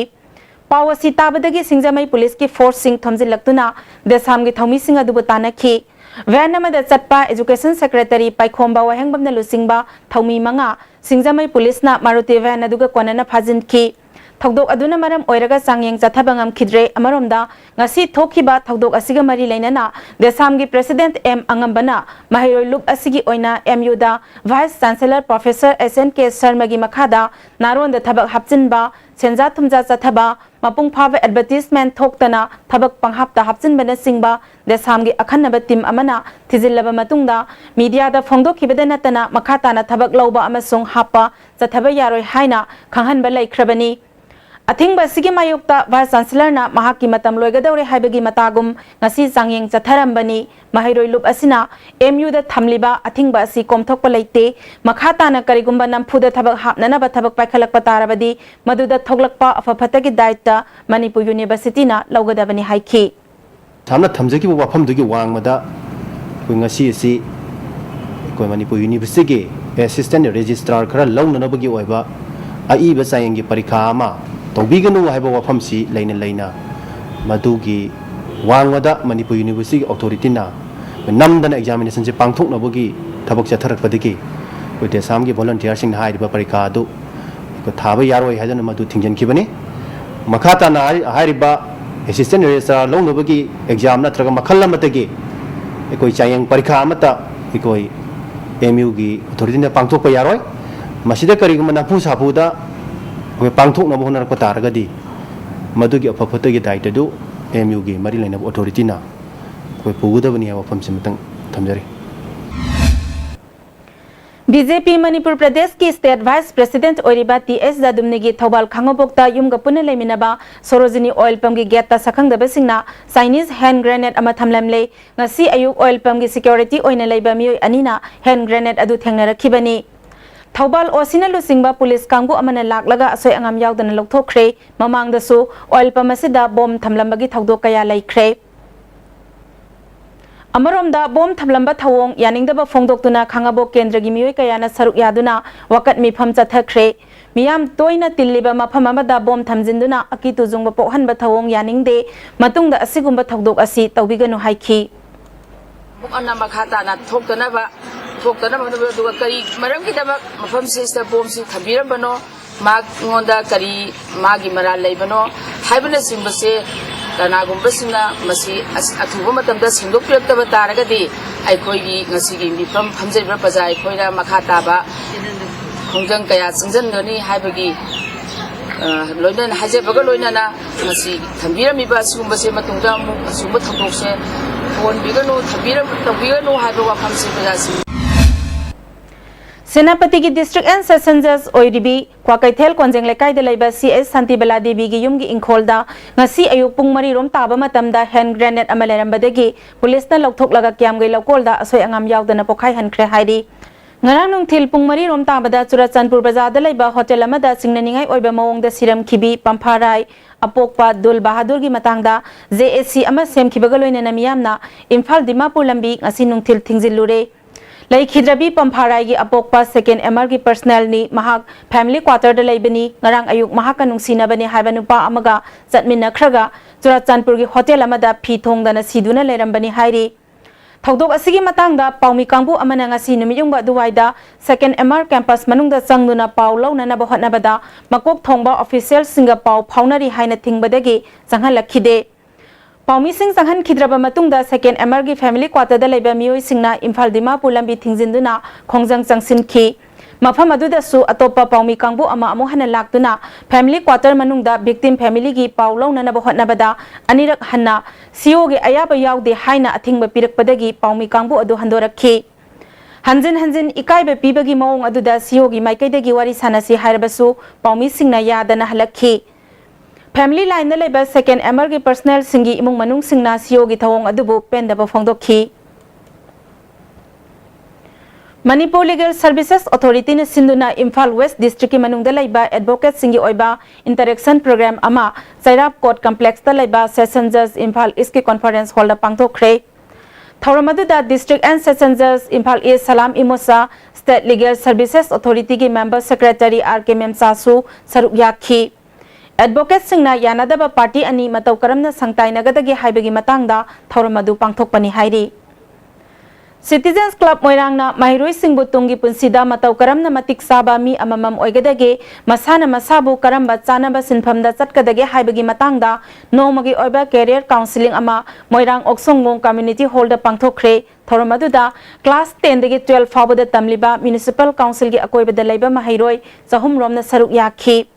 ꯄꯥꯎ ꯑꯁꯤ ꯇꯥꯕꯗꯒꯤ ꯁꯤꯡꯖꯃꯩ ꯄꯨꯂꯤꯁꯀꯤ ꯐꯣꯔꯁꯁꯤꯡ ꯊꯣꯝꯖꯤꯜꯂꯛꯇꯨꯅ ꯗꯦꯁꯥꯝꯒꯤ ꯊꯧꯃꯤꯁꯤꯡ ꯑꯗꯨꯕꯨ ꯇꯥꯟꯅꯈꯤ꯫ ꯚꯦꯟ ꯑꯃꯗ ꯆꯠꯄ ꯑꯦꯖꯨꯀꯦꯁꯟ ꯁꯦꯀ꯭ꯔꯦꯇꯔꯤ ꯄꯥꯏꯈꯣꯝꯕ ꯋꯥꯍꯦꯡꯕꯝꯅ ꯂꯨꯆꯤꯡꯕ ꯊꯧꯃꯤ ꯃꯉꯥ ꯁꯤꯡꯖꯃꯩ ꯄꯨꯂꯤꯁꯅ ꯃꯥꯔꯨꯇꯤ ꯚꯦꯟ ꯑꯗꯨꯒ ꯀꯣꯟꯅꯅ ꯐꯥꯖꯤꯟꯈꯤ꯫ ꯊꯧꯗꯣꯛ ꯑꯗꯨꯅ ꯃꯔꯝ ꯑꯣꯏꯔꯒ ꯆꯥꯡꯌꯦꯡ ꯆꯠꯊꯕ ꯉꯝꯈꯤꯗ꯭ꯔꯦ꯫ ꯑꯃꯔꯣꯝꯗ, ꯉꯁꯤ ꯊꯣꯛꯈꯤꯕ ꯊꯧꯗꯣꯛ ꯑꯁꯤꯒ ꯃꯔꯤ ꯂꯩꯅꯅ ꯗꯦꯁꯥꯝꯒꯤ President M ꯑꯉꯝꯕꯅ ꯃꯍꯩꯔꯣꯏ ꯂꯨꯞ ꯑꯁꯤꯒꯤ ꯑꯣꯏꯅ M U ꯗ Vice Chancellor Professor S N K ꯁꯔꯃꯒꯤ ꯃꯈꯥꯗ ꯅꯥꯔꯣꯟꯗ ꯊꯕꯛ ꯍꯥꯞꯆꯤꯟꯕ, ꯁꯦꯟꯖꯥ ꯊꯨꯝꯖꯥ ꯆꯠꯊꯕ, ꯃꯄꯨꯡ ꯐꯥꯕ advertisement ꯊꯣꯛꯇꯅ ꯊꯕꯛ ꯄꯪꯍꯥꯞꯇ ꯍꯥꯞꯆꯤꯟꯕꯅꯆꯤꯡꯕ ꯗꯦꯁꯥꯝꯒꯤ ꯑꯈꯟꯅꯕ team ꯑꯃꯅ ꯊꯤꯖꯤꯜꯂꯕ ꯃꯇꯨꯡꯗ media ꯗ ꯐꯣꯡꯗꯣꯛꯈꯤꯕꯗ ꯅꯠꯇꯅ ꯃꯈꯥ ꯇꯥꯅ ꯊꯕꯛ ꯂꯧꯕ ꯑꯃꯁꯨꯡ ꯍꯥꯞꯄ ꯆꯠꯊꯕ ꯌꯥꯔꯣꯏ ꯍꯥꯏꯅ ꯈꯪꯍꯟꯕ ꯂꯩꯈ꯭ꯔꯕꯅꯤ꯫ ꯑꯊꯤꯡꯕ ꯑꯁꯤꯒꯤ ꯃꯥꯌꯣꯛꯇ Vice Chancellor ꯅ ꯃꯍꯥꯛꯀꯤ ꯃꯇꯝ ꯂꯣꯏꯒꯗꯧꯔꯦ ꯍꯥꯏꯕꯒꯤ ꯃꯇꯥꯒꯨꯝ ꯉꯁꯤ ꯆꯥꯡꯌꯦꯡ ꯆꯠꯊꯔꯝꯕꯅꯤ꯫ ꯃꯍꯩꯔꯣꯏ ꯂꯨꯞ ꯑꯁꯤꯅ M U ꯗ ꯊꯝꯂꯤꯕ ꯑꯊꯤꯡꯕ ꯑꯁꯤ ꯀꯣꯝꯊꯣꯛꯄ ꯂꯩꯇꯦ꯫ ꯃꯈꯥ ꯇꯥꯅ ꯀꯔꯤꯒꯨꯝꯕ ꯅꯝꯐꯨꯗ ꯊꯕꯛ ꯍꯥꯞꯅꯅꯕ ꯊꯕꯛ ꯄꯥꯏꯈꯠꯂꯛꯄ ꯇꯥꯔꯕꯗꯤ ꯃꯗꯨꯗ ꯊꯣꯛꯂꯛꯄ ꯑꯐ ꯐꯠꯇꯒꯤ ꯗꯥꯏꯇ ꯃꯅꯤꯄꯨꯔ University ꯅ ꯂꯧꯒꯗꯕꯅꯤ ꯍꯥꯏꯈꯤ꯫ ꯁꯝꯅ ꯊꯝꯖꯈꯤꯕ ꯋꯥꯐꯝꯗꯨꯒꯤ ꯋꯥꯡꯃꯗ ꯑꯩꯈꯣꯏ ꯉꯁꯤ ꯑꯁꯤ ꯑꯩꯈꯣꯏ ꯃꯅꯤꯄꯨꯔ University ꯒꯤ Assistant Registrar ꯈꯔ ꯂꯧꯅꯅꯕꯒꯤ ꯑꯣꯏꯕ ꯑꯏꯕ ꯆꯥꯡꯌꯦꯡꯒꯤ ꯄꯔꯤꯈꯥ ꯑꯃ ꯇꯧꯕꯤꯒꯅꯨ ꯍꯥꯏꯕ ꯋꯥꯐꯝꯁꯤ ꯂꯩꯅ ꯂꯩꯅ ꯃꯗꯨꯒꯤ ꯋꯥꯡꯃꯗ ꯃꯅꯤꯄꯨꯔ University ꯒꯤ authority ꯅ ꯅꯝꯗꯅ examination ꯁꯦ ꯄꯥꯡꯊꯣꯛꯅꯕꯒꯤ ꯊꯕꯛ ꯆꯠꯊꯔꯛꯄꯗꯒꯤ ꯑꯩꯈꯣꯏ ꯗꯦꯁꯥꯝꯒꯤ volunteer ꯁꯤꯡꯅ ꯍꯥꯏꯔꯤꯕ ꯄꯔꯤꯈꯥ ꯑꯗꯨ ꯑꯩꯈꯣꯏ ꯊꯥꯕ ꯌꯥꯔꯣꯏ ꯍꯥꯏꯗꯨꯅ ꯃꯗꯨ ꯊꯤꯡꯖꯤꯟꯈꯤꯕꯅꯤ꯫ ꯃꯈꯥ ꯇꯥꯅ ꯍꯥꯏ-, ꯍꯥꯏꯔꯤꯕ Assistant Registrar ꯂꯧꯅꯕꯒꯤ exam ꯅꯠꯇ꯭ꯔꯒ ꯃꯈꯜ ꯑꯃꯠꯇꯒꯤ ꯑꯩꯈꯣꯏ ꯆꯥꯡꯌꯦꯡ ꯄꯔꯤꯈꯥ ꯑꯃꯠꯇ ꯑꯩꯈꯣꯏ M U ꯒꯤ authority ꯅ ꯄꯥꯡꯊꯣꯛꯄ ꯌꯥꯔꯣꯏ꯫ ꯃꯁꯤꯗ ꯀꯔꯤꯒꯨꯝꯕ ꯅꯝꯐꯨ ꯁꯥꯐꯨꯗ ꯑꯩꯈꯣꯏ ꯄꯥꯡꯊꯣꯛꯅꯕ ꯍꯣꯠꯅꯔꯛꯄ ꯇꯥꯔꯒꯗꯤ ꯃꯗꯨꯒꯤ ꯑꯐ ꯐꯠꯇꯒꯤ ꯗꯥꯏꯇꯗꯨ M U ꯒꯤ ꯃꯔꯤ ꯂꯩꯅꯕ authority ꯅ ꯑꯩꯈꯣꯏ ꯄꯨꯒꯗꯕꯅꯤ ꯍꯥꯏꯕ ꯋꯥꯐꯝꯁꯤꯃꯇꯪ ꯊꯝꯖꯔꯤ꯫ B J P ꯃꯅꯤꯄꯨꯔ ꯄ꯭ꯔꯗꯦꯁꯀꯤ State Vice President ꯑꯣꯏꯔꯤꯕ T S ꯖꯥꯗꯨꯝꯅꯤꯒꯤ ꯊꯧꯕꯥꯜ ꯈꯥꯡꯉꯕꯣꯛꯇ ꯌꯨꯝꯒ ꯄꯨꯟꯅ ꯂꯩꯃꯤꯟꯅꯕ ꯁꯣꯔꯣꯖꯤꯅꯤ oil pump ꯀꯤ gate ꯇ ꯁꯛꯈꯪꯗꯕꯁꯤꯡꯅ Chinese hand grenade ꯑꯃ ꯊꯝꯂꯝꯂꯦ꯫ ꯉꯁꯤ ꯑꯌꯨꯛ oil pump ꯀꯤ security ꯑꯣꯏꯅ ꯂꯩꯕ ꯃꯤꯑꯣꯏ ꯑꯅꯤꯅ hand grenade ꯑꯗꯨ ꯊꯦꯡꯅꯔꯛꯈꯤꯕꯅꯤ꯫ ꯊꯧꯕꯥꯜ O C ꯅ ꯂꯨꯆꯤꯡꯕ ꯄꯨꯂꯤꯁ ꯀꯥꯡꯕꯨ ꯑꯃꯅ ꯂꯥꯛꯂꯒ ꯑꯁꯣꯏ ꯑꯉꯥꯝ ꯌꯥꯎꯗꯅ ꯂꯧꯊꯣꯛꯈ꯭ꯔꯦ꯫ ꯃꯃꯥꯡꯗꯁꯨ oil pump ꯑꯁꯤꯗ bomb ꯊꯝꯂꯝꯕꯒꯤ ꯊꯧꯗꯣꯛ ꯀꯌꯥ ꯂꯩꯈ꯭ꯔꯦ꯫ ꯑꯃꯔꯣꯝꯗ, bomb ꯊꯝꯂꯝꯕ ꯊꯧꯑꯣꯡ ꯌꯥꯅꯤꯡꯗꯕ ꯐꯣꯡꯗꯣꯛꯇꯨꯅ ꯈꯥꯡꯉꯕꯣꯛ ꯀꯦꯟꯗ꯭ꯔꯒꯤ ꯃꯤꯑꯣꯏ ꯀꯌꯥꯅ ꯁꯔꯨꯛ ꯌꯥꯗꯨꯅ ꯋꯥꯀꯠ ꯃꯤꯐꯝ ꯆꯠꯊꯈ꯭ꯔꯦ꯫ ꯃꯤꯌꯥꯝ ꯇꯣꯏꯅ ꯇꯤꯜꯂꯤꯕ ꯃꯐꯝ ꯑꯃꯗ bomb ꯊꯝꯖꯤꯟꯗꯨꯅ ꯑꯀꯤ ꯇꯨꯖꯨꯡꯕ ꯄꯣꯛꯍꯟꯕ ꯊꯧꯑꯣꯡ ꯌꯥꯅꯤꯡꯗꯦ꯫ ꯃꯇꯨꯡꯗ ꯑꯁꯤꯒꯨꯝꯕ ꯊꯧꯗꯣꯛ ꯑꯁꯤ ꯇꯧꯕꯤꯒꯅꯨ ꯍꯥꯏꯈꯤ꯫ ꯑꯃꯨꯛ ꯍꯟꯅ ꯃꯈꯥ ꯇꯥꯅ ꯊꯣꯛꯇꯅꯕ, ꯊꯣꯛꯇꯅꯕ ꯍꯣꯠꯅꯕꯤꯌꯨ꯫ ꯑꯗꯨꯒ ꯀꯔꯤ ꯃꯔꯝꯒꯤꯗꯃꯛ ꯃꯐꯝꯁꯤꯗ bomb ꯁꯤ ꯊꯝꯕꯤꯔꯝꯕꯅꯣ? ꯃꯉꯣꯟꯗ ꯀꯔꯤ ꯃꯥꯒꯤ ꯃꯔꯥꯜ ꯂꯩꯕꯅꯣ ꯍꯥꯏꯕꯅꯆꯤꯡꯕꯁꯦ ꯀꯅꯥꯒꯨꯝꯕꯁꯤꯡꯅ ꯃꯁꯤ ꯑꯁ-, ꯑꯊꯨꯕ ꯃꯇꯝꯗ ꯁꯦꯡꯗꯣꯛꯄꯤꯔꯛꯇꯕ ꯇꯥꯔꯒꯗꯤ ꯑꯩꯈꯣꯏꯒꯤ ꯉꯁꯤꯒꯤ ꯃꯤꯐꯝ ꯐꯝꯖꯔꯤꯕ ꯄ꯭ꯔꯖꯥ ꯑꯩꯈꯣꯏꯅ ꯃꯈꯥ ꯇꯥꯕ ꯈꯣꯡꯖꯪ ꯀꯌꯥ ꯆꯪꯁꯤꯟꯒꯅꯤ ꯍꯥꯏꯕꯒꯤ, ꯑ, ꯂꯣꯏꯅꯅ ꯍꯥꯏꯖꯕꯒ ꯂꯣꯏꯅꯅ ꯃꯁꯤ ꯊꯝꯕꯤꯔꯝꯃꯤꯕ ꯑꯁꯤꯒꯨꯝꯕꯁꯦ ꯃꯇꯨꯡꯗ ꯑꯃꯨꯛ ꯑꯁꯤꯒꯨꯝꯕ ꯊꯧꯗꯣꯛꯁꯦ ꯊꯣꯛꯍꯟꯕꯤꯒꯅꯨ, ꯊꯝꯕꯤꯔꯝ-, ꯇꯧꯕꯤꯒꯅꯨ ꯍꯥꯏꯕ ꯋꯥꯐꯝꯁꯦ ꯄ꯭ꯔꯖꯥꯁꯤꯡ ꯁꯦꯅꯥꯄꯇꯤꯒꯤ District and Session Judge ꯑꯣꯏꯔꯤꯕꯤ Kwakeithel ꯀꯣꯟꯖꯦꯡ ꯂꯩꯀꯥꯏꯗ ꯂꯩꯕ ꯁꯤ ꯑꯦꯁ ꯁꯥꯟꯇꯤꯕꯂꯥ ꯗꯦꯕꯤꯒꯤ ꯌꯨꯝꯒꯤ ꯏꯪꯈꯣꯜꯗ ꯉꯁꯤ ꯑꯌꯨꯛ ꯄꯨꯡ ꯃꯔꯤ ꯔꯣꯝ ꯇꯥꯕ ꯃꯇꯝꯗ hand grenade ꯑꯃ ꯂꯩꯔꯝꯕꯗꯒꯤ ꯄꯨꯂꯤꯁꯅ ꯂꯧꯊꯣꯛꯂꯒ ꯀꯤꯌꯥꯝꯒꯩ ꯂꯧꯀꯣꯜꯗ ꯑꯁꯣꯏ ꯑꯉꯥꯝ ꯌꯥꯎꯗꯅ ꯄꯣꯈꯥꯏꯍꯟꯈ꯭ꯔꯦ ꯍꯥꯏꯔꯤ꯫ ꯉꯔꯥꯡ ꯅꯨꯡꯊꯤꯜ ꯄꯨꯡ ꯃꯔꯤ ꯔꯣꯝ ꯇꯥꯕꯗ ꯆꯨꯔꯆꯥꯟꯄꯨꯔ ꯕꯖꯥꯔꯗ ꯂꯩꯕ ꯍꯣꯇꯦꯜ ꯑꯃꯗ ꯆꯤꯡꯅꯅꯤꯡꯉꯥꯏ ꯑꯣꯏꯕ ꯃꯑꯣꯡꯗ ꯁꯤꯔꯝꯈꯤꯕꯤ ꯄꯝꯐꯥꯔꯥꯏ ꯑꯄꯣꯛꯄ ꯗꯨꯜ ꯕꯍꯥꯗꯨꯔꯒꯤ ꯃꯇꯥꯡꯗ ꯖꯦ ꯑꯦ ꯁꯤ ꯑꯃ ꯁꯦꯝꯈꯤꯕꯒ ꯂꯣꯏꯅꯅ ꯃꯤꯌꯥꯝꯅ ꯏꯝꯐꯥꯜ ꯗꯤꯃꯥꯄꯨꯔ ꯂꯝꯕꯤ ꯉꯁꯤ ꯅꯨꯡꯊꯤꯜ ꯊꯤꯡꯖꯤꯜꯂꯨꯔꯦ꯫ ꯂꯩꯈꯤꯗ꯭ꯔꯕꯤ ꯄꯝꯐꯥꯔꯥꯏꯒꯤ ꯑꯄꯣꯛꯄ Second ꯑꯦꯝ ꯑꯥꯔꯒꯤ ꯄꯔꯁꯅꯦꯜꯅꯤ꯫ ꯃꯍꯥꯛ family quarterꯗ ꯂꯩꯕꯅꯤ꯫ ꯉꯔꯥꯡ ꯑꯌꯨꯛ ꯃꯍꯥꯛꯀ ꯅꯨꯡꯁꯤꯅꯕꯅꯤ ꯍꯥꯏꯕ ꯅꯨꯄꯥ ꯑꯃꯒ ꯆꯠꯃꯤꯟꯅꯈ꯭ꯔꯒ ꯆꯨꯔꯆꯥꯟꯄꯨꯔꯒꯤ ꯍꯣꯇꯦꯜ ꯑꯃꯗ ꯐꯤ ꯊꯣꯡꯗꯅ ꯁꯤꯗꯨꯅ ꯂꯩꯔꯝꯕꯅꯤ ꯍꯥꯏꯔꯤ꯫ ꯊꯧꯗꯣꯛ ꯑꯁꯤꯒꯤ ꯃꯇꯥꯡꯗ ꯄꯥꯎꯃꯤ ꯀꯥꯡꯕꯨ ꯑꯃꯅ ꯉꯁꯤ ꯅꯨꯃꯤꯠꯌꯨꯡꯕ ꯑꯗꯨꯋꯥꯏꯗ Second ꯑꯦꯝ ꯑꯥꯔ campus ꯃꯅꯨꯡꯗ ꯆꯪꯗꯨꯅ ꯄꯥꯎ ꯂꯧꯅꯅꯕ ꯍꯣꯠꯅꯕꯗ ꯃꯀꯣꯛ ꯊꯣꯡꯕ officialꯁꯤꯡꯒ ꯄꯥꯎ ꯐꯥꯎꯅꯔꯤ ꯍꯥꯏꯅ ꯊꯤꯡꯕꯗꯒꯤ ꯆꯪꯍꯜꯂꯛꯈꯤꯗꯦ꯫ ꯄꯥꯎꯃꯤꯁꯤꯡ ꯆꯪꯍꯟꯈꯤꯗ꯭ꯔꯕ ꯃꯇꯨꯡꯗ Second ꯑꯦꯝ ꯑꯥꯔꯒꯤ family quarterꯗ ꯂꯩꯕ ꯃꯤꯑꯣꯏꯁꯤꯡꯅ ꯏꯝꯐꯥꯜ ꯗꯤꯃꯥꯄꯨꯔ ꯂꯝꯕꯤ ꯊꯤꯡꯖꯤꯟꯗꯨꯅ ꯈꯣꯡꯖꯪ ꯆꯪꯁꯤꯟꯈꯤ꯫ ꯃꯐꯝ ꯑꯗꯨꯗꯁꯨ ꯑꯇꯣꯞꯄ ꯄꯥꯎꯃꯤ ꯀꯥꯡꯕꯨ ꯑꯃ ꯑꯃꯨꯛ ꯍꯟꯅ ꯂꯥꯛꯇꯨꯅ family quarter ꯃꯅꯨꯡꯗ victim familyꯒꯤ ꯄꯥꯎ ꯂꯧꯅꯅꯕ ꯍꯣꯠꯅꯕꯗ ꯑꯅꯤꯔꯛ ꯍꯟꯅ ꯁꯤ ꯑꯣꯒꯤ ꯑꯌꯥꯕ ꯌꯥꯎꯗꯦ ꯍꯥꯏꯅ ꯑꯊꯤꯡꯕ ꯄꯤꯔꯛꯄꯗꯒꯤ ꯄꯥꯎꯃꯤ ꯀꯥꯡꯕꯨ ꯑꯗꯨ ꯍꯟꯗꯣꯔꯛꯈꯤ꯫ ꯍꯟꯖꯤꯟ ꯍꯟꯖꯤꯟ ꯏꯀꯥꯏꯕ ꯄꯤꯕꯒꯤ ꯃꯑꯣꯡ ꯑꯗꯨꯗ ꯁꯤ ꯑꯣꯒꯤ ꯃꯥꯏꯀꯩꯗꯒꯤ ꯋꯥꯔꯤ ꯁꯥꯟꯅꯁꯤ ꯍꯥꯏꯔꯕꯁꯨ ꯄꯥꯎꯃꯤꯁꯤꯡꯅ ꯌꯥꯗꯅ ꯍꯜꯂꯛꯈꯤ꯫ Family lineꯗ ꯂꯩꯕ Second ꯑꯦꯝ ꯑꯥꯔꯒꯤ personnelꯁꯤꯡꯒꯤ ꯏꯃꯨꯡ ꯃꯅꯨꯡꯁꯤꯡꯅ ꯁꯤ ꯑꯣꯒꯤ ꯊꯧꯑꯣꯡ ꯑꯗꯨꯕꯨ ꯄꯦꯟꯗꯕ ꯐꯣꯡꯗꯣꯛꯈꯤ꯫ Manipur Legal Services Authorityꯅ ꯁꯤꯟꯗꯨꯅ ꯏꯝꯐꯥꯜ West Districtꯀꯤ ꯃꯅꯨꯡꯗ ꯂꯩꯕ advocateꯁꯤꯡꯒꯤ ꯑꯣꯏꯕ interaction program ꯑꯃ ꯆꯩꯔꯥꯞ Court Complexꯇ ꯂꯩꯕ Session Judge ꯏꯝꯐꯥꯜ Eastꯀꯤ conference hallꯗ ꯄꯥꯡꯊꯣꯛꯈ꯭ꯔꯦ꯫ ꯊꯧꯔꯝ ꯑꯗꯨꯗ District and Session Judge Imphal East Salam Imosha, State Legal Services Authorityꯒꯤ member secretary ꯑꯥꯔ ꯀꯦ ꯃꯦꯝꯆꯥꯁꯨ ꯁꯔꯨꯛ ꯌꯥꯈꯤ꯫ Advocateꯁꯤꯡꯅ ꯌꯥꯅꯗꯕ party ꯑꯅꯤ ꯃꯇꯧ ꯀꯔꯝꯅ ꯁꯪꯇꯥꯏꯅꯒꯗꯒꯦ ꯍꯥꯏꯕꯒꯤ ꯃꯇꯥꯡꯗ ꯊꯧꯔꯝ ꯑꯗꯨ ꯄꯥꯡꯊꯣꯛꯄꯅꯤ ꯍꯥꯏꯔꯤ꯫ Citizens Club ꯃꯣꯏꯔꯥꯡꯅ ꯃꯍꯩꯔꯣꯏꯁꯤꯡꯕꯨ ꯇꯨꯡꯒꯤ ꯄꯨꯟꯁꯤꯗ ꯃꯇꯧ ꯀꯔꯝꯅ ꯃꯇꯤꯛ ꯆꯥꯕ ꯃꯤ ꯑꯃꯃꯝ ꯑꯣꯏꯒꯗꯒꯦ, ꯃꯁꯥꯅ ꯃꯁꯥꯕꯨ ꯀꯔꯝꯕ ꯆꯥꯅꯕ ꯁꯤꯟꯐꯝꯗ ꯆꯠꯀꯗꯒꯦ ꯍꯥꯏꯕꯒꯤ ꯃꯇꯥꯡꯗ ꯅꯣꯡꯃꯒꯤ ꯑꯣꯏꯕ career counselling ꯑꯃ ꯃꯣꯏꯔꯥꯡ ꯑꯣꯛꯁꯣꯡꯕꯣꯡ Community Hallꯗ ꯄꯥꯡꯊꯣꯛꯈ꯭ꯔꯦ꯫ ꯊꯧꯔꯝ ꯑꯗꯨꯗ class tenꯗꯒꯤ twelve ꯐꯥꯎꯕꯗ ꯇꯝꯂꯤꯕ Municipal Councilꯒꯤ ꯑꯀꯣꯏꯕꯗ ꯂꯩꯕ ꯃꯍꯩꯔꯣꯏ ꯆꯍꯨꯝ ꯔꯣꯝꯅ ꯁꯔꯨꯛ ꯌꯥꯈꯤ꯫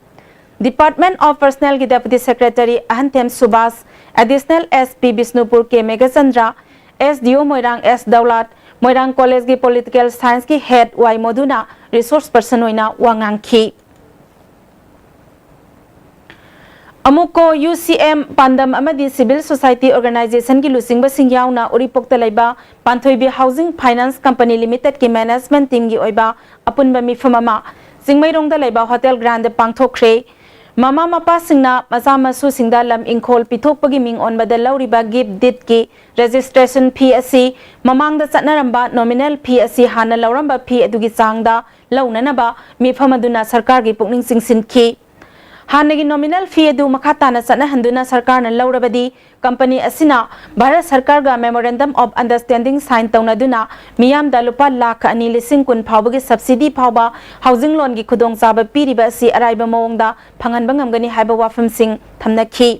Department of Personnelꯒꯤ Deputy Secretary ꯑꯍꯟꯊꯦꯝ Subhas, Additional SP Bishnupur K Meghachandra, SDO Moirang S ꯗꯧꯂꯥꯠ, Moirang Collegeꯀꯤ Political Scienceꯀꯤ Head Y ꯃꯣꯗꯨꯅ resource person ꯑꯣꯏꯅ ꯋꯥ ꯉꯥꯡꯈꯤ꯫ ꯑꯃꯨꯀꯣ UCM, ꯄꯥꯟꯗꯝ ꯑꯃꯗꯤ Civil Society Organizationꯒꯤ ꯂꯨꯆꯤꯡꯕꯁꯤꯡ ꯌꯥꯎꯅ ꯎꯔꯤꯄꯣꯛꯇ ꯂꯩꯕ ꯄꯥꯟꯊꯣꯏꯕꯤ Housing Finance Company Limitedꯀꯤ management teamꯒꯤ ꯑꯣꯏꯕ ꯑꯄꯨꯟꯕ ꯃꯤꯐꯝ ꯑꯃ ꯆꯤꯡꯃꯩꯔꯣꯡꯗ ꯂꯩꯕ Hotel Grandꯗ ꯄꯥꯡꯊꯣꯛꯈ꯭ꯔꯦ꯫ ꯃꯃꯥ ꯃꯄꯥꯁꯤꯡꯅ ꯃꯆꯥ ꯃꯁꯨꯁꯤꯡꯗ ꯂꯝ ꯏꯪꯈꯣꯜ ꯄꯤꯊꯣꯛꯄꯒꯤ ꯃꯤꯡ ꯑꯣꯟꯕꯗ ꯂꯧꯔꯤꯕ gift deedꯀꯤ registration fee ꯑꯁꯤ ꯃꯃꯥꯡꯗ ꯆꯠꯅꯔꯝꯕ nominal fee ꯑꯁꯤ ꯍꯥꯟꯅ ꯂꯧꯔꯝꯕ fee ꯑꯗꯨꯒꯤ ꯆꯥꯡꯗ ꯂꯧꯅꯅꯕ ꯃꯤꯐꯝ ꯑꯗꯨꯅ ꯁꯔꯀꯥꯔꯒꯤ ꯄꯨꯛꯅꯤꯡ ꯆꯤꯡꯁꯤꯟꯈꯤ꯫ ꯍꯥꯟꯅꯒꯤ nominal fee ꯑꯗꯨ ꯃꯈꯥ ꯇꯥꯅ ꯆꯠꯅꯍꯟꯗꯨꯅ ꯁꯔꯀꯥꯔꯅ ꯂꯧꯔꯕꯗꯤ company ꯑꯁꯤꯅ Bharat ꯁꯔꯀꯥꯔꯒ Memorandum of Understanding sign ꯇꯧꯅꯗꯨꯅ ꯃꯤꯌꯥꯝꯗ ꯂꯨꯄꯥ ꯂꯥꯈ ꯑꯅꯤ ꯂꯤꯁꯤꯡ ꯀꯨꯟ ꯐꯥꯎꯕꯒꯤ subsidy ꯐꯥꯎꯕ housing loanꯒꯤ ꯈꯨꯗꯣꯡꯆꯥꯕ ꯄꯤꯔꯤꯕ ꯑꯁꯤ ꯑꯔꯥꯏꯕ ꯃꯑꯣꯡꯗ ꯐꯪꯍꯟꯕ ꯉꯝꯒꯅꯤ ꯍꯥꯏꯕ ꯋꯥꯐꯝꯁꯤꯡ ꯊꯝꯅꯈꯤ꯫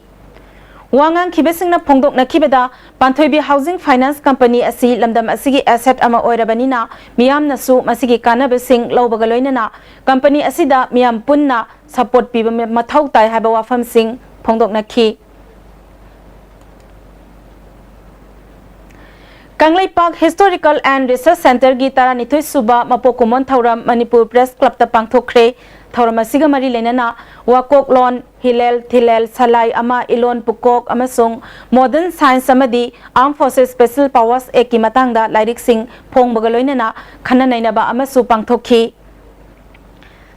ꯋꯥ ꯉꯥꯡꯈꯤꯕꯁꯤꯡꯅ ꯐꯣꯡꯗꯣꯛꯅꯈꯤꯕꯗ, ꯄꯥꯟꯊꯣꯏꯕꯤ Housing Finance Company ꯑꯁꯤ ꯂꯝꯗꯝ ꯑꯁꯤꯒꯤ asset ꯑꯃ ꯑꯣꯏꯔꯕꯅꯤꯅ ꯃꯤꯌꯥꯝꯅꯁꯨ ꯃꯁꯤꯒꯤ ꯀꯥꯟꯅꯕꯁꯤꯡ ꯂꯧꯕꯒ ꯂꯣꯏꯅꯅ company ꯑꯁꯤꯗ ꯃꯤꯌꯥꯝ ꯄꯨꯟꯅ support ꯄꯤꯕ ꯃꯊꯧ ꯇꯥꯏ ꯍꯥꯏꯕ ꯋꯥꯐꯝꯁꯤꯡ ꯐꯣꯡꯗꯣꯛꯅꯈꯤ꯫ ꯀꯪꯂꯩꯄꯥꯛ Historical and Research Centreꯒꯤ ꯇꯔꯥꯅꯤꯊꯣꯏ ꯁꯨꯕ ꯃꯄꯣꯛ ꯀꯨꯝꯑꯣꯟ ꯊꯧꯔꯝ ꯃꯅꯤꯄꯨꯔ Press Clubꯇ ꯄꯥꯡꯊꯣꯛꯈ꯭ꯔꯦ꯫ ꯊꯧꯔꯝ ꯑꯁꯤꯒ ꯃꯔꯤ ꯂꯩꯅꯅ ꯋꯥꯀꯣꯛꯂꯣꯟ, ꯍꯤꯂꯦꯜ, ꯊꯤꯂꯦꯜ, ꯁꯂꯥꯏ ꯑꯃ, ꯏꯂꯣꯟ ꯄꯨꯀꯣꯛ ꯑꯃꯁꯨꯡ Modern Science ꯑꯃꯗꯤ Armed Forces Special Powers Actꯀꯤ ꯃꯇꯥꯡꯗ ꯂꯥꯏꯔꯤꯛꯁꯤꯡ ꯐꯣꯡꯕꯒ ꯂꯣꯏꯅꯅ ꯈꯟꯅ ꯅꯩꯅꯕ ꯑꯃꯁꯨ ꯄꯥꯡꯊꯣꯛꯈꯤ꯫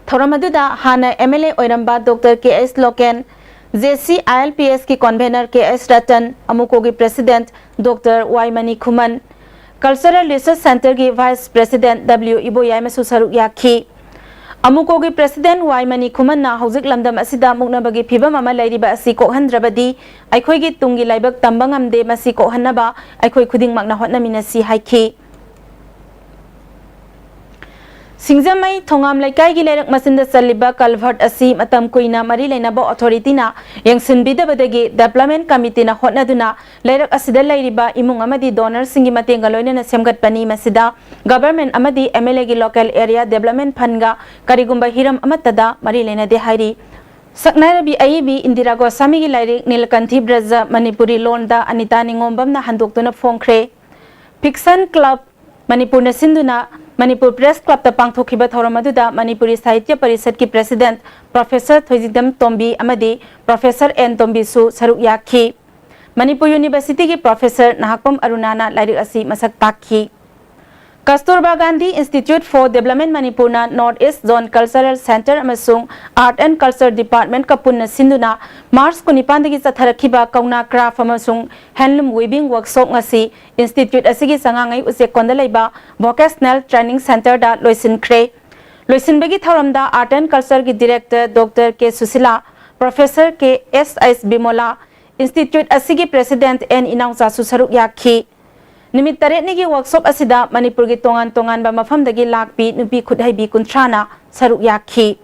ꯊꯧꯔꯝ ꯑꯗꯨꯗ ꯍꯥꯟꯅ MLA ꯑꯣꯏꯔꯝꯕ Doctor ꯀꯦ ꯑꯦꯁ ꯂꯣꯀꯦꯟ, JCILPSꯀꯤ convener ꯀꯦ ꯑꯦꯁ ꯔꯇꯟ, ꯑꯃꯨꯀꯣꯒꯤ President Doctor ꯋꯥꯏ ꯃꯅꯤ ꯈꯨꯃꯟ, Cultural Research Centreꯒꯤ Vice President W ꯏꯕꯣꯌꯥꯏꯃꯁꯨ ꯁꯔꯨꯛ ꯌꯥꯈꯤ꯫ ꯑꯃꯨꯀꯣꯒꯤ President ꯋꯥꯏ ꯃꯅꯤ ꯈꯨꯃꯟꯅ ꯍꯧꯖꯤꯛ ꯂꯝꯗꯝ ꯑꯁꯤꯗ ꯃꯨꯛꯅꯕꯒꯤ ꯐꯤꯕꯝ ꯑꯃ ꯂꯩꯔꯤꯕ ꯑꯁꯤ ꯀꯣꯛꯍꯟꯗ꯭ꯔꯕꯗꯤ ꯑꯩꯈꯣꯏꯒꯤ ꯇꯨꯡꯒꯤ ꯂꯥꯏꯕꯛ ꯇꯝꯕ ꯉꯝꯗꯦ, ꯃꯁꯤ ꯀꯣꯛꯍꯟꯅꯕ ꯑꯩꯈꯣꯏ ꯈꯨꯗꯤꯡꯃꯛꯅ ꯍꯣꯠꯅꯃꯤꯟꯅꯁꯤ ꯍꯥꯏꯈꯤ꯫ ꯁꯤꯡꯖꯃꯩ ꯊꯣꯉꯥꯝ ꯂꯩꯀꯥꯏꯒꯤ ꯂꯩꯔꯛ ꯃꯆꯤꯟꯗ ꯆꯜꯂꯤꯕ culvert ꯑꯁꯤ ꯃꯇꯝ ꯀꯨꯏꯅ ꯃꯔꯤ ꯂꯩꯅꯕ authority ꯅ ꯌꯦꯡꯁꯤꯟꯕꯤꯗꯕꯗꯒꯤ development committee ꯅ ꯍꯣꯠꯅꯗꯨꯅ ꯂꯩꯔꯛ ꯑꯁꯤꯗ ꯂꯩꯔꯤꯕ ꯏꯃꯨꯡ ꯑꯃꯗꯤ donor ꯁꯤꯡꯒꯤ ꯃꯇꯦꯡꯒ ꯂꯣꯏꯅꯅ ꯁꯦꯝꯒꯠꯄꯅꯤ꯫ ꯃꯁꯤꯗ government ꯑꯃꯗꯤ M L A ꯒꯤ local area development fund ꯒ ꯀꯔꯤꯒꯨꯝꯕ ꯍꯤꯔꯝ ꯑꯃꯠꯇꯗ ꯃꯔꯤ ꯂꯩꯅꯗꯦ ꯍꯥꯏꯔꯤ꯫ ꯁꯛꯅꯥꯏꯔꯕꯤ ꯑꯏꯕꯤ ꯏꯟꯗꯤꯔꯥ ꯒꯣꯁꯥꯃꯤꯒꯤ ꯂꯥꯏꯔꯤꯛ ꯅꯤꯂꯀꯟꯊꯤ ꯕ꯭ꯔꯖ ꯃꯅꯤꯄꯨꯔꯤ ꯂꯣꯟꯗ ꯑꯅꯤꯇꯥ ꯅꯤꯉꯣꯝꯕꯝꯅ ꯍꯟꯗꯣꯛꯇꯨꯅ ꯐꯣꯡꯈ꯭ꯔꯦ꯫ Fiction Club ꯃꯅꯤꯄꯨꯔꯅ ꯁꯤꯟꯗꯨꯅ ꯃꯅꯤꯄꯨꯔ Press Club ꯇ ꯄꯥꯡꯊꯣꯛꯈꯤꯕ ꯊꯧꯔꯝ ꯑꯗꯨꯗ ꯃꯅꯤꯄꯨꯔꯤ ꯁꯥꯍꯤꯇ꯭ꯌ ꯄꯔꯤꯁꯠꯀꯤ president Professor ꯊꯣꯏꯖꯤꯡꯗꯝ ꯇꯣꯝꯕꯤ ꯑꯃꯗꯤ Professor ꯑꯦꯟ ꯇꯣꯝꯕꯤꯁꯨ ꯁꯔꯨꯛ ꯌꯥꯈꯤ꯫ ꯃꯅꯤꯄꯨꯔ University ꯒꯤ Professor ꯅꯍꯥꯛꯄꯝ ꯑꯔꯨꯅꯥꯅ ꯂꯥꯏꯔꯤꯛ ꯑꯁꯤ ꯃꯁꯛ ꯇꯥꯛꯈꯤ꯫ ꯀꯁꯇꯨꯔꯕꯥ ꯒꯥꯟꯙꯤ Institute for Development ꯃꯅꯤꯄꯨꯔꯅ North East Zone Cultural Centre ꯑꯃꯁꯨꯡ Art and Culture Department ꯀ ꯄꯨꯟꯅ ꯁꯤꯟꯗꯨꯅ ꯃꯥꯔꯆ ꯀꯨꯟꯅꯤꯄꯥꯟꯗꯒꯤ ꯆꯠꯊꯔꯛꯈꯤꯕ ꯀꯧꯅꯥ craft ꯑꯃꯁꯨꯡ handloom weaving workshop ꯉꯁꯤ institute ꯑꯁꯤꯒꯤ ꯆꯉꯥꯉꯩ ꯎꯆꯦꯛꯀꯣꯟꯗ ꯂꯩꯕ Vocational Training Centre ꯗ ꯂꯣꯏꯁꯤꯟꯈ꯭ꯔꯦ꯫ ꯂꯣꯏꯁꯤꯟꯕꯒꯤ ꯊꯧꯔꯝꯗ Art and Culture ꯒꯤ Director Doctor ꯀꯦ ꯁꯨꯁꯤꯂꯥ, Professor ꯀꯦ ꯑꯦꯁ ꯑꯩꯆ ꯕꯤꯃꯣꯂꯥ, institute ꯑꯁꯤꯒꯤ President ꯑꯦꯟ ꯏꯅꯥꯎꯆꯥꯁꯨ ꯁꯔꯨꯛ ꯌꯥꯈꯤ꯫ ꯅꯨꯃꯤꯠ ꯇꯔꯦꯠꯅꯤꯒꯤ workshop ꯑꯁꯤꯗ ꯃꯅꯤꯄꯨꯔꯒꯤ ꯇꯣꯉꯥꯟ ꯇꯣꯉꯥꯟꯕ ꯃꯐꯝꯗꯒꯤ ꯂꯥꯛꯄꯤ ꯅꯨꯄꯤ ꯈꯨꯠꯍꯩꯕꯤ ꯀꯨꯟꯊ꯭ꯔꯥꯅ ꯁꯔꯨꯛ ꯌꯥꯈꯤ꯫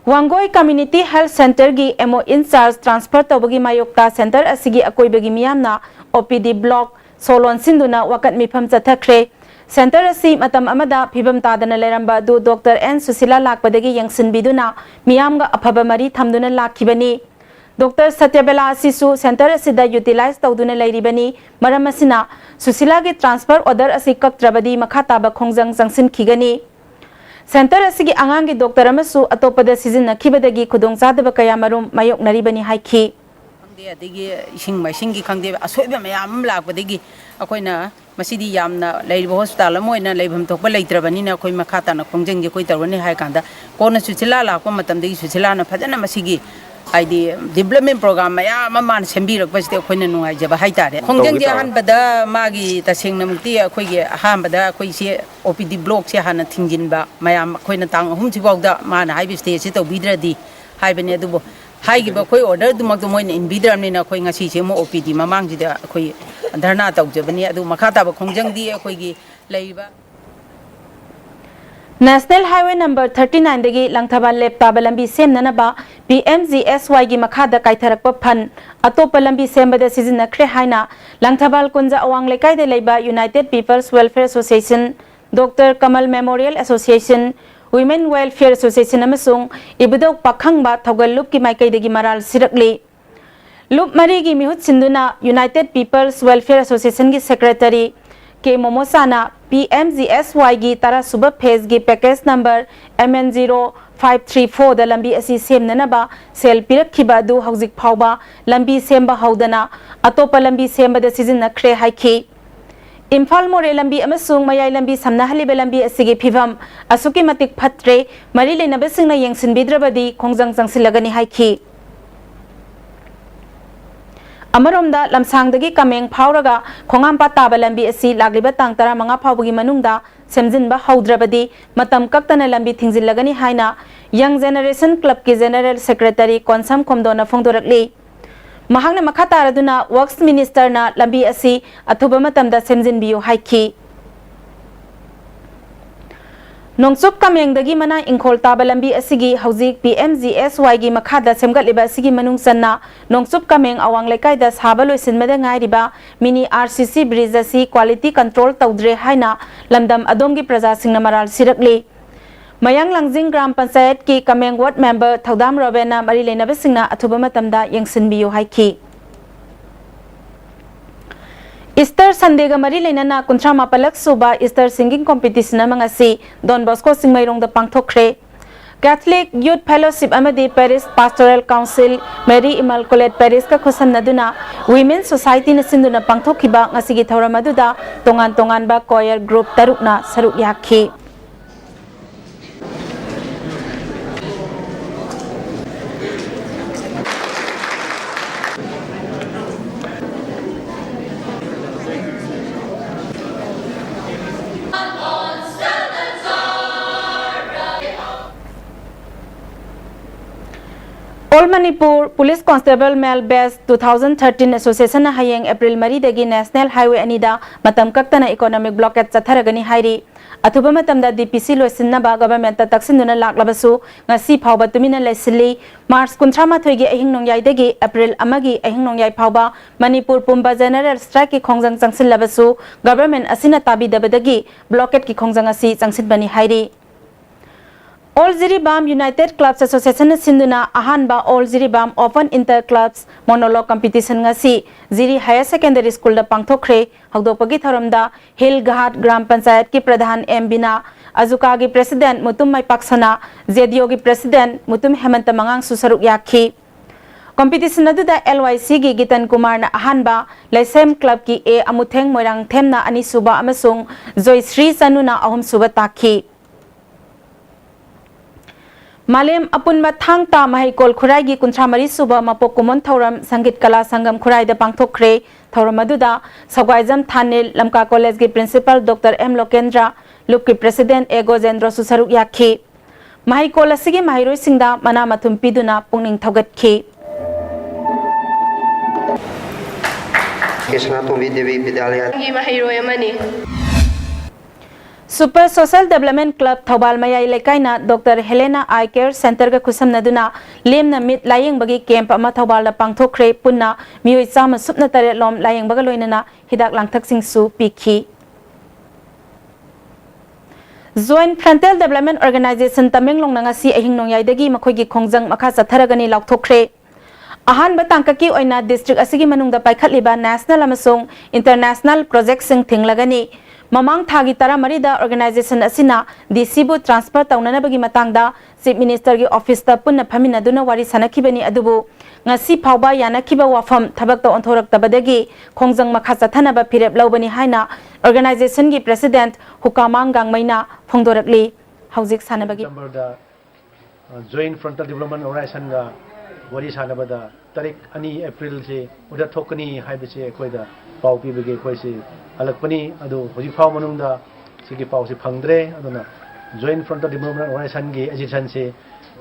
ꯋꯥꯡꯒꯣꯏ Community Health Centre ꯒꯤ M O in charge transfer ꯇꯧꯕꯒꯤ ꯃꯥꯌꯣꯛꯇ centre ꯑꯁꯤꯒꯤ ꯑꯀꯣꯏꯕꯒꯤ ꯃꯤꯌꯥꯝꯅ O P D block ꯁꯣ ꯂꯣꯟꯁꯤꯟꯗꯨꯅ ꯋꯥꯀꯠ ꯃꯤꯐꯝ ꯆꯠꯊꯈ꯭ꯔꯦ꯫ Centre ꯑꯁꯤ ꯃꯇꯝ ꯑꯃꯗ ꯐꯤꯕꯝ ꯇꯥꯗꯅ ꯂꯩꯔꯝꯕ ꯑꯗꯨ Doctor ꯑꯦꯟ ꯁꯨꯁꯤꯂꯥ ꯂꯥꯛꯄꯗꯒꯤ ꯌꯦꯡꯁꯤꯟꯕꯤꯗꯨꯅ ꯃꯤꯌꯥꯝꯒ ꯑꯐꯕ ꯃꯔꯤ ꯊꯝꯗꯨꯅ ꯂꯥꯛꯈꯤꯕꯅꯤ꯫ Doctor ꯁꯇ꯭ꯌꯕꯦꯂꯥ ꯑꯁꯤꯁꯨ centre ꯑꯁꯤꯗ utilize ꯇꯧꯗꯨꯅ ꯂꯩꯔꯤꯕꯅꯤ꯫ ꯃꯔꯝ ꯑꯁꯤꯅ ꯁꯨꯁꯤꯂꯥꯒꯤ transfer order ꯑꯁꯤ ꯀꯛꯇ꯭ꯔꯕꯗꯤ ꯃꯈꯥ ꯇꯥꯕ ꯈꯣꯡꯖꯪ ꯆꯪꯁꯤꯟꯈꯤꯒꯅꯤ꯫ Centre ꯑꯁꯤꯒꯤ ꯑꯉꯥꯡꯒꯤ doctor ꯑꯃꯁꯨ ꯑꯇꯣꯞꯄꯗ ꯁꯤꯖꯤꯟꯅꯈꯤꯕꯗꯒꯤ ꯈꯨꯗꯣꯡꯆꯥꯗꯕ ꯀꯌꯥ ꯃꯔꯨꯝ ꯃꯥꯌꯣꯛꯅꯔꯤꯕꯅꯤ ꯍꯥꯏꯈꯤ꯫ ꯈꯪꯗꯦ, ꯑꯗꯒꯤ ꯏꯁꯤꯡ ꯃꯥꯏꯁꯤꯡꯒꯤ ꯈꯪꯗꯦ, ꯑꯁꯣꯏꯕ ꯃꯌꯥꯝ ꯑꯃ ꯂꯥꯛꯄꯗꯒꯤ ꯑꯩꯈꯣꯏꯅ ꯃꯁꯤꯗꯤ ꯌꯥꯝꯅ ꯂꯩꯔꯤꯕ hospital ꯑꯃ ꯑꯣꯏꯅ ꯂꯩꯐꯝ ꯊꯣꯛꯄ ꯂꯩꯇ꯭ꯔꯕꯅꯤꯅ ꯑꯩꯈꯣꯏ ꯃꯈꯥ ꯇꯥꯅ ꯈꯣꯡꯖꯪꯁꯦ ꯑꯩꯈꯣꯏ ꯇꯧꯔꯅꯤ ꯍꯥꯏ ꯀꯥꯟꯗ, ꯀꯣꯟꯅ ꯁꯨꯁꯤꯂꯥ ꯂꯥꯛꯄ ꯃꯇꯝꯗꯒꯤ ꯁꯨꯁꯤꯂꯥꯅ ꯐꯖꯅ ꯃꯁꯤꯒꯤ, ꯍꯥꯏꯗꯤ, development program ꯃꯌꯥꯝ ꯑꯃ ꯃꯥꯅ ꯁꯦꯝꯕꯤꯔꯛꯄꯁꯤꯗ ꯑꯩꯈꯣꯏꯅ ꯅꯨꯡꯉꯥꯏꯖꯕ ꯍꯥꯏꯇꯥꯔꯦ꯫ ꯈꯣꯡꯖꯪꯁꯦ ꯇꯧꯔꯦ꯫ ꯑꯍꯥꯟꯕꯗ ꯃꯥꯒꯤ ꯇꯁꯦꯡꯅꯃꯛꯇꯤ ꯑꯩꯈꯣꯏꯒꯤ ꯑꯍꯥꯟꯕꯗ ꯑꯩꯈꯣꯏꯁꯦ O P D blockꯁꯦ ꯍꯥꯟꯅ ꯊꯤꯡꯖꯤꯟꯕ ꯃꯌꯥꯝ ꯑꯩꯈꯣꯏꯅ ꯇꯥꯡ ꯑꯍꯨꯝꯁꯤꯐꯥꯎꯗ ꯃꯥꯅ ꯍꯥꯏꯕ stageꯁꯦ ꯇꯧꯕꯤꯗ꯭ꯔꯗꯤ ꯍꯥꯏꯕꯅꯤ꯫ ꯑꯗꯨꯕꯨ ꯍꯥꯏꯈꯤꯕ ꯑꯩꯈꯣꯏ order ꯗꯨꯃꯛꯇꯣ ꯃꯣꯏꯅ ꯏꯟꯕꯤꯗ꯭ꯔꯕꯅꯤꯅ ꯑꯩꯈꯣꯏ ꯉꯁꯤꯁꯦ ꯑꯃꯨꯛ OPD ꯃꯃꯥꯡꯁꯤꯗ ꯑꯩꯈꯣꯏ ꯙꯔꯅꯥ ꯇꯧꯖꯕꯅꯤ꯫ ꯑꯗꯨ ꯃꯈꯥ ꯇꯥꯕ ꯈꯣꯡꯖꯪꯗꯤ ꯑꯩꯈꯣꯏꯒꯤ ꯂꯩꯔꯤꯕ National Highway number thirty nine ꯗꯒꯤ ꯂꯪꯊꯕꯥꯜ ꯂꯦꯞ ꯇꯥꯕ ꯂꯝꯕꯤ ꯁꯦꯝꯅꯅꯕ P M G S Y ꯒꯤ ꯃꯈꯥꯗ ꯀꯥꯏꯊꯔꯛꯄ fund ꯑꯇꯣꯞꯄ ꯂꯝꯕꯤ ꯁꯦꯝꯕꯗ ꯁꯤꯖꯤꯟꯅꯈ꯭ꯔꯦ ꯍꯥꯏꯅ ꯂꯪꯊꯕꯥꯜ ꯀꯨꯟꯖ ꯑꯋꯥꯡ ꯂꯩꯀꯥꯏꯗ ꯂꯩꯕ United People's Welfare Association, Doctor Kamal Memorial Association, Women Welfare Association ꯑꯃꯁꯨꯡ ꯏꯕꯨꯙꯧ ꯄꯥꯈꯪꯕ ꯊꯧꯒꯜ ꯂꯨꯞꯀꯤ ꯃꯥꯏꯀꯩꯗꯒꯤ ꯃꯔꯥꯜ ꯁꯤꯔꯛꯂꯤ꯫ ꯂꯨꯞ ꯃꯔꯤꯒꯤ ꯃꯤꯍꯨꯠ ꯁꯤꯟꯗꯨꯅ United People's Welfare Association ꯒꯤ Secretary ꯀꯦ ꯃꯣꯃꯣꯆꯥꯅ P M G S Y ꯒꯤ ꯇꯔꯥ ꯁꯨꯕ phase ꯒꯤ package number M N zero five three four ꯗ ꯂꯝꯕꯤ ꯑꯁꯤ ꯁꯦꯝꯅꯅꯕ ꯁꯦꯜ ꯄꯤꯔꯛꯈꯤꯕ ꯑꯗꯨ ꯍꯧꯖꯤꯛ ꯐꯥꯎꯕ ꯂꯝꯕꯤ ꯁꯦꯝꯕ ꯍꯧꯗꯅ ꯑꯇꯣꯞꯄ ꯂꯝꯕꯤ ꯁꯦꯝꯕꯗ ꯁꯤꯖꯤꯟꯅꯈ꯭ꯔꯦ ꯍꯥꯏꯈꯤ꯫ ꯏꯝꯐꯥꯜ ꯃꯣꯔꯦ ꯂꯝꯕꯤ ꯑꯃꯁꯨꯡ ꯃꯌꯥꯏ ꯂꯝꯕꯤ ꯁꯝꯅꯍꯜꯂꯤꯕ ꯂꯝꯕꯤ ꯑꯁꯤꯒꯤ ꯐꯤꯚꯝ ꯑꯁꯨꯛꯀꯤ ꯃꯇꯤꯛ ꯐꯠꯇ꯭ꯔꯦ, ꯃꯔꯤ ꯂꯩꯅꯕꯁꯤꯡꯅ ꯌꯦꯡꯁꯤꯟꯕꯤꯗ꯭ꯔꯕꯗꯤ ꯈꯣꯡꯖꯪ ꯆꯪꯁꯤꯜꯂꯒꯅꯤ ꯍꯥꯏꯈꯤ꯫ ꯑꯃꯔꯣꯝꯗ ꯂꯝꯁꯥꯡꯗꯒꯤ ꯀꯃꯦꯡ ꯐꯥꯎꯔꯒ ꯈꯣꯡꯉꯥꯝꯄꯥꯠ ꯇꯥꯕ ꯂꯝꯕꯤ ꯑꯁꯤ ꯂꯥꯛꯂꯤꯕ ꯇꯥꯡ ꯇꯔꯥꯃꯉꯥ ꯐꯥꯎꯕꯒꯤ ꯃꯅꯨꯡꯗ ꯁꯦꯝꯖꯤꯟꯕ ꯍꯧꯗ꯭ꯔꯕꯗꯤ ꯃꯇꯝ ꯀꯛꯇꯅ ꯂꯝꯕꯤ ꯊꯤꯡꯖꯤꯜꯂꯒꯅꯤ ꯍꯥꯏꯅ Young Generation Club ꯀꯤ General Secretary ꯀꯣꯟꯁꯝ ꯈꯣꯝꯗꯣꯅ ꯐꯣꯡꯗꯣꯔꯛꯂꯤ꯫ ꯃꯍꯥꯛꯅ ꯃꯈꯥ ꯇꯥꯔꯗꯨꯅ Works Minister ꯅ ꯂꯝꯕꯤ ꯑꯁꯤ ꯑꯊꯨꯕ ꯃꯇꯝꯗ ꯁꯦꯝꯖꯤꯟꯕꯤꯌꯨ ꯍꯥꯏꯈꯤ꯫ ꯅꯣꯡꯆꯨꯞ ꯀꯃꯦꯡꯗꯒꯤ ꯃꯅꯥ ꯏꯪꯈꯣꯜ ꯇꯥꯕ ꯂꯝꯕꯤ ꯑꯁꯤꯒꯤ ꯍꯧꯖꯤꯛ P M G S Y ꯒꯤ ꯃꯈꯥꯗ ꯁꯦꯝꯒꯠꯂꯤꯕ ꯑꯁꯤꯒꯤ ꯃꯅꯨꯡ ꯆꯟꯅ ꯅꯣꯡꯆꯨꯞ ꯀꯃꯦꯡ ꯑꯋꯥꯡ ꯂꯩꯀꯥꯏꯗ ꯁꯥꯕ ꯂꯣꯏꯁꯤꯟꯕꯗ ꯉꯥꯏꯔꯤꯕ mini R C C bridge ꯑꯁꯤ quality control ꯇꯧꯗ꯭ꯔꯦ ꯍꯥꯏꯅ ꯂꯝꯗꯝ ꯑꯗꯣꯝꯒꯤ ꯄ꯭ꯔꯖꯥꯁꯤꯡꯅ ꯃꯔꯥꯜ ꯁꯤꯔꯛꯂꯤ꯫ ꯃꯌꯥꯡ ꯂꯥꯡꯖꯤꯡ ꯒ꯭ꯔꯥꯝ ꯄꯟꯆꯥꯌꯠꯀꯤ ꯀꯃꯦꯡ ward member ꯊꯧꯗꯥꯝ ꯔꯣꯕꯦꯟꯅ ꯃꯔꯤ ꯂꯩꯅꯕꯁꯤꯡꯅ ꯑꯊꯨꯕ ꯃꯇꯝꯗ ꯌꯦꯡꯁꯤꯟꯕꯤꯌꯨ ꯍꯥꯏꯈꯤ꯫ Easter Sunday ꯒ ꯃꯔꯤ ꯂꯩꯅꯅ ꯀꯨꯟꯊ꯭ꯔꯥ ꯃꯥꯄꯜꯂꯛ ꯁꯨꯕ Easter Singing Competition ꯑꯃ ꯉꯁꯤ Don Bosco ꯆꯤꯡꯃꯩꯔꯣꯡꯗ ꯄꯥꯡꯊꯣꯛꯈ꯭ꯔꯦ꯫ Catholic Youth Fellowship ꯑꯃꯗꯤ Parish Pastoral Council, Mary Immaculate Parish ꯀ ꯈꯨꯠꯁꯝꯅꯗꯨꯅ Women Society ꯅ ꯁꯤꯟꯗꯨꯅ ꯄꯥꯡꯊꯣꯛꯈꯤꯕ ꯉꯁꯤꯒꯤ ꯊꯧꯔꯝ ꯑꯗꯨꯗ ꯇꯣꯉꯥꯟ ꯇꯣꯉꯥꯟꯕ choir group ꯇꯔꯨꯛꯅ ꯁꯔꯨꯛ ꯌꯥꯈꯤ꯫ All Manipur Police Constable Male Batch two thousand thirteen Association ꯅ ꯍꯌꯦꯡ April ꯃꯔꯤꯗꯒꯤ National Highway ꯑꯅꯤꯗ ꯃꯇꯝ ꯀꯛꯇꯅ economic blockade ꯆꯠꯊꯔꯒꯅꯤ ꯍꯥꯏꯔꯤ꯫ ꯑꯊꯨꯕ ꯃꯇꯝꯗ D P C ꯂꯣꯏꯁꯤꯟꯅꯕ government ꯇ ꯇꯛꯁꯤꯟꯗꯨꯅ ꯂꯥꯛꯂꯕꯁꯨ ꯉꯁꯤ ꯐꯥꯎꯕ ꯇꯨꯃꯤꯟꯅ ꯂꯩꯁꯤꯜꯂꯤ꯫ March ꯀꯨꯟꯊ꯭ꯔꯥ ꯃꯥꯊꯣꯏꯒꯤ ꯑꯍꯤꯡ ꯅꯣꯡꯌꯥꯏꯗꯒꯤ April ꯑꯃꯒꯤ ꯑꯍꯤꯡ ꯅꯣꯡꯌꯥꯏ ꯐꯥꯎꯕ ꯃꯅꯤꯄꯨꯔ ꯄꯨꯝꯕ general strike ꯀꯤ ꯈꯣꯡꯖꯪ ꯆꯪꯁꯤꯜꯂꯕꯁꯨ government ꯑꯁꯤꯅ ꯇꯥꯕꯤꯗꯕꯗꯒꯤ blockade ꯀꯤ ꯈꯣꯡꯖꯪ ꯑꯁꯤ ꯆꯪꯁꯤꯟꯕꯅꯤ ꯍꯥꯏꯔꯤ꯫ All Jiribam United Clubs Association ꯅ ꯁꯤꯟꯗꯨꯅ ꯑꯍꯥꯟꯕ All Jiribam Open Inter Clubs Monologue Competition ꯉꯁꯤ ꯖꯤꯔꯤ Higher Secondary School ꯗ ꯄꯥꯡꯊꯣꯛꯈ꯭ꯔꯦ꯫ ꯍꯧꯗꯣꯛꯄꯒꯤ ꯊꯧꯔꯝꯗ ꯍꯤꯜ ꯘꯥꯠ ꯒ꯭ꯔꯥꯝ ꯄꯟꯆꯥꯌꯠꯀꯤ ꯄ꯭ꯔꯙꯥꯟ ꯑꯦꯝ ꯕꯤꯅꯥ, ꯑꯖꯨꯀꯥꯒꯤ president ꯃꯨꯇꯨꯝ ꯃꯥꯏꯄꯥꯛꯁꯅꯥ, ꯖꯦꯗꯤꯌꯣꯒꯤ president ꯃꯨꯇꯨꯝ ꯍꯦꯃꯟꯇ ꯃꯉꯥꯡꯁꯨ ꯁꯔꯨꯛ ꯌꯥꯈꯤ꯫ Competition ꯑꯗꯨꯗ L Y C ꯒꯤ ꯒꯤꯇꯟ ꯀꯨꯃꯥꯔꯅ ꯑꯍꯥꯟꯕ, ꯂꯩꯁꯦꯝ club ꯀꯤ A ꯑꯃꯨꯊꯦꯡ ꯃꯣꯏꯔꯥꯡꯊꯦꯝꯅ ꯑꯅꯤꯁꯨꯕ ꯑꯃꯁꯨꯡ ꯖꯣꯏꯁ꯭ꯔꯤ ꯆꯅꯨꯅ ꯑꯍꯨꯝꯁꯨꯕ ꯇꯥꯈꯤ꯫ ꯃꯥꯂꯦꯝ ꯑꯄꯨꯟꯕ ꯊꯥꯡ ꯇꯥ ꯃꯍꯩꯀꯣꯜ ꯈꯨꯔꯥꯏꯒꯤ ꯀꯨꯟꯊ꯭ꯔꯥ ꯃꯔꯤ ꯁꯨꯕ ꯃꯄꯣꯛ ꯀꯨꯝꯑꯣꯟ ꯊꯧꯔꯝ ꯁꯪꯒꯤꯠ ꯀꯂꯥ ꯁꯪꯒꯝ ꯈꯨꯔꯥꯏꯗ ꯄꯥꯡꯊꯣꯛꯈ꯭ꯔꯦ꯫ ꯊꯧꯔꯝ ꯑꯗꯨꯗ ꯁꯒ꯭ꯋꯥꯏꯖꯝ ꯊꯥꯅꯤꯜ, ꯂꯝꯀꯥ ꯀꯣꯂꯦꯖꯀꯤ principal ꯗꯣꯛꯇꯔ ꯑꯦꯝ ꯂꯣꯀꯦꯟꯗ꯭ꯔ, ꯂꯨꯞꯀꯤ president ꯑꯦ ꯒꯣꯖꯦꯟꯗ꯭ꯔꯣꯁꯨ ꯁꯔꯨꯛ ꯌꯥꯈꯤ꯫ ꯃꯍꯩꯀꯣꯜ ꯑꯁꯤꯒꯤ ꯃꯍꯩꯔꯣꯏꯁꯤꯡꯗ ꯃꯅꯥ ꯃꯊꯨꯝ ꯄꯤꯗꯨꯅ ꯄꯨꯛꯅꯤꯡ ꯊꯧꯒꯠꯈꯤ꯫ ꯀ꯭ꯔꯤꯁꯅꯥꯇꯣꯝꯕꯤ ꯗꯦꯕꯤ ꯕꯤꯗ꯭ꯌꯥꯂꯌ ꯒꯤ ꯃꯍꯩꯔꯣꯏ ꯑꯃꯅꯤ꯫ Super Social Development Club Thoubal ꯃꯌꯥꯏ ꯂꯩꯀꯥꯏꯅ ꯗꯣꯛꯇꯔ ꯍꯦꯂꯦꯅꯥ Eye Care Center ꯒ ꯈꯨꯠꯁꯝꯅꯗꯨꯅ ꯂꯦꯝꯅ ꯃꯤꯠ ꯂꯥꯌꯦꯡꯕꯒꯤ camp ꯑꯃ ꯊꯧꯕꯥꯜꯗ ꯄꯥꯡꯊꯣꯛꯈ꯭ꯔꯦ꯫ ꯄꯨꯟꯅ ꯃꯤꯑꯣꯏ ꯆꯥꯝꯃ ꯁꯨꯞꯅ ꯇꯔꯦꯠ ꯂꯣꯝ ꯂꯥꯌꯦꯡꯕꯒ ꯂꯣꯏꯅꯅ ꯍꯤꯗꯥꯛ ꯂꯥꯡꯊꯛꯁꯤꯡꯁꯨ ꯄꯤꯈꯤ꯫ Joint Frontal Development Organization ꯇꯃꯦꯡꯂꯣꯡꯅ ꯉꯁꯤ ꯑꯍꯤꯡ ꯅꯣꯡꯌꯥꯏꯗꯒꯤ ꯃꯈꯣꯏꯒꯤ ꯈꯣꯡꯖꯪ ꯃꯈꯥ ꯆꯠꯊꯔꯒꯅꯤ ꯂꯥꯎꯊꯣꯛꯈ꯭ꯔꯦ꯫ ꯑꯍꯥꯟꯕ ꯇꯥꯡꯀꯛꯀꯤ ꯑꯣꯏꯅ district ꯑꯁꯤꯒꯤ ꯃꯅꯨꯡꯗ ꯄꯥꯏꯈꯠꯂꯤꯕ national ꯑꯃꯁꯨꯡ international project ꯁꯤꯡ ꯊꯤꯡꯂꯒꯅꯤ꯫ ꯃꯃꯥꯡ ꯊꯥꯒꯤ ꯇꯔꯥꯃꯔꯤꯗ organization ꯑꯁꯤꯅ D C ꯕꯨ transfer ꯇꯧꯅꯅꯕꯒꯤ ꯃꯇꯥꯡꯗ Chief Minister ꯒꯤ office ꯇ ꯄꯨꯟꯅ ꯐꯝꯃꯤꯟꯅꯗꯨꯅ ꯋꯥꯔꯤ ꯁꯥꯅꯈꯤꯕꯅꯤ, ꯑꯗꯨꯕꯨ ꯉꯁꯤ ꯐꯥꯎꯕ ꯌꯥꯅꯈꯤꯕ ꯋꯥꯐꯝ ꯊꯕꯛꯇ ꯑꯣꯟꯊꯣꯔꯛꯇꯕꯗꯒꯤ ꯈꯣꯡꯖꯪ ꯃꯈꯥ ꯆꯠꯊꯅꯕ ꯐꯤꯔꯦꯞ ꯂꯧꯕꯅꯤ ꯍꯥꯏꯅ organization ꯒꯤ president ꯍꯨꯀꯥꯃꯥꯡ ꯒꯥꯡꯃꯩꯅ ꯐꯣꯡꯗꯣꯔꯛꯂꯤ꯫ ꯍꯧꯖꯤꯛ ꯁꯥꯟꯅꯕꯒꯤ ꯆꯦꯝꯕꯔꯗ, ꯑ, Joint Frontal Development Organization ꯒ ꯋꯥꯔꯤ ꯁꯥꯟꯅꯕꯗ ꯇꯥꯔꯤꯛ ꯑꯅꯤ April ꯁꯤ order ꯊꯣꯛꯀꯅꯤ ꯍꯥꯏꯕꯁꯤ ꯑꯩꯈꯣꯏꯗ ꯄꯥꯎ ꯄꯤꯕꯒꯤ ꯑꯩꯈꯣꯏꯁꯤ ꯍꯜꯂꯛꯄꯅꯤ꯫ ꯑꯗꯨ ꯍꯧꯖꯤꯛ ꯐꯥꯎ ꯃꯅꯨꯡꯗ ꯁꯤꯒꯤ ꯄꯥꯎꯁꯤ ꯐꯪꯗ꯭ꯔꯦ꯫ ꯑꯗꯨꯅ Joint Frontal Development Organization ꯒꯤ agitation ꯁꯤ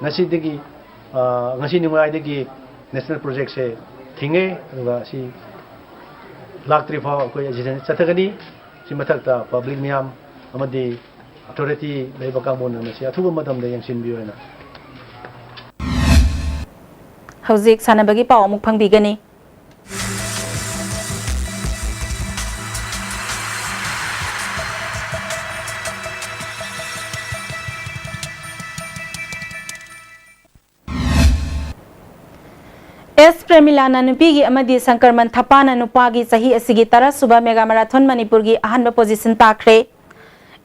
ꯉꯁꯤꯗꯒꯤ ꯑ, ꯉꯁꯤ ꯅꯤꯡꯉꯥꯏꯗꯒꯤ national projectꯁꯦ ꯊꯤꯡꯉꯦ, ꯑꯗꯨꯒ ꯁꯤ ꯂꯥꯛꯇ꯭ꯔꯤ ꯐꯥꯎ ꯑꯩꯈꯣꯏ ꯑꯁꯤꯗ ꯆꯠꯊꯒꯅꯤ꯫ ꯁꯤ ꯃꯊꯛꯇ public ꯃꯌꯥꯝ ꯑꯃꯗꯤ authority ꯂꯩꯕ ꯀꯥꯡꯕꯨꯅ ꯃꯁꯤ ꯑꯊꯨꯕ ꯃꯇꯝꯗ ꯌꯦꯡꯁꯤꯟꯕꯤꯌꯨ ꯍꯥꯏꯅ꯫ ꯍꯧꯖꯤꯛ ꯁꯥꯟꯅꯕꯒꯤ ꯄꯥꯎ ꯑꯃꯨꯛ ꯐꯪꯕꯤꯒꯅꯤ꯫ ꯑꯦꯁ ꯄ꯭ꯔꯦꯃꯤꯂꯥꯅ ꯅꯨꯄꯤꯒꯤ ꯑꯃꯗꯤ ꯁꯪꯀꯔꯃꯟ ꯊꯄꯥꯅ ꯅꯨꯄꯥꯒꯤ ꯆꯍꯤ ꯑꯁꯤꯒꯤ ꯇꯔꯥ ꯁꯨꯕ Mega Marathon ꯃꯅꯤꯄꯨꯔꯒꯤ ꯑꯍꯥꯟꯕ position ꯇꯥꯈ꯭ꯔꯦ꯫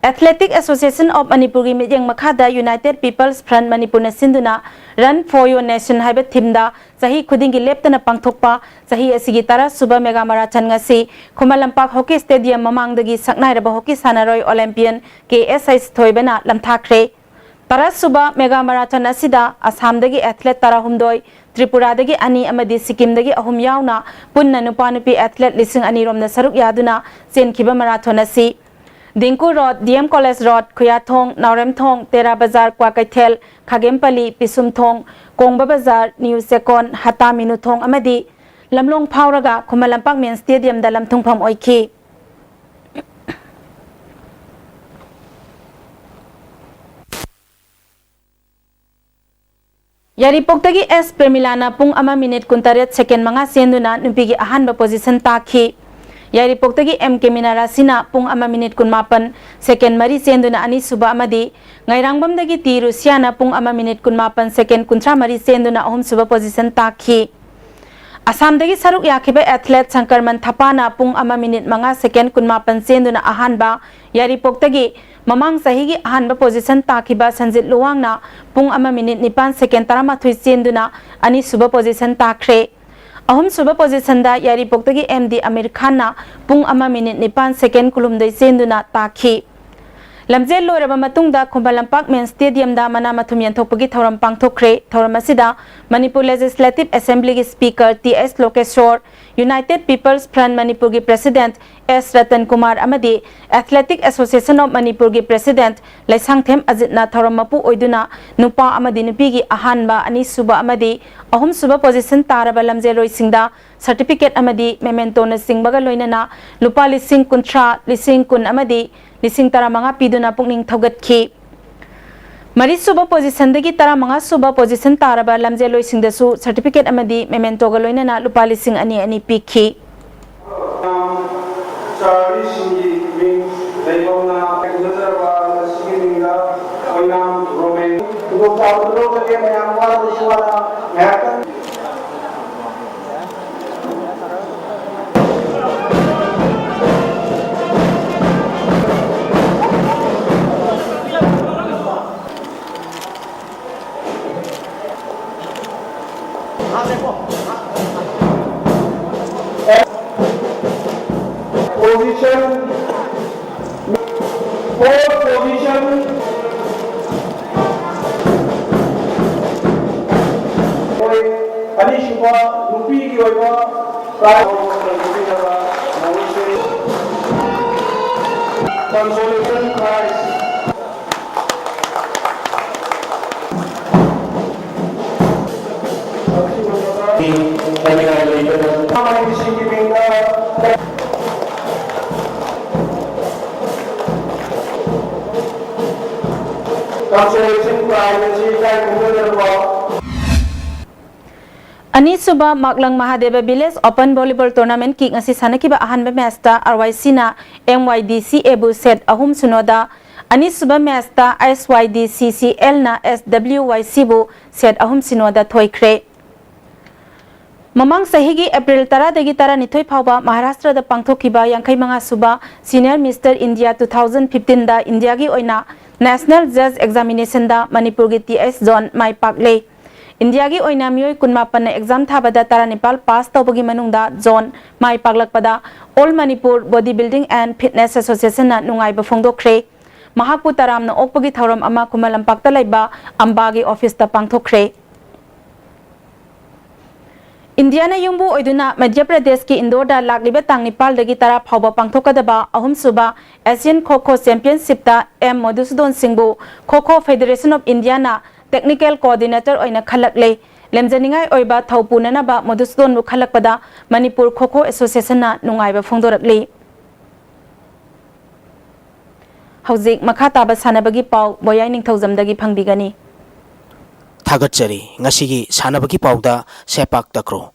Athletic Association of ꯃꯅꯤꯄꯨꯔꯒꯤ ꯃꯤꯠꯌꯦꯡ ꯃꯈꯥꯗ United People's Front ꯃꯅꯤꯄꯨꯔꯅ ꯁꯤꯟꯗꯨꯅ Run for Your Nation ꯍꯥꯏꯕ themeꯗ ꯆꯍꯤ ꯈꯨꯗꯤꯡꯒꯤ ꯂꯦꯞꯇꯅ ꯄꯥꯡꯊꯣꯛꯄ ꯆꯍꯤ ꯑꯁꯤꯒꯤ ꯇꯔꯥ ꯁꯨꯕ Mega Marathon ꯉꯁꯤ ꯈꯨꯃꯟ ꯂꯝꯄꯥꯛ Hockey Stadium ꯃꯃꯥꯡꯗꯒꯤ ꯁꯛꯅꯥꯏꯔꯕ hockey ꯁꯥꯟꯅꯔꯣꯏ Olympian ꯀꯦ ꯑꯦꯁ ꯑꯩꯆ ꯊꯣꯏꯕꯅ ꯂꯝꯊꯥꯈ꯭ꯔꯦ꯫ ꯇꯔꯥ ꯁꯨꯕ Mega Marathon ꯑꯁꯤꯗ ꯑꯁꯥꯝꯗꯒꯤ athlete ꯇꯔꯥꯍꯨꯝꯗꯣꯏ, ꯇ꯭ꯔꯤꯄꯨꯔꯥꯗꯒꯤ ꯑꯅꯤ ꯑꯃꯗꯤ ꯁꯤꯛꯀꯤꯝꯗꯒꯤ ꯑꯍꯨꯝ ꯌꯥꯎꯅ ꯄꯨꯟꯅ ꯅꯨꯄꯥ ꯅꯨꯄꯤ athlete ꯂꯤꯁꯤꯡ ꯑꯅꯤ ꯔꯣꯝꯅ ꯁꯔꯨꯛ ꯌꯥꯗꯨꯅ ꯆꯦꯟꯈꯤꯕ marathon ꯑꯁꯤ Dingku road, D M college road, Khuyathong, Naoremthong, Tera Bazar, Kwakeithel, ꯈꯥꯒꯦꯝꯄꯜꯂꯤ, ꯄꯤꯁꯨꯝꯊꯣꯡ, ꯀꯣꯡꯕ ꯕꯖꯥꯔ, ꯅ꯭ꯌꯨ ꯆꯦꯀꯣꯟ, ꯍꯇꯥ ꯃꯤꯅꯨꯊꯣꯡ ꯑꯃꯗꯤ ꯂꯝꯂꯣꯡ ꯐꯥꯎꯔꯒ ꯈꯨꯃꯟ ꯂꯝꯄꯥꯛ main stadiumꯗ ꯂꯝꯊꯨꯡꯐꯝ ꯑꯣꯏꯈꯤ꯫ ꯌꯥꯏꯔꯤꯄꯣꯛꯇꯒꯤ ꯑꯦꯁ ꯄ꯭ꯔꯦꯃꯤꯂꯥꯅ ꯄꯨꯡ ꯑꯃ ꯃꯤꯅꯤꯠ ꯀꯨꯟꯇꯔꯦꯠ ꯁꯦꯀꯦꯟ ꯃꯉꯥ ꯆꯦꯟꯗꯨꯅ ꯅꯨꯄꯤꯒꯤ ꯑꯍꯥꯟꯕ position ꯇꯥꯈꯤ꯫ ꯌꯥꯏꯔꯤꯄꯣꯛꯇꯒꯤ ꯑꯦꯝ ꯀꯦ ꯃꯤꯅꯥꯔꯥꯁꯤꯅ ꯄꯨꯡ ꯑꯃ ꯃꯤꯅꯤꯠ ꯀꯨꯟꯃꯥꯄꯟ ꯁꯦꯀꯦꯟ ꯃꯔꯤ ꯆꯦꯟꯗꯨꯅ ꯑꯅꯤꯁꯨꯕ ꯑꯃꯗꯤ ꯉꯥꯏꯔꯥꯡꯕꯝꯗꯒꯤ ꯇꯤ ꯔꯨꯁꯤꯌꯥꯅ ꯄꯨꯡ ꯑꯃ ꯃꯤꯅꯤꯠ ꯀꯨꯟꯃꯥꯄꯟ ꯁꯦꯀꯦꯟ ꯀꯨꯟꯊ꯭ꯔꯥ ꯃꯔꯤ ꯆꯦꯟꯗꯨꯅ ꯑꯍꯨꯝꯁꯨꯕ position ꯇꯥꯈꯤ꯫ ꯑꯁꯥꯝꯗꯒꯤ ꯁꯔꯨꯛ ꯌꯥꯈꯤꯕ athlete ꯁꯪꯀꯔꯃꯟ ꯊꯄꯥꯅ ꯄꯨꯡ ꯑꯃ ꯃꯤꯅꯤꯠ ꯃꯉꯥ ꯁꯦꯀꯦꯟ ꯀꯨꯟꯃꯥꯄꯟ ꯆꯦꯟꯗꯨꯅ ꯑꯍꯥꯟꯕ, ꯌꯥꯏꯔꯤꯄꯣꯛꯇꯒꯤ ꯃꯃꯥꯡ ꯆꯍꯤꯒꯤ ꯑꯍꯥꯟꯕ position ꯇꯥꯈꯤꯕ ꯁꯟꯖꯤꯠ ꯂꯨꯋꯥꯡꯅ ꯄꯨꯡ ꯑꯃ ꯃꯤꯅꯤꯠ ꯅꯤꯄꯥꯟ ꯁꯦꯀꯦꯟ ꯇꯔꯥꯃꯥꯊꯣꯏ ꯆꯦꯟꯗꯨꯅ ꯑꯅꯤꯁꯨꯕ position ꯇꯥꯈ꯭ꯔꯦ꯫ ꯑꯍꯨꯝꯁꯨꯕ positionꯗ ꯌꯥꯏꯔꯤꯄꯣꯛꯇꯒꯤ ꯑꯦꯝ ꯗꯤ ꯑꯃꯤꯔ ꯈꯥꯟꯅ ꯄꯨꯡ ꯑꯃ ꯃꯤꯅꯤꯠ ꯅꯤꯄꯥꯟ ꯁꯦꯀꯦꯟ ꯀꯨꯟꯍꯨꯝꯗꯣꯏ ꯆꯦꯟꯗꯨꯅ ꯇꯥꯈꯤ꯫ ꯂꯝꯖꯦꯜ ꯂꯣꯏꯔꯕ ꯃꯇꯨꯡꯗ ꯈꯨꯃꯟ ꯂꯝꯄꯥꯛ ꯃꯦꯟ ꯁ꯭ꯇꯦꯗꯤꯌꯝꯗ ꯃꯅꯥ ꯃꯊꯨꯝ ꯌꯦꯟꯊꯣꯛꯄꯒꯤ ꯊꯧꯔꯝ ꯄꯥꯡꯊꯣꯛꯈ꯭ꯔꯦ꯫ ꯊꯧꯔꯝ ꯑꯁꯤꯗ ꯃꯅꯤꯄꯨꯔ ꯂꯦꯖꯤꯁꯂꯦꯇꯤꯚ ꯑꯦꯁꯦꯝꯕ꯭ꯂꯤꯒꯤ ꯁ꯭ꯄꯤꯀꯔ ꯇꯤ ꯑꯦꯁ ꯂꯣꯀꯦꯁꯣꯔ, ꯌꯨꯅꯥꯏꯇꯦꯗ ꯄꯤꯄꯜꯁ ꯐ꯭ꯔꯟꯠ ꯃꯅꯤꯄꯨꯔꯒꯤ ꯄ꯭ꯔꯦꯁꯤꯗꯦꯟꯠ ꯑꯦꯁ ꯔꯇꯟ ꯀꯨꯃꯥꯔ ꯑꯃꯗꯤ ꯑꯦꯊꯂꯦꯇꯤꯛ ꯑꯦꯁꯣꯁꯤꯌꯦꯁꯟ ꯑꯣꯐ ꯃꯅꯤꯄꯨꯔꯒꯤ ꯄ꯭ꯔꯦꯁꯤꯗꯦꯟꯠ ꯂꯩꯁꯥꯡꯊꯦꯝ ꯑꯖꯤꯠꯅ ꯊꯧꯔꯝ ꯃꯄꯨ ꯑꯣꯏꯗꯨꯅ ꯅꯨꯄꯥ ꯑꯃꯗꯤ ꯅꯨꯄꯤꯒꯤ ꯑꯍꯥꯟꯕ, ꯑꯅꯤꯁꯨꯕ ꯑꯃꯗꯤ ꯑꯍꯨꯝꯁꯨꯕ ꯄꯣꯖꯤꯁꯟ ꯇꯥꯔꯕ ꯂꯝꯖꯦꯜꯂꯣꯏꯁꯤꯡꯗ ꯁꯔꯇꯤꯐꯤꯀꯦꯠ ꯑꯃꯗꯤ ꯃꯦꯃꯦꯟꯇꯣꯅꯆꯤꯡꯕꯒ ꯂꯣꯏꯅꯅ ꯂꯨꯄꯥ ꯂꯤꯁꯤꯡ ꯀꯨꯟꯊ꯭ꯔꯥ, ꯂꯤꯁꯤꯡ ꯀꯨꯟ ꯑꯃꯗꯤ ꯂꯤꯁꯤꯡ ꯇꯔꯥꯃꯉꯥ ꯄꯤꯗꯨꯅ ꯄꯨꯛꯅꯤꯡ ꯊꯧꯒꯠꯈꯤ꯫ ꯃꯔꯤꯁꯨꯕ ꯄꯣꯖꯤꯁꯟꯗꯒꯤ ꯇꯔꯥꯃꯉꯥꯁꯨꯕ ꯄꯣꯖꯤꯁꯟ ꯇꯥꯔꯕ ꯂꯝꯖꯦꯜꯂꯣꯏꯁꯤꯡꯗꯁꯨ ꯁꯔꯇꯤꯐꯤꯀꯦꯠ ꯑꯃꯗꯤ ꯃꯦꯃꯦꯟꯇꯣꯒ ꯂꯣꯏꯅꯅ ꯂꯨꯄꯥ ꯂꯤꯁꯤꯡ ꯑꯅꯤ ꯑꯅꯤ ꯄꯤꯈꯤ꯫ ꯆꯥꯔꯤꯁꯤꯡꯒꯤ ꯃꯤꯡ ꯂꯩꯐꯝꯅ ꯈꯪꯖꯗ꯭ꯔꯕ ꯑꯁꯤꯒꯤ ꯃꯤꯡꯗ ꯑꯣꯏꯅꯥꯝ ꯔꯣꯃꯦꯟ ꯈꯨꯗꯣꯡꯆꯥꯕꯗꯨ ꯂꯧꯖꯒꯦ꯫ ꯃꯌꯥꯝ ꯋꯥꯗ꯭ꯔꯁꯨ ꯋꯥꯅ ꯉꯥꯏꯍꯥꯛꯇꯪ Position, fourth position. ꯑꯅꯤꯁꯨꯕ ꯅꯨꯄꯤꯒꯤ ꯑꯣꯏꯕ prize consolation prize꯫ Consolation prize ꯑꯁꯤ ꯏꯀꯥꯏ ꯈꯨꯝꯅꯖꯔꯕ꯫ ꯑꯅꯤꯁꯨꯕ ꯃꯥꯛꯂꯪ ꯃꯍꯥꯗꯦꯕ ꯚꯤꯂꯦꯖ ꯑꯣꯄꯟ ꯚꯣꯂꯤꯕꯣꯜ ꯇꯣꯔꯅꯥꯃꯦꯟꯠꯀꯤ ꯉꯁꯤ ꯁꯥꯟꯅꯈꯤꯕ ꯑꯍꯥꯟꯕ ꯃꯦꯆꯇ ꯑꯥꯔ ꯋꯥꯏ ꯁꯤꯅ ꯑꯦꯝ ꯋꯥꯏ ꯗꯤ ꯁꯤ ꯑꯦꯕꯨ ꯁꯦꯠ ꯑꯍꯨꯝ ꯁꯤꯅꯣꯗ, ꯑꯅꯤꯁꯨꯕ ꯃꯦꯆꯇ ꯑꯦꯁ ꯋꯥꯏ ꯗꯤ ꯁꯤ ꯁꯤ ꯑꯦꯜꯅ ꯑꯦꯁ ꯗꯕ꯭ꯂꯤꯎ ꯋꯥꯏ ꯁꯤꯕꯨ ꯁꯦꯠ ꯑꯍꯨꯝ ꯁꯤꯅꯣꯗ ꯊꯣꯏꯈ꯭ꯔꯦ꯫ ꯃꯃꯥꯡ ꯆꯍꯤꯒꯤ ꯑꯦꯄ꯭ꯔꯤꯜ ꯇꯔꯥꯗꯒꯤ ꯇꯔꯥꯅꯤꯊꯣꯏ ꯐꯥꯎꯕ ꯃꯍꯥꯔꯥꯁꯇ꯭ꯔꯗ ꯄꯥꯡꯊꯣꯛꯈꯤꯕ ꯌꯥꯡꯈꯩ ꯃꯉꯥ ꯁꯨꯕ Senior Mister India two thousand fifteen ꯗ ꯏꯟꯗꯤꯌꯥꯒꯤ ꯑꯣꯏꯅ National Judge Examination ꯗ ꯃꯅꯤꯄꯨꯔꯒꯤ ꯇꯤ ꯑꯦꯁ ꯖꯣꯟ ꯃꯥꯏ ꯄꯥꯛꯂꯦ꯫ ꯏꯟꯗꯤꯌꯥꯒꯤ ꯑꯣꯏꯅ ꯃꯤꯑꯣꯏ ꯀꯨꯟꯃꯥꯄꯟꯅ ꯑꯦꯛꯖꯥꯝ ꯊꯥꯕꯗ ꯇꯔꯥꯅꯤꯄꯥꯜ ꯄꯥꯁ ꯇꯧꯕꯒꯤ ꯃꯅꯨꯡꯗ zone my ꯄꯥꯛꯂꯛꯄꯗ All Manipur Body Building and Fitness Association ꯅ ꯅꯨꯡꯉꯥꯏꯕ ꯐꯣꯡꯗꯣꯛꯈ꯭ꯔꯦ꯫ ꯃꯍꯥꯛꯄꯨ ꯇꯔꯥꯝꯅ ꯑꯣꯛꯄꯒꯤ ꯊꯧꯔꯝ ꯑꯃ ꯈꯨꯃꯟ ꯂꯝꯄꯥꯛꯇ ꯂꯩꯕ ꯑꯝꯕꯥꯒꯤ ꯑꯣꯐꯤꯁꯇ ꯄꯥꯡꯊꯣꯛꯈ꯭ꯔꯦ꯫ ꯏꯟꯗꯤꯌꯥꯅ ꯌꯨꯝꯕꯨ ꯑꯣꯏꯗꯨꯅ ꯃꯙ꯭ꯌ ꯄ꯭ꯔꯗꯦꯁꯀꯤ ꯏꯟꯗꯣꯔꯗ ꯂꯥꯛꯂꯤꯕ ꯇꯥꯡ ꯅꯤꯄꯥꯜꯗꯒꯤ ꯇꯔꯥ ꯐꯥꯎꯕ ꯄꯥꯡꯊꯣꯛꯀꯗꯕ ꯑꯍꯨꯝꯁꯨꯕ ꯑꯦꯁꯤꯌꯟ ꯈꯣ ꯈꯣ ꯆꯦꯝꯄꯤꯌꯟꯁꯤꯞꯇ ꯑꯦꯝ ꯃꯣꯙꯨꯁꯨꯗꯣꯟ ꯁꯤꯡꯕꯨ ꯈꯣ ꯈꯣ federation of Indian technical coordinator ꯑꯣꯏꯅ ꯈꯜꯂꯛꯂꯦ꯫ ꯂꯦꯝꯖꯅꯤꯡꯉꯥꯏ ꯑꯣꯏꯕ ꯊꯧ ꯄꯨꯅꯅꯕ ꯃꯣꯙꯨꯁꯨꯗꯣꯟꯕꯨ ꯈꯜꯂꯛꯄꯗ ꯃꯅꯤꯄꯨꯔ ꯈꯣ ꯈꯣ ꯑꯦꯁꯣꯁꯤꯌꯦꯁꯟꯅ ꯅꯨꯡꯉꯥꯏꯕ ꯐꯣꯡꯗꯣꯔꯛꯂꯤ꯫ ꯍꯧꯖꯤꯛ ꯃꯈꯥ ꯇꯥꯕ ꯁꯥꯟꯅꯕꯒꯤ ꯄꯥꯎ ꯕꯣꯌꯥꯏ ꯅꯤꯡꯊꯧꯖꯝꯗꯒꯤ ꯐꯪꯕꯤꯒꯅꯤ꯫ ꯊꯥꯒꯠꯆꯔꯤ꯫ ꯉꯁꯤꯒꯤ ꯁꯥꯟꯅꯕꯒꯤ ꯄꯥꯎꯗ ꯁꯦꯄꯥꯛ ꯇꯀ꯭ꯔꯣ꯫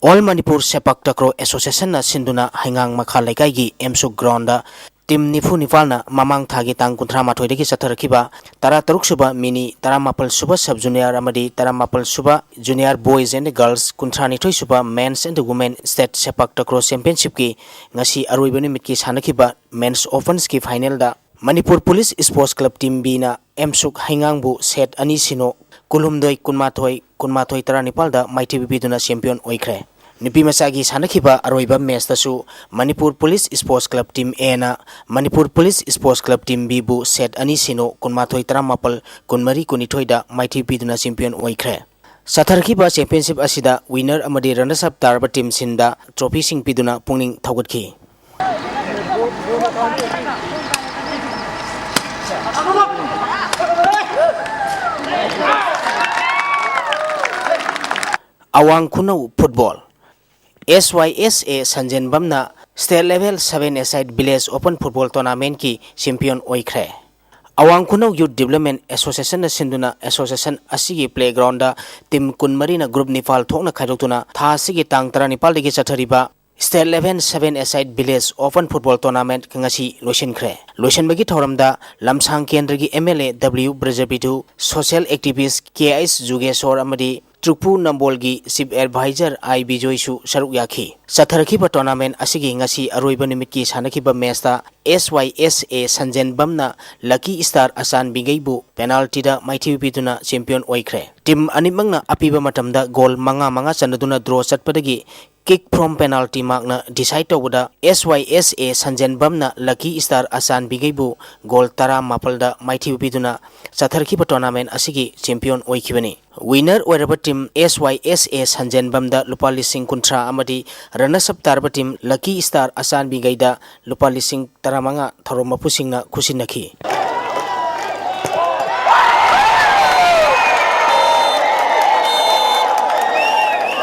ꯑꯣꯜ ꯃꯅꯤꯄꯨꯔ ꯁꯦꯄꯥꯛ ꯇꯀ꯭ꯔꯣ ꯑꯦꯁꯣꯁꯤꯌꯦꯁꯟꯅ ꯁꯤꯟꯗꯨꯅ ꯍꯩꯉꯥꯡ ꯃꯈꯥ ꯂꯩꯀꯥꯏꯒꯤ ꯑꯦꯝꯁꯨꯛ ꯒ꯭ꯔꯥꯎꯟꯗ ꯇꯤꯝ ꯅꯤꯐꯨ ꯅꯤꯄꯥꯜꯅ ꯃꯃꯥꯡ ꯊꯥꯒꯤ ꯇꯥꯡ ꯀꯨꯟꯊ꯭ꯔꯥ ꯃꯥꯊꯣꯏꯗꯒꯤ ꯆꯠꯊꯔꯛꯈꯤꯕ ꯇꯔꯥ ꯇꯔꯨꯛ ꯁꯨꯕ ꯃꯤꯅꯤ, ꯇꯔꯥ ꯃꯥꯄꯜ ꯁꯨꯕ ꯁꯕ ꯖꯨꯅꯤꯌꯔ ꯑꯃꯗꯤ ꯇꯔꯥ ꯃꯥꯄꯜ ꯁꯨꯕ ꯖꯨꯅꯤꯌꯔ ꯕꯣꯏꯁ ꯑꯦꯟ ꯒꯔꯜꯁ, ꯀꯨꯟꯊ꯭ꯔꯥ ꯅꯤꯊꯣꯏ ꯁꯨꯕ men's and women state sepak takraw ꯆꯦꯝꯄꯤꯌꯟꯁꯤꯞꯀꯤ ꯉꯁꯤ ꯑꯔꯣꯏꯕ ꯅꯨꯃꯤꯠꯀꯤ ꯁꯥꯟꯅꯈꯤꯕ ꯃꯦꯟꯁ ꯑꯣꯄꯟꯁꯀꯤ ꯐꯥꯏꯅꯦꯜꯗ Manipur police sports club team ꯕꯤꯅ ꯑꯦꯝꯁꯨꯛ ꯍꯩꯉꯥꯡꯕꯨ ꯁꯦꯠ ꯑꯅꯤ ꯁꯤꯅꯣ, ꯀꯨꯟꯍꯨꯝꯗꯣꯏ ꯀꯨꯟꯃꯥꯊꯣꯏ, ꯀꯨꯟꯃꯥꯊꯣꯏ ꯇꯔꯥꯅꯤꯄꯥꯜꯗ ꯃꯥꯏꯊꯤꯕ ꯄꯤꯗꯨꯅ ꯆꯦꯝꯄꯤꯌꯟ ꯑꯣꯏꯈ꯭ꯔꯦ꯫ ꯅꯨꯄꯤ ꯃꯆꯥꯒꯤ ꯁꯥꯟꯅꯈꯤꯕ ꯑꯔꯣꯏꯕ ꯃꯦꯆꯇꯁꯨ Manipur police sports club team ꯑꯦꯅ Manipur police sports club team ꯕꯤꯕꯨ ꯁꯦꯠ ꯑꯅꯤ ꯁꯤꯅꯣ, ꯀꯨꯟꯃꯥꯊꯣꯏ ꯇꯔꯥꯃꯥꯄꯜ, ꯀꯨꯟꯃꯔꯤ ꯀꯨꯟꯅꯤꯊꯣꯏꯗ ꯃꯥꯏꯊꯤꯕ ꯄꯤꯗꯨꯅ ꯆꯦꯝꯄꯤꯌꯟ ꯑꯣꯏꯈ꯭ꯔꯦ꯫ ꯆꯠꯊꯔꯛꯈꯤꯕ ꯆꯦꯝꯄꯤꯌꯟꯁꯤꯞ ꯑꯁꯤꯗ ꯋꯤꯅꯔ ꯑꯃꯗꯤ ꯔꯅꯔꯁ ꯑꯞ ꯇꯥꯔꯕ ꯇꯤꯝꯁꯤꯡꯗ ꯇ꯭ꯔꯣꯐꯤꯁꯤꯡ ꯄꯤꯗꯨꯅ ꯄꯨꯛꯅꯤꯡ ꯊꯧꯒꯠꯈꯤ꯫ ꯑꯋꯥꯡ ꯈꯨꯅꯧ football. S Y S A ꯁꯟꯖꯦꯟꯕꯝꯅ state level seven a side village open football ꯇꯣꯔꯅꯥꯃꯦꯟꯠꯀꯤ ꯆꯦꯝꯄꯤꯌꯟ ꯑꯣꯏꯈ꯭ꯔꯦ꯫ ꯑꯋꯥꯡ ꯈꯨꯅꯧ ꯌꯨꯠ ꯗꯤꯕ꯭ꯂꯞꯃꯦꯟ ꯑꯦꯁꯣꯁꯤꯌꯦꯁꯟꯅ ꯁꯤꯟꯗꯨꯅ ꯑꯦꯁꯣꯁꯤꯌꯦꯁꯟ ꯑꯁꯤꯒꯤ ꯄ꯭ꯂꯦꯒ꯭ꯔꯥꯎꯟꯗ ꯇꯤꯝ ꯀꯨꯟꯃꯔꯤꯅ ꯒ꯭ꯔꯨꯞ ꯅꯤꯄꯥꯜ ꯊꯣꯛꯅ ꯈꯥꯏꯗꯣꯛꯇꯨꯅ ꯊꯥ ꯑꯁꯤꯒꯤ ꯇꯥꯡ ꯇꯔꯥꯅꯤꯄꯥꯜꯗꯒꯤ ꯆꯠꯊꯔꯤꯕ state level seven a side village open football tournament ꯉꯁꯤ ꯂꯣꯏꯁꯤꯟꯈ꯭ꯔꯦ꯫ ꯂꯣꯏꯁꯤꯟꯕꯒꯤ ꯊꯧꯔꯝꯗ ꯂꯝꯁꯥꯡ ꯀꯦꯟꯗ꯭ꯔꯒꯤ M L A W Brajabidhu, social activist K H Jugeshor ꯑꯃꯗꯤ ꯇ꯭ꯔꯨꯛꯄꯨ ꯅꯝꯕꯣꯜꯒꯤ ꯆꯤꯐ ꯑꯦꯗꯚꯥꯏꯖꯔ ꯑꯥꯏ ꯕꯤꯖꯣꯏꯁꯨ ꯁꯔꯨꯛ ꯌꯥꯈꯤ꯫ ꯆꯠꯊꯔꯛꯈꯤꯕ ꯇꯣꯔꯅꯥꯃꯦꯟꯠ ꯑꯁꯤꯒꯤ ꯉꯁꯤ ꯑꯔꯣꯏꯕ ꯅꯨꯃꯤꯠꯀꯤ ꯁꯥꯟꯅꯈꯤꯕ ꯃꯦꯆꯇ ꯑꯦꯁ ꯋꯥꯏ ꯑꯦꯁ ꯑꯦ ꯁꯟꯖꯦꯟꯕꯝꯅ ꯂꯀꯤ ꯁ꯭ꯇꯥꯔ ꯑꯆꯥꯟꯕꯤꯒꯩꯕꯨ ꯄꯦꯅꯥꯜꯇꯤꯗ ꯃꯥꯏꯊꯤꯕ ꯄꯤꯗꯨꯅ ꯆꯦꯝꯄꯤꯌꯟ ꯑꯣꯏꯈ꯭ꯔꯦ꯫ ꯇꯤꯝ ꯑꯅꯤꯃꯛꯅ ꯑꯄꯤꯕ ꯃꯇꯝꯗ ꯒꯣꯜ ꯃꯉꯥ ꯃꯉꯥ ꯆꯟꯅꯗꯨꯅ ꯗ꯭ꯔꯣ ꯆꯠꯄꯗꯒꯤ ꯀꯤꯛ ꯐ꯭ꯔꯣꯝ ꯄꯦꯅꯥꯜꯇꯤ ꯃꯥꯔꯛꯅ ꯗꯤꯁꯥꯏꯗ ꯇꯧꯕꯗ ꯑꯦꯁ Y S A ꯁꯟꯖꯦꯟꯕꯝꯅ ꯂꯀꯤ star ꯑꯆꯥꯟꯕꯤꯒꯩꯕꯨ goal ꯇꯔꯥꯃꯥꯄꯜꯗ ꯃꯥꯏꯊꯤꯕ ꯄꯤꯗꯨꯅ ꯆꯠꯊꯔꯛꯈꯤꯕ ꯇꯣꯔꯅꯥꯃꯦꯟ ꯑꯁꯤꯒꯤ ꯆꯦꯝꯄꯤꯌꯟ ꯑꯣꯏꯈꯤꯕꯅꯤ꯫ ꯋꯤꯅꯔ ꯑꯣꯏꯔꯕ ꯇꯤꯝ ꯑꯦꯁ ꯋꯥꯏ ꯑꯦꯁ ꯑꯦ ꯁꯟꯖꯦꯟꯕꯝꯗ ꯂꯨꯄꯥ ꯂꯤꯁꯤꯡ ꯀꯨꯟꯊ꯭ꯔꯥ ꯑꯃꯗꯤ ꯔꯅꯔꯁ ꯑꯞ ꯇꯥꯔꯕ ꯇꯤꯝ ꯂꯀꯤ ꯁ꯭ꯇꯥꯔ ꯑꯆꯥꯟꯕꯤꯒꯩꯗ ꯂꯨꯄꯥ ꯂꯤꯁꯤꯡ ꯇꯔꯥꯃꯉꯥ ꯊꯧꯔꯝ ꯃꯄꯨꯁꯤꯡꯅ ꯈꯨꯠꯁꯤꯟꯅꯈꯤ꯫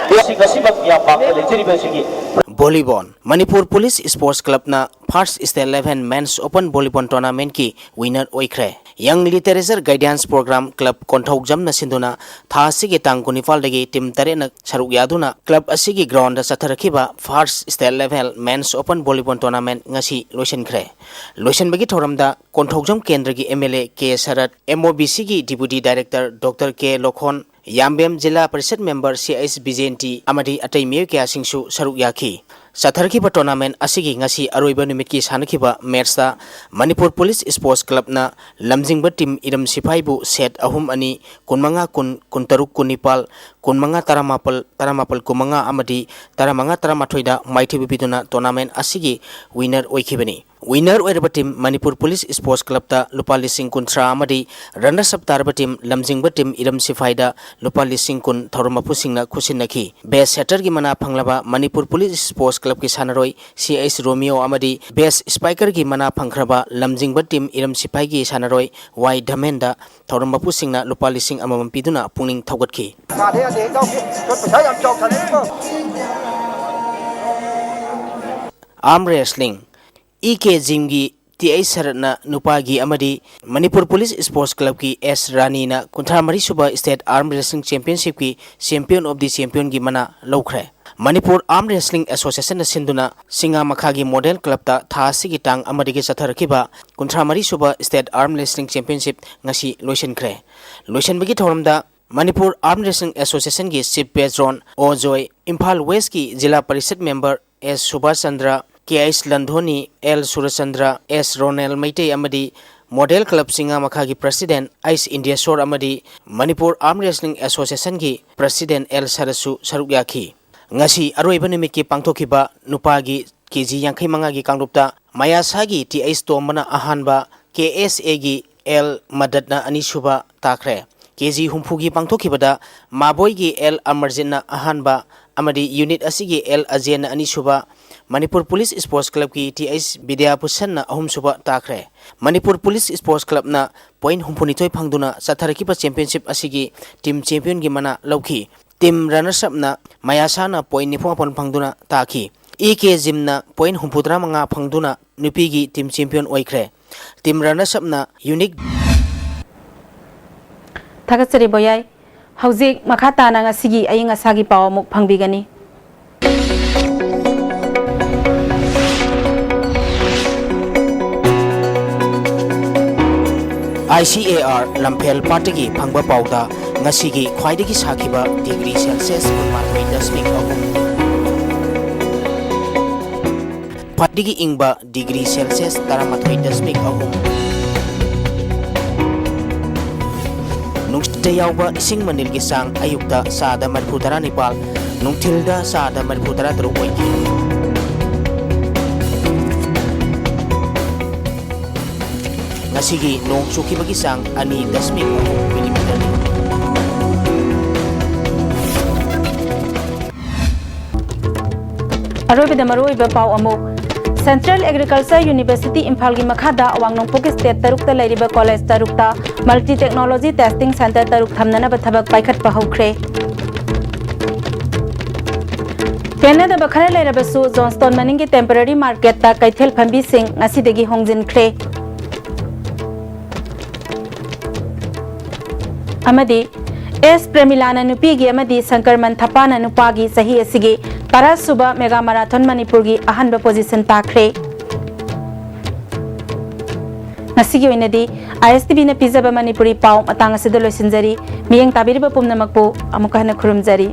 ꯉꯁꯤ, ꯉꯁꯤꯃꯛ ꯃꯤꯌꯥꯝ ꯃꯥꯡꯗ ꯂꯩꯖꯔꯤꯕ ꯑꯁꯤꯒꯤ ꯚꯣꯂꯤꯕꯣꯜ꯫ ꯃꯅꯤꯄꯨꯔ ꯄꯨꯂꯤꯁ ꯁ꯭ꯄꯣꯔꯠꯁ ꯀ꯭ꯂꯕꯅ first state level men's open volleyball ꯇꯣꯔꯅꯥꯃꯦꯟꯠꯀꯤ ꯋꯤꯅꯔ ꯑꯣꯏꯈ꯭ꯔꯦ꯫ ꯌꯪ ꯂꯤꯇꯔꯦꯆꯔ ꯒꯥꯏꯗꯦꯟꯁ ꯄ꯭ꯔꯣꯒ꯭ꯔꯥꯝ ꯀ꯭ꯂꯕ ꯀꯣꯟꯊꯧꯖꯝꯅ ꯁꯤꯟꯗꯨꯅ ꯊꯥ ꯑꯁꯤꯒꯤ ꯇꯥꯡ ꯀꯨꯟꯅꯤꯄꯥꯜꯗꯒꯤ ꯇꯤꯝ ꯇꯔꯦꯠꯅ ꯁꯔꯨꯛ ꯌꯥꯗꯨꯅ ꯀ꯭ꯂꯕ ꯑꯁꯤꯒꯤ ꯒ꯭ꯔꯥꯎꯟꯗ ꯆꯠꯊꯔꯛꯈꯤꯕ first state level men's open volleyball tournament ꯉꯁꯤ ꯂꯣꯏꯁꯤꯟꯈ꯭ꯔꯦ꯫ ꯂꯣꯏꯁꯤꯟꯕꯒꯤ ꯊꯧꯔꯝꯗ ꯀꯣꯟꯊꯧꯖꯝ ꯀꯦꯟꯗ꯭ꯔꯒꯤ M L A K Sarat, M O B ꯁꯤꯒꯤ deputy director doctor K Lokhon, Yambem zilla parishad member C H ꯕꯤꯖꯦꯟꯇꯤ ꯑꯃꯗꯤ ꯑꯇꯩ ꯃꯤꯑꯣꯏ ꯀꯌꯥꯁꯤꯡꯁꯨ ꯁꯔꯨꯛ ꯌꯥꯈꯤ꯫ ꯆꯠꯊꯔꯛꯈꯤꯕ ꯇꯣꯔꯅꯥꯃꯦꯟꯠ ꯑꯁꯤꯒꯤ ꯉꯁꯤ ꯑꯔꯣꯏꯕ ꯅꯨꯃꯤꯠꯀꯤ ꯁꯥꯟꯅꯈꯤꯕ ꯃꯦꯠꯆꯇ ꯃꯅꯤꯄꯨꯔ ꯄꯨꯂꯤꯁ ꯁ꯭ꯄꯣꯔꯠꯁ ꯀ꯭ꯂꯕꯅ ꯂꯝꯖꯤꯡꯕ ꯇꯤꯝ ꯏꯔꯝ ꯁꯤꯐꯥꯏꯕꯨ ꯁꯦꯠ ꯑꯍꯨꯝ ꯑꯅꯤ, ꯀꯨꯟꯃꯉꯥ ꯀꯨꯟ, ꯀꯨꯟꯇꯔꯨꯛ ꯀꯨꯟꯅꯤꯄꯥꯜ, ꯀꯨꯟꯃꯉꯥ ꯇꯔꯥꯃꯥꯄꯜ, ꯇꯔꯥꯃꯥꯄꯜ ꯀꯨꯟꯃꯉꯥ ꯑꯃꯗꯤ ꯇꯔꯥꯃꯉꯥ ꯇꯔꯥꯃꯥꯊꯣꯏꯗ ꯃꯥꯏꯊꯤꯕ ꯄꯤꯗꯨꯅ ꯇꯣꯔꯅꯥꯃꯦꯟꯠ ꯑꯁꯤꯒꯤ ꯋꯤꯅꯔ ꯑꯣꯏꯈꯤꯕꯅꯤ꯫ ꯋꯤꯅꯔ ꯑꯣꯏꯔꯕ ꯇꯤꯝ ꯃꯅꯤꯄꯨꯔ ꯄꯨꯂꯤꯁ ꯁ꯭ꯄꯣꯔꯠꯁ ꯀ꯭ꯂꯕꯇ ꯂꯨꯄꯥ ꯂꯤꯁꯤꯡ ꯀꯨꯟꯊ꯭ꯔꯥ ꯑꯃꯗꯤ ꯔꯅꯔꯁ ꯑꯞ ꯇꯥꯔꯕ ꯇꯤꯝ ꯂꯝꯖꯤꯡꯕ ꯇꯤꯝ ꯏꯔꯝ ꯁꯤꯐꯥꯏꯗ ꯂꯨꯄꯥ ꯂꯤꯁꯤꯡ ꯀꯨꯟ ꯊꯧꯔꯝ ꯃꯄꯨꯁꯤꯡꯅ ꯈꯨꯠꯁꯤꯟꯅꯈꯤ꯫ ꯕꯦꯁ ꯁꯦꯇꯔꯒꯤ ꯃꯅꯥ ꯐꯪꯂꯕ ꯃꯅꯤꯄꯨꯔ ꯄꯨꯂꯤꯁ ꯁ꯭ꯄꯣꯔꯠꯁ ꯀ꯭ꯂꯕꯀꯤ ꯁꯥꯟꯅꯔꯣꯏ ꯁꯤ ꯑꯩꯆ ꯔꯣꯃꯤꯌꯣ ꯑꯃꯗꯤ ꯕꯦꯁ ꯁ꯭ꯄꯥꯏꯀꯔꯒꯤ ꯃꯅꯥ ꯐꯪꯈ꯭ꯔꯕ ꯂꯝꯖꯤꯡꯕ ꯇꯤꯝ ꯏꯔꯝ ꯁꯤꯐꯥꯏꯒꯤ ꯁꯥꯟꯅꯔꯣꯏ ꯋꯥꯏ ꯙꯃꯦꯟꯗ ꯊꯧꯔꯝ ꯃꯄꯨꯁꯤꯡꯅ ꯂꯨꯄꯥ ꯂꯤꯁꯤꯡ ꯑꯃꯃꯝ ꯄꯤꯗꯨꯅ ꯄꯨꯛꯅꯤꯡ ꯊꯧꯒꯠꯈꯤ꯫ ꯌꯥꯗꯦ, ꯌꯥꯗꯦ, ꯏꯇꯥꯎꯕꯤ꯫ ꯄꯩꯁꯥ ꯌꯥꯝ ꯆꯥꯎ ꯁꯥꯟꯅꯩꯀꯣ꯫ ꯑꯥꯔꯝ ꯔꯦꯁꯂꯤꯡ꯫ ꯏ ꯀꯦ ꯖꯤꯝꯒꯤ ꯇꯤ ꯑꯩꯆ ꯁꯔꯠꯅ ꯅꯨꯄꯥꯒꯤ ꯑꯃꯗꯤ ꯃꯅꯤꯄꯨꯔ ꯄꯨꯂꯤꯁ ꯁ꯭ꯄꯣꯔꯠꯁ ꯀ꯭ꯂꯕꯀꯤ ꯑꯦꯁ ꯔꯥꯅꯤꯅ ꯀꯨꯟꯊ꯭ꯔꯥ ꯃꯔꯤ ꯁꯨꯕ ꯁ꯭ꯇꯦꯠ ꯑꯥꯔꯝ ꯔꯦꯁꯂꯤꯡ ꯆꯦꯝꯄꯤꯌꯟꯁꯤꯞꯀꯤ ꯆꯦꯝꯄꯤꯌꯟ ꯑꯣꯐ ꯗꯤ ꯆꯦꯝꯄꯤꯌꯟꯒꯤ ꯃꯅꯥ ꯂꯧꯈ꯭ꯔꯦ꯫ ꯃꯅꯤꯄꯨꯔ ꯑꯥꯔꯝ ꯔꯦꯁꯂꯤꯡ ꯑꯦꯁꯣꯁꯤꯌꯦꯁꯟꯅ ꯁꯤꯟꯗꯨꯅ ꯁꯤꯡꯉꯥꯃꯈꯥꯒꯤ ꯃꯣꯗꯦꯜ ꯀ꯭ꯂꯕꯇ ꯊꯥ ꯑꯁꯤꯒꯤ ꯇꯥꯡ ꯑꯃꯗꯒꯤ ꯆꯠꯊꯔꯛꯈꯤꯕ ꯀꯨꯟꯊ꯭ꯔꯥ ꯃꯔꯤ ꯁꯨꯕ ꯁ꯭ꯇꯦꯠ ꯑꯥꯔꯝ ꯔꯦꯁꯂꯤꯡ ꯆꯦꯝꯄꯤꯌꯟꯁꯤꯞ ꯉꯁꯤ ꯂꯣꯏꯁꯤꯟꯈ꯭ꯔꯦ꯫ ꯂꯣꯏꯁꯤꯟꯕꯒꯤ ꯊꯧꯔꯝꯗ ꯃꯅꯤꯄꯨꯔ ꯑꯥꯔꯝ ꯔꯦꯁꯂꯤꯡ ꯑꯦꯁꯣꯁꯤꯌꯦꯁꯟꯒꯤ ꯆꯤꯐ ꯄꯦꯇ꯭ꯔꯣꯟ ꯑꯣ ꯖꯣꯏ, ꯏꯝꯐꯥꯜ ꯋꯦꯁꯀꯤ ꯖꯤꯂꯥ ꯄꯔꯤꯁꯠ ꯃꯦꯝꯕꯔ ꯑꯦꯁ ꯁꯨꯕꯥꯁ ꯆꯟꯗ꯭ꯔ, ꯀꯦ ꯑꯩꯆ ꯂꯟꯙꯣꯅꯤ, ꯑꯦꯜ ꯁꯨꯔꯆꯟꯗ꯭ꯔ, ꯑꯦꯁ ꯔꯣꯅꯦꯜ ꯃꯩꯇꯩ ꯑꯃꯗꯤ ꯃꯣꯗꯦꯜ ꯀ꯭ꯂꯕꯁꯤꯡ ꯃꯈꯥꯒꯤ ꯄ꯭ꯔꯁꯤꯗꯦꯟ ꯑꯩꯆ ꯏꯟꯗꯤꯌꯥꯁꯣꯔ ꯑꯃꯗꯤ ꯃꯅꯤꯄꯨꯔ ꯑꯥꯔꯝ ꯔꯦꯁꯂꯤꯡ ꯑꯦꯁꯣꯁꯤꯌꯦꯁꯟꯒꯤ ꯄ꯭ꯔꯁꯤꯗꯦꯟ ꯑꯦꯜ ꯁꯔꯠꯁꯨ ꯁꯔꯨꯛ ꯌꯥꯈꯤ꯫ ꯉꯁꯤ ꯑꯔꯣꯏꯕ ꯅꯨꯃꯤꯠꯀꯤ ꯄꯥꯡꯊꯣꯛꯈꯤꯕ ꯅꯨꯄꯥꯒꯤ ꯀꯦ ꯖꯤ ꯌꯥꯡꯈꯩ ꯃꯉꯥꯒꯤ ꯀꯥꯡꯂꯨꯞꯇ ꯃꯌꯥꯁꯥꯒꯤ ꯇꯤ ꯑꯩꯆ ꯇꯣꯝꯕꯅ ꯑꯍꯥꯟꯕ, ꯀꯦ ꯑꯦꯁ ꯑꯦꯒꯤ ꯑꯦꯜ ꯃꯗꯠꯅ ꯑꯅꯤꯁꯨꯕ ꯇꯥꯈ꯭ꯔꯦ꯫ ꯀꯦ ꯖꯤ ꯍꯨꯝꯐꯨꯒꯤ ꯄꯥꯡꯊꯣꯛꯈꯤꯕꯗ ꯃꯥꯕꯣꯏꯒꯤ ꯑꯦꯜ ꯑꯃꯔꯖꯤꯠꯅ ꯑꯍꯥꯟꯕ ꯑꯃꯗꯤ ꯌꯨꯅꯤꯠ ꯑꯁꯤꯒꯤ ꯑꯦꯜ ꯑꯖꯦꯟꯅ ꯑꯅꯤꯁꯨꯕ, ꯃꯅꯤꯄꯨꯔ ꯄꯨꯂꯤꯁ ꯁ꯭ꯄꯣꯔꯠꯁ ꯀ꯭ꯂꯕꯀꯤ ꯇꯤ ꯑꯩꯆ ꯕꯤꯗ꯭ꯌꯥꯚꯨꯁꯟꯅ ꯑꯍꯨꯝꯁꯨꯕ ꯇꯥꯈ꯭ꯔꯦ꯫ ꯃꯅꯤꯄꯨꯔ ꯄꯨꯂꯤꯁ ꯁ꯭ꯄꯣꯔꯠꯁ ꯀ꯭ꯂꯕꯅ ꯄꯣꯏꯟꯠ ꯍꯨꯝꯐꯨꯅꯤꯊꯣꯏ ꯐꯪꯗꯨꯅ ꯆꯠꯊꯔꯛꯈꯤꯕ ꯆꯦꯝꯄꯤꯌꯟꯁꯤꯞ ꯑꯁꯤꯒꯤ ꯇꯤꯝ ꯆꯦꯝꯄꯤꯌꯟꯒꯤ ꯃꯅꯥ ꯂꯧꯈꯤ꯫ ꯇꯤꯝ ꯔꯅꯔꯁ ꯑꯞꯅ ꯃꯌꯥꯁꯥꯅ ꯄꯣꯏꯟꯠ ꯅꯤꯐꯨ ꯃꯥꯄꯟ ꯐꯪꯗꯨꯅ ꯇꯥꯈꯤ꯫ ꯏ ꯀꯦ ꯖꯤꯝꯅ ꯄꯣꯏꯟꯠ ꯍꯨꯝꯐꯨꯇꯔꯥ ꯃꯉꯥ ꯐꯪꯗꯨꯅ ꯅꯨꯄꯤꯒꯤ ꯇꯤꯝ ꯆꯦꯝꯄꯤꯌꯟ ꯑꯣꯏꯈ꯭ꯔꯦ꯫ ꯇꯤꯝ ꯔꯅꯔꯁ ꯑꯞꯅ ꯌꯨꯅꯤꯛ ꯊꯥꯒꯠꯆꯔꯤ ꯕꯣꯌꯥꯏ꯫ ꯍꯧꯖꯤꯛ ꯃꯈꯥ ꯇꯥꯅ ꯉꯁꯤꯒꯤ ꯑꯏꯪ ꯑꯁꯥꯒꯤ ꯄꯥꯎ ꯑꯃꯨꯛ ꯐꯪꯕꯤꯒꯅꯤ꯫ ꯑꯥꯏ ꯁꯤ ꯑꯦ ꯑꯥꯔ ꯂꯝꯐꯦꯜ ꯄꯥꯠꯇꯒꯤ ꯐꯪꯕ ꯄꯥꯎꯗ ꯉꯁꯤꯒꯤ ꯈ꯭ꯋꯥꯏꯗꯒꯤ ꯁꯥꯈꯤꯕ ꯗꯤꯒ꯭ꯔꯤ ꯁꯦꯜꯁꯤꯌꯁ ꯀꯨꯟꯃꯥꯊꯣꯏ ꯗꯁꯃꯤꯛ ꯑꯍꯨꯝ, ꯈ꯭ꯋꯥꯏꯗꯒꯤ ꯏꯪꯕ ꯗꯤꯒ꯭ꯔꯤ ꯁꯦꯜꯁꯤꯌꯁ ꯇꯔꯥꯃꯥꯊꯣꯏ ꯗꯁꯃꯤꯛ ꯑꯍꯨꯝ꯫ ꯅꯨꯡꯁꯤꯠꯇ ꯌꯥꯎꯕ ꯏꯁꯤꯡ ꯃꯅꯤꯜꯒꯤ ꯆꯥꯡ ꯑꯌꯨꯛꯇ ꯆꯥꯗ ꯃꯔꯤꯐꯨ ꯇꯔꯥꯅꯤꯄꯥꯜ, ꯅꯨꯡꯊꯤꯜꯗ ꯆꯥꯗ ꯃꯔꯤꯐꯨ ꯇꯔꯥꯇꯔꯨꯛ ꯑꯣꯏꯈꯤ꯫ ꯉꯁꯤꯒꯤ ꯅꯣꯡ ꯆꯨꯈꯤꯕꯒꯤ ꯆꯥꯡ ꯑꯅꯤ ꯗꯁꯃꯤꯛ ꯑꯍꯨꯝ ꯃꯤꯂꯤꯃꯤꯇꯔꯅꯤ꯫ ꯑꯔꯣꯏꯕꯗ ꯃꯔꯨꯑꯣꯏꯕ ꯄꯥꯎ ꯑꯃꯨꯛ꯫ Central Agriculture University ꯏꯝꯐꯥꯜꯒꯤ ꯃꯈꯥꯗ ꯑꯋꯥꯡ ꯅꯣꯡꯄꯣꯛ state ꯇꯔꯨꯛꯇ ꯂꯩꯔꯤꯕ college ꯇꯔꯨꯛꯇ multi technology testing center ꯇꯔꯨꯛ ꯊꯝꯅꯅꯕ ꯊꯕꯛ ꯄꯥꯏꯈꯠꯄ ꯍꯧꯈ꯭ꯔꯦ꯫ ꯄꯦꯟꯅꯗꯕ ꯈꯔ ꯂꯩꯔꯕꯁꯨ ꯖꯣꯟꯁꯇꯣꯟ ꯃꯅꯤꯡꯒꯤ temporary marketꯇ ꯀꯩꯊꯦꯜ ꯐꯝꯕꯤꯁꯤꯡ ꯉꯁꯤꯗꯒꯤ ꯍꯣꯡꯖꯤꯟꯈ꯭ꯔꯦ꯫ ꯑꯃꯗꯤ ꯑꯦꯁ ꯄ꯭ꯔꯦꯃꯤꯂꯥꯅ ꯅꯨꯄꯤꯒꯤ ꯑꯃꯗꯤ ꯁꯪꯀꯔꯃꯟ ꯊꯄꯥꯅ ꯅꯨꯄꯥꯒꯤ ꯆꯍꯤ ꯑꯁꯤꯒꯤ ꯇꯔꯥꯁꯨꯕ mega marathon ꯃꯅꯤꯄꯨꯔꯒꯤ ꯑꯍꯥꯟꯕ position ꯇꯥꯈ꯭ꯔꯦ꯫ ꯉꯁꯤꯒꯤ ꯑꯣꯏꯅꯗꯤ ꯑꯥꯏ ꯑꯦꯁ ꯇꯤ ꯚꯤꯅ ꯄꯤꯖꯕ ꯃꯅꯤꯄꯨꯔꯤ ꯄꯥꯎ ꯃꯇꯥꯡ ꯑꯁꯤꯗ ꯂꯣꯏꯁꯤꯟꯖꯔꯤ꯫ ꯃꯤꯠꯌꯦꯡ ꯇꯥꯕꯤꯔꯤꯕ ꯄꯨꯝꯅꯃꯛꯄꯨ ꯑꯃꯨꯛꯀ ꯍꯟꯅ ꯈꯨꯔꯨꯝꯖꯔꯤ꯫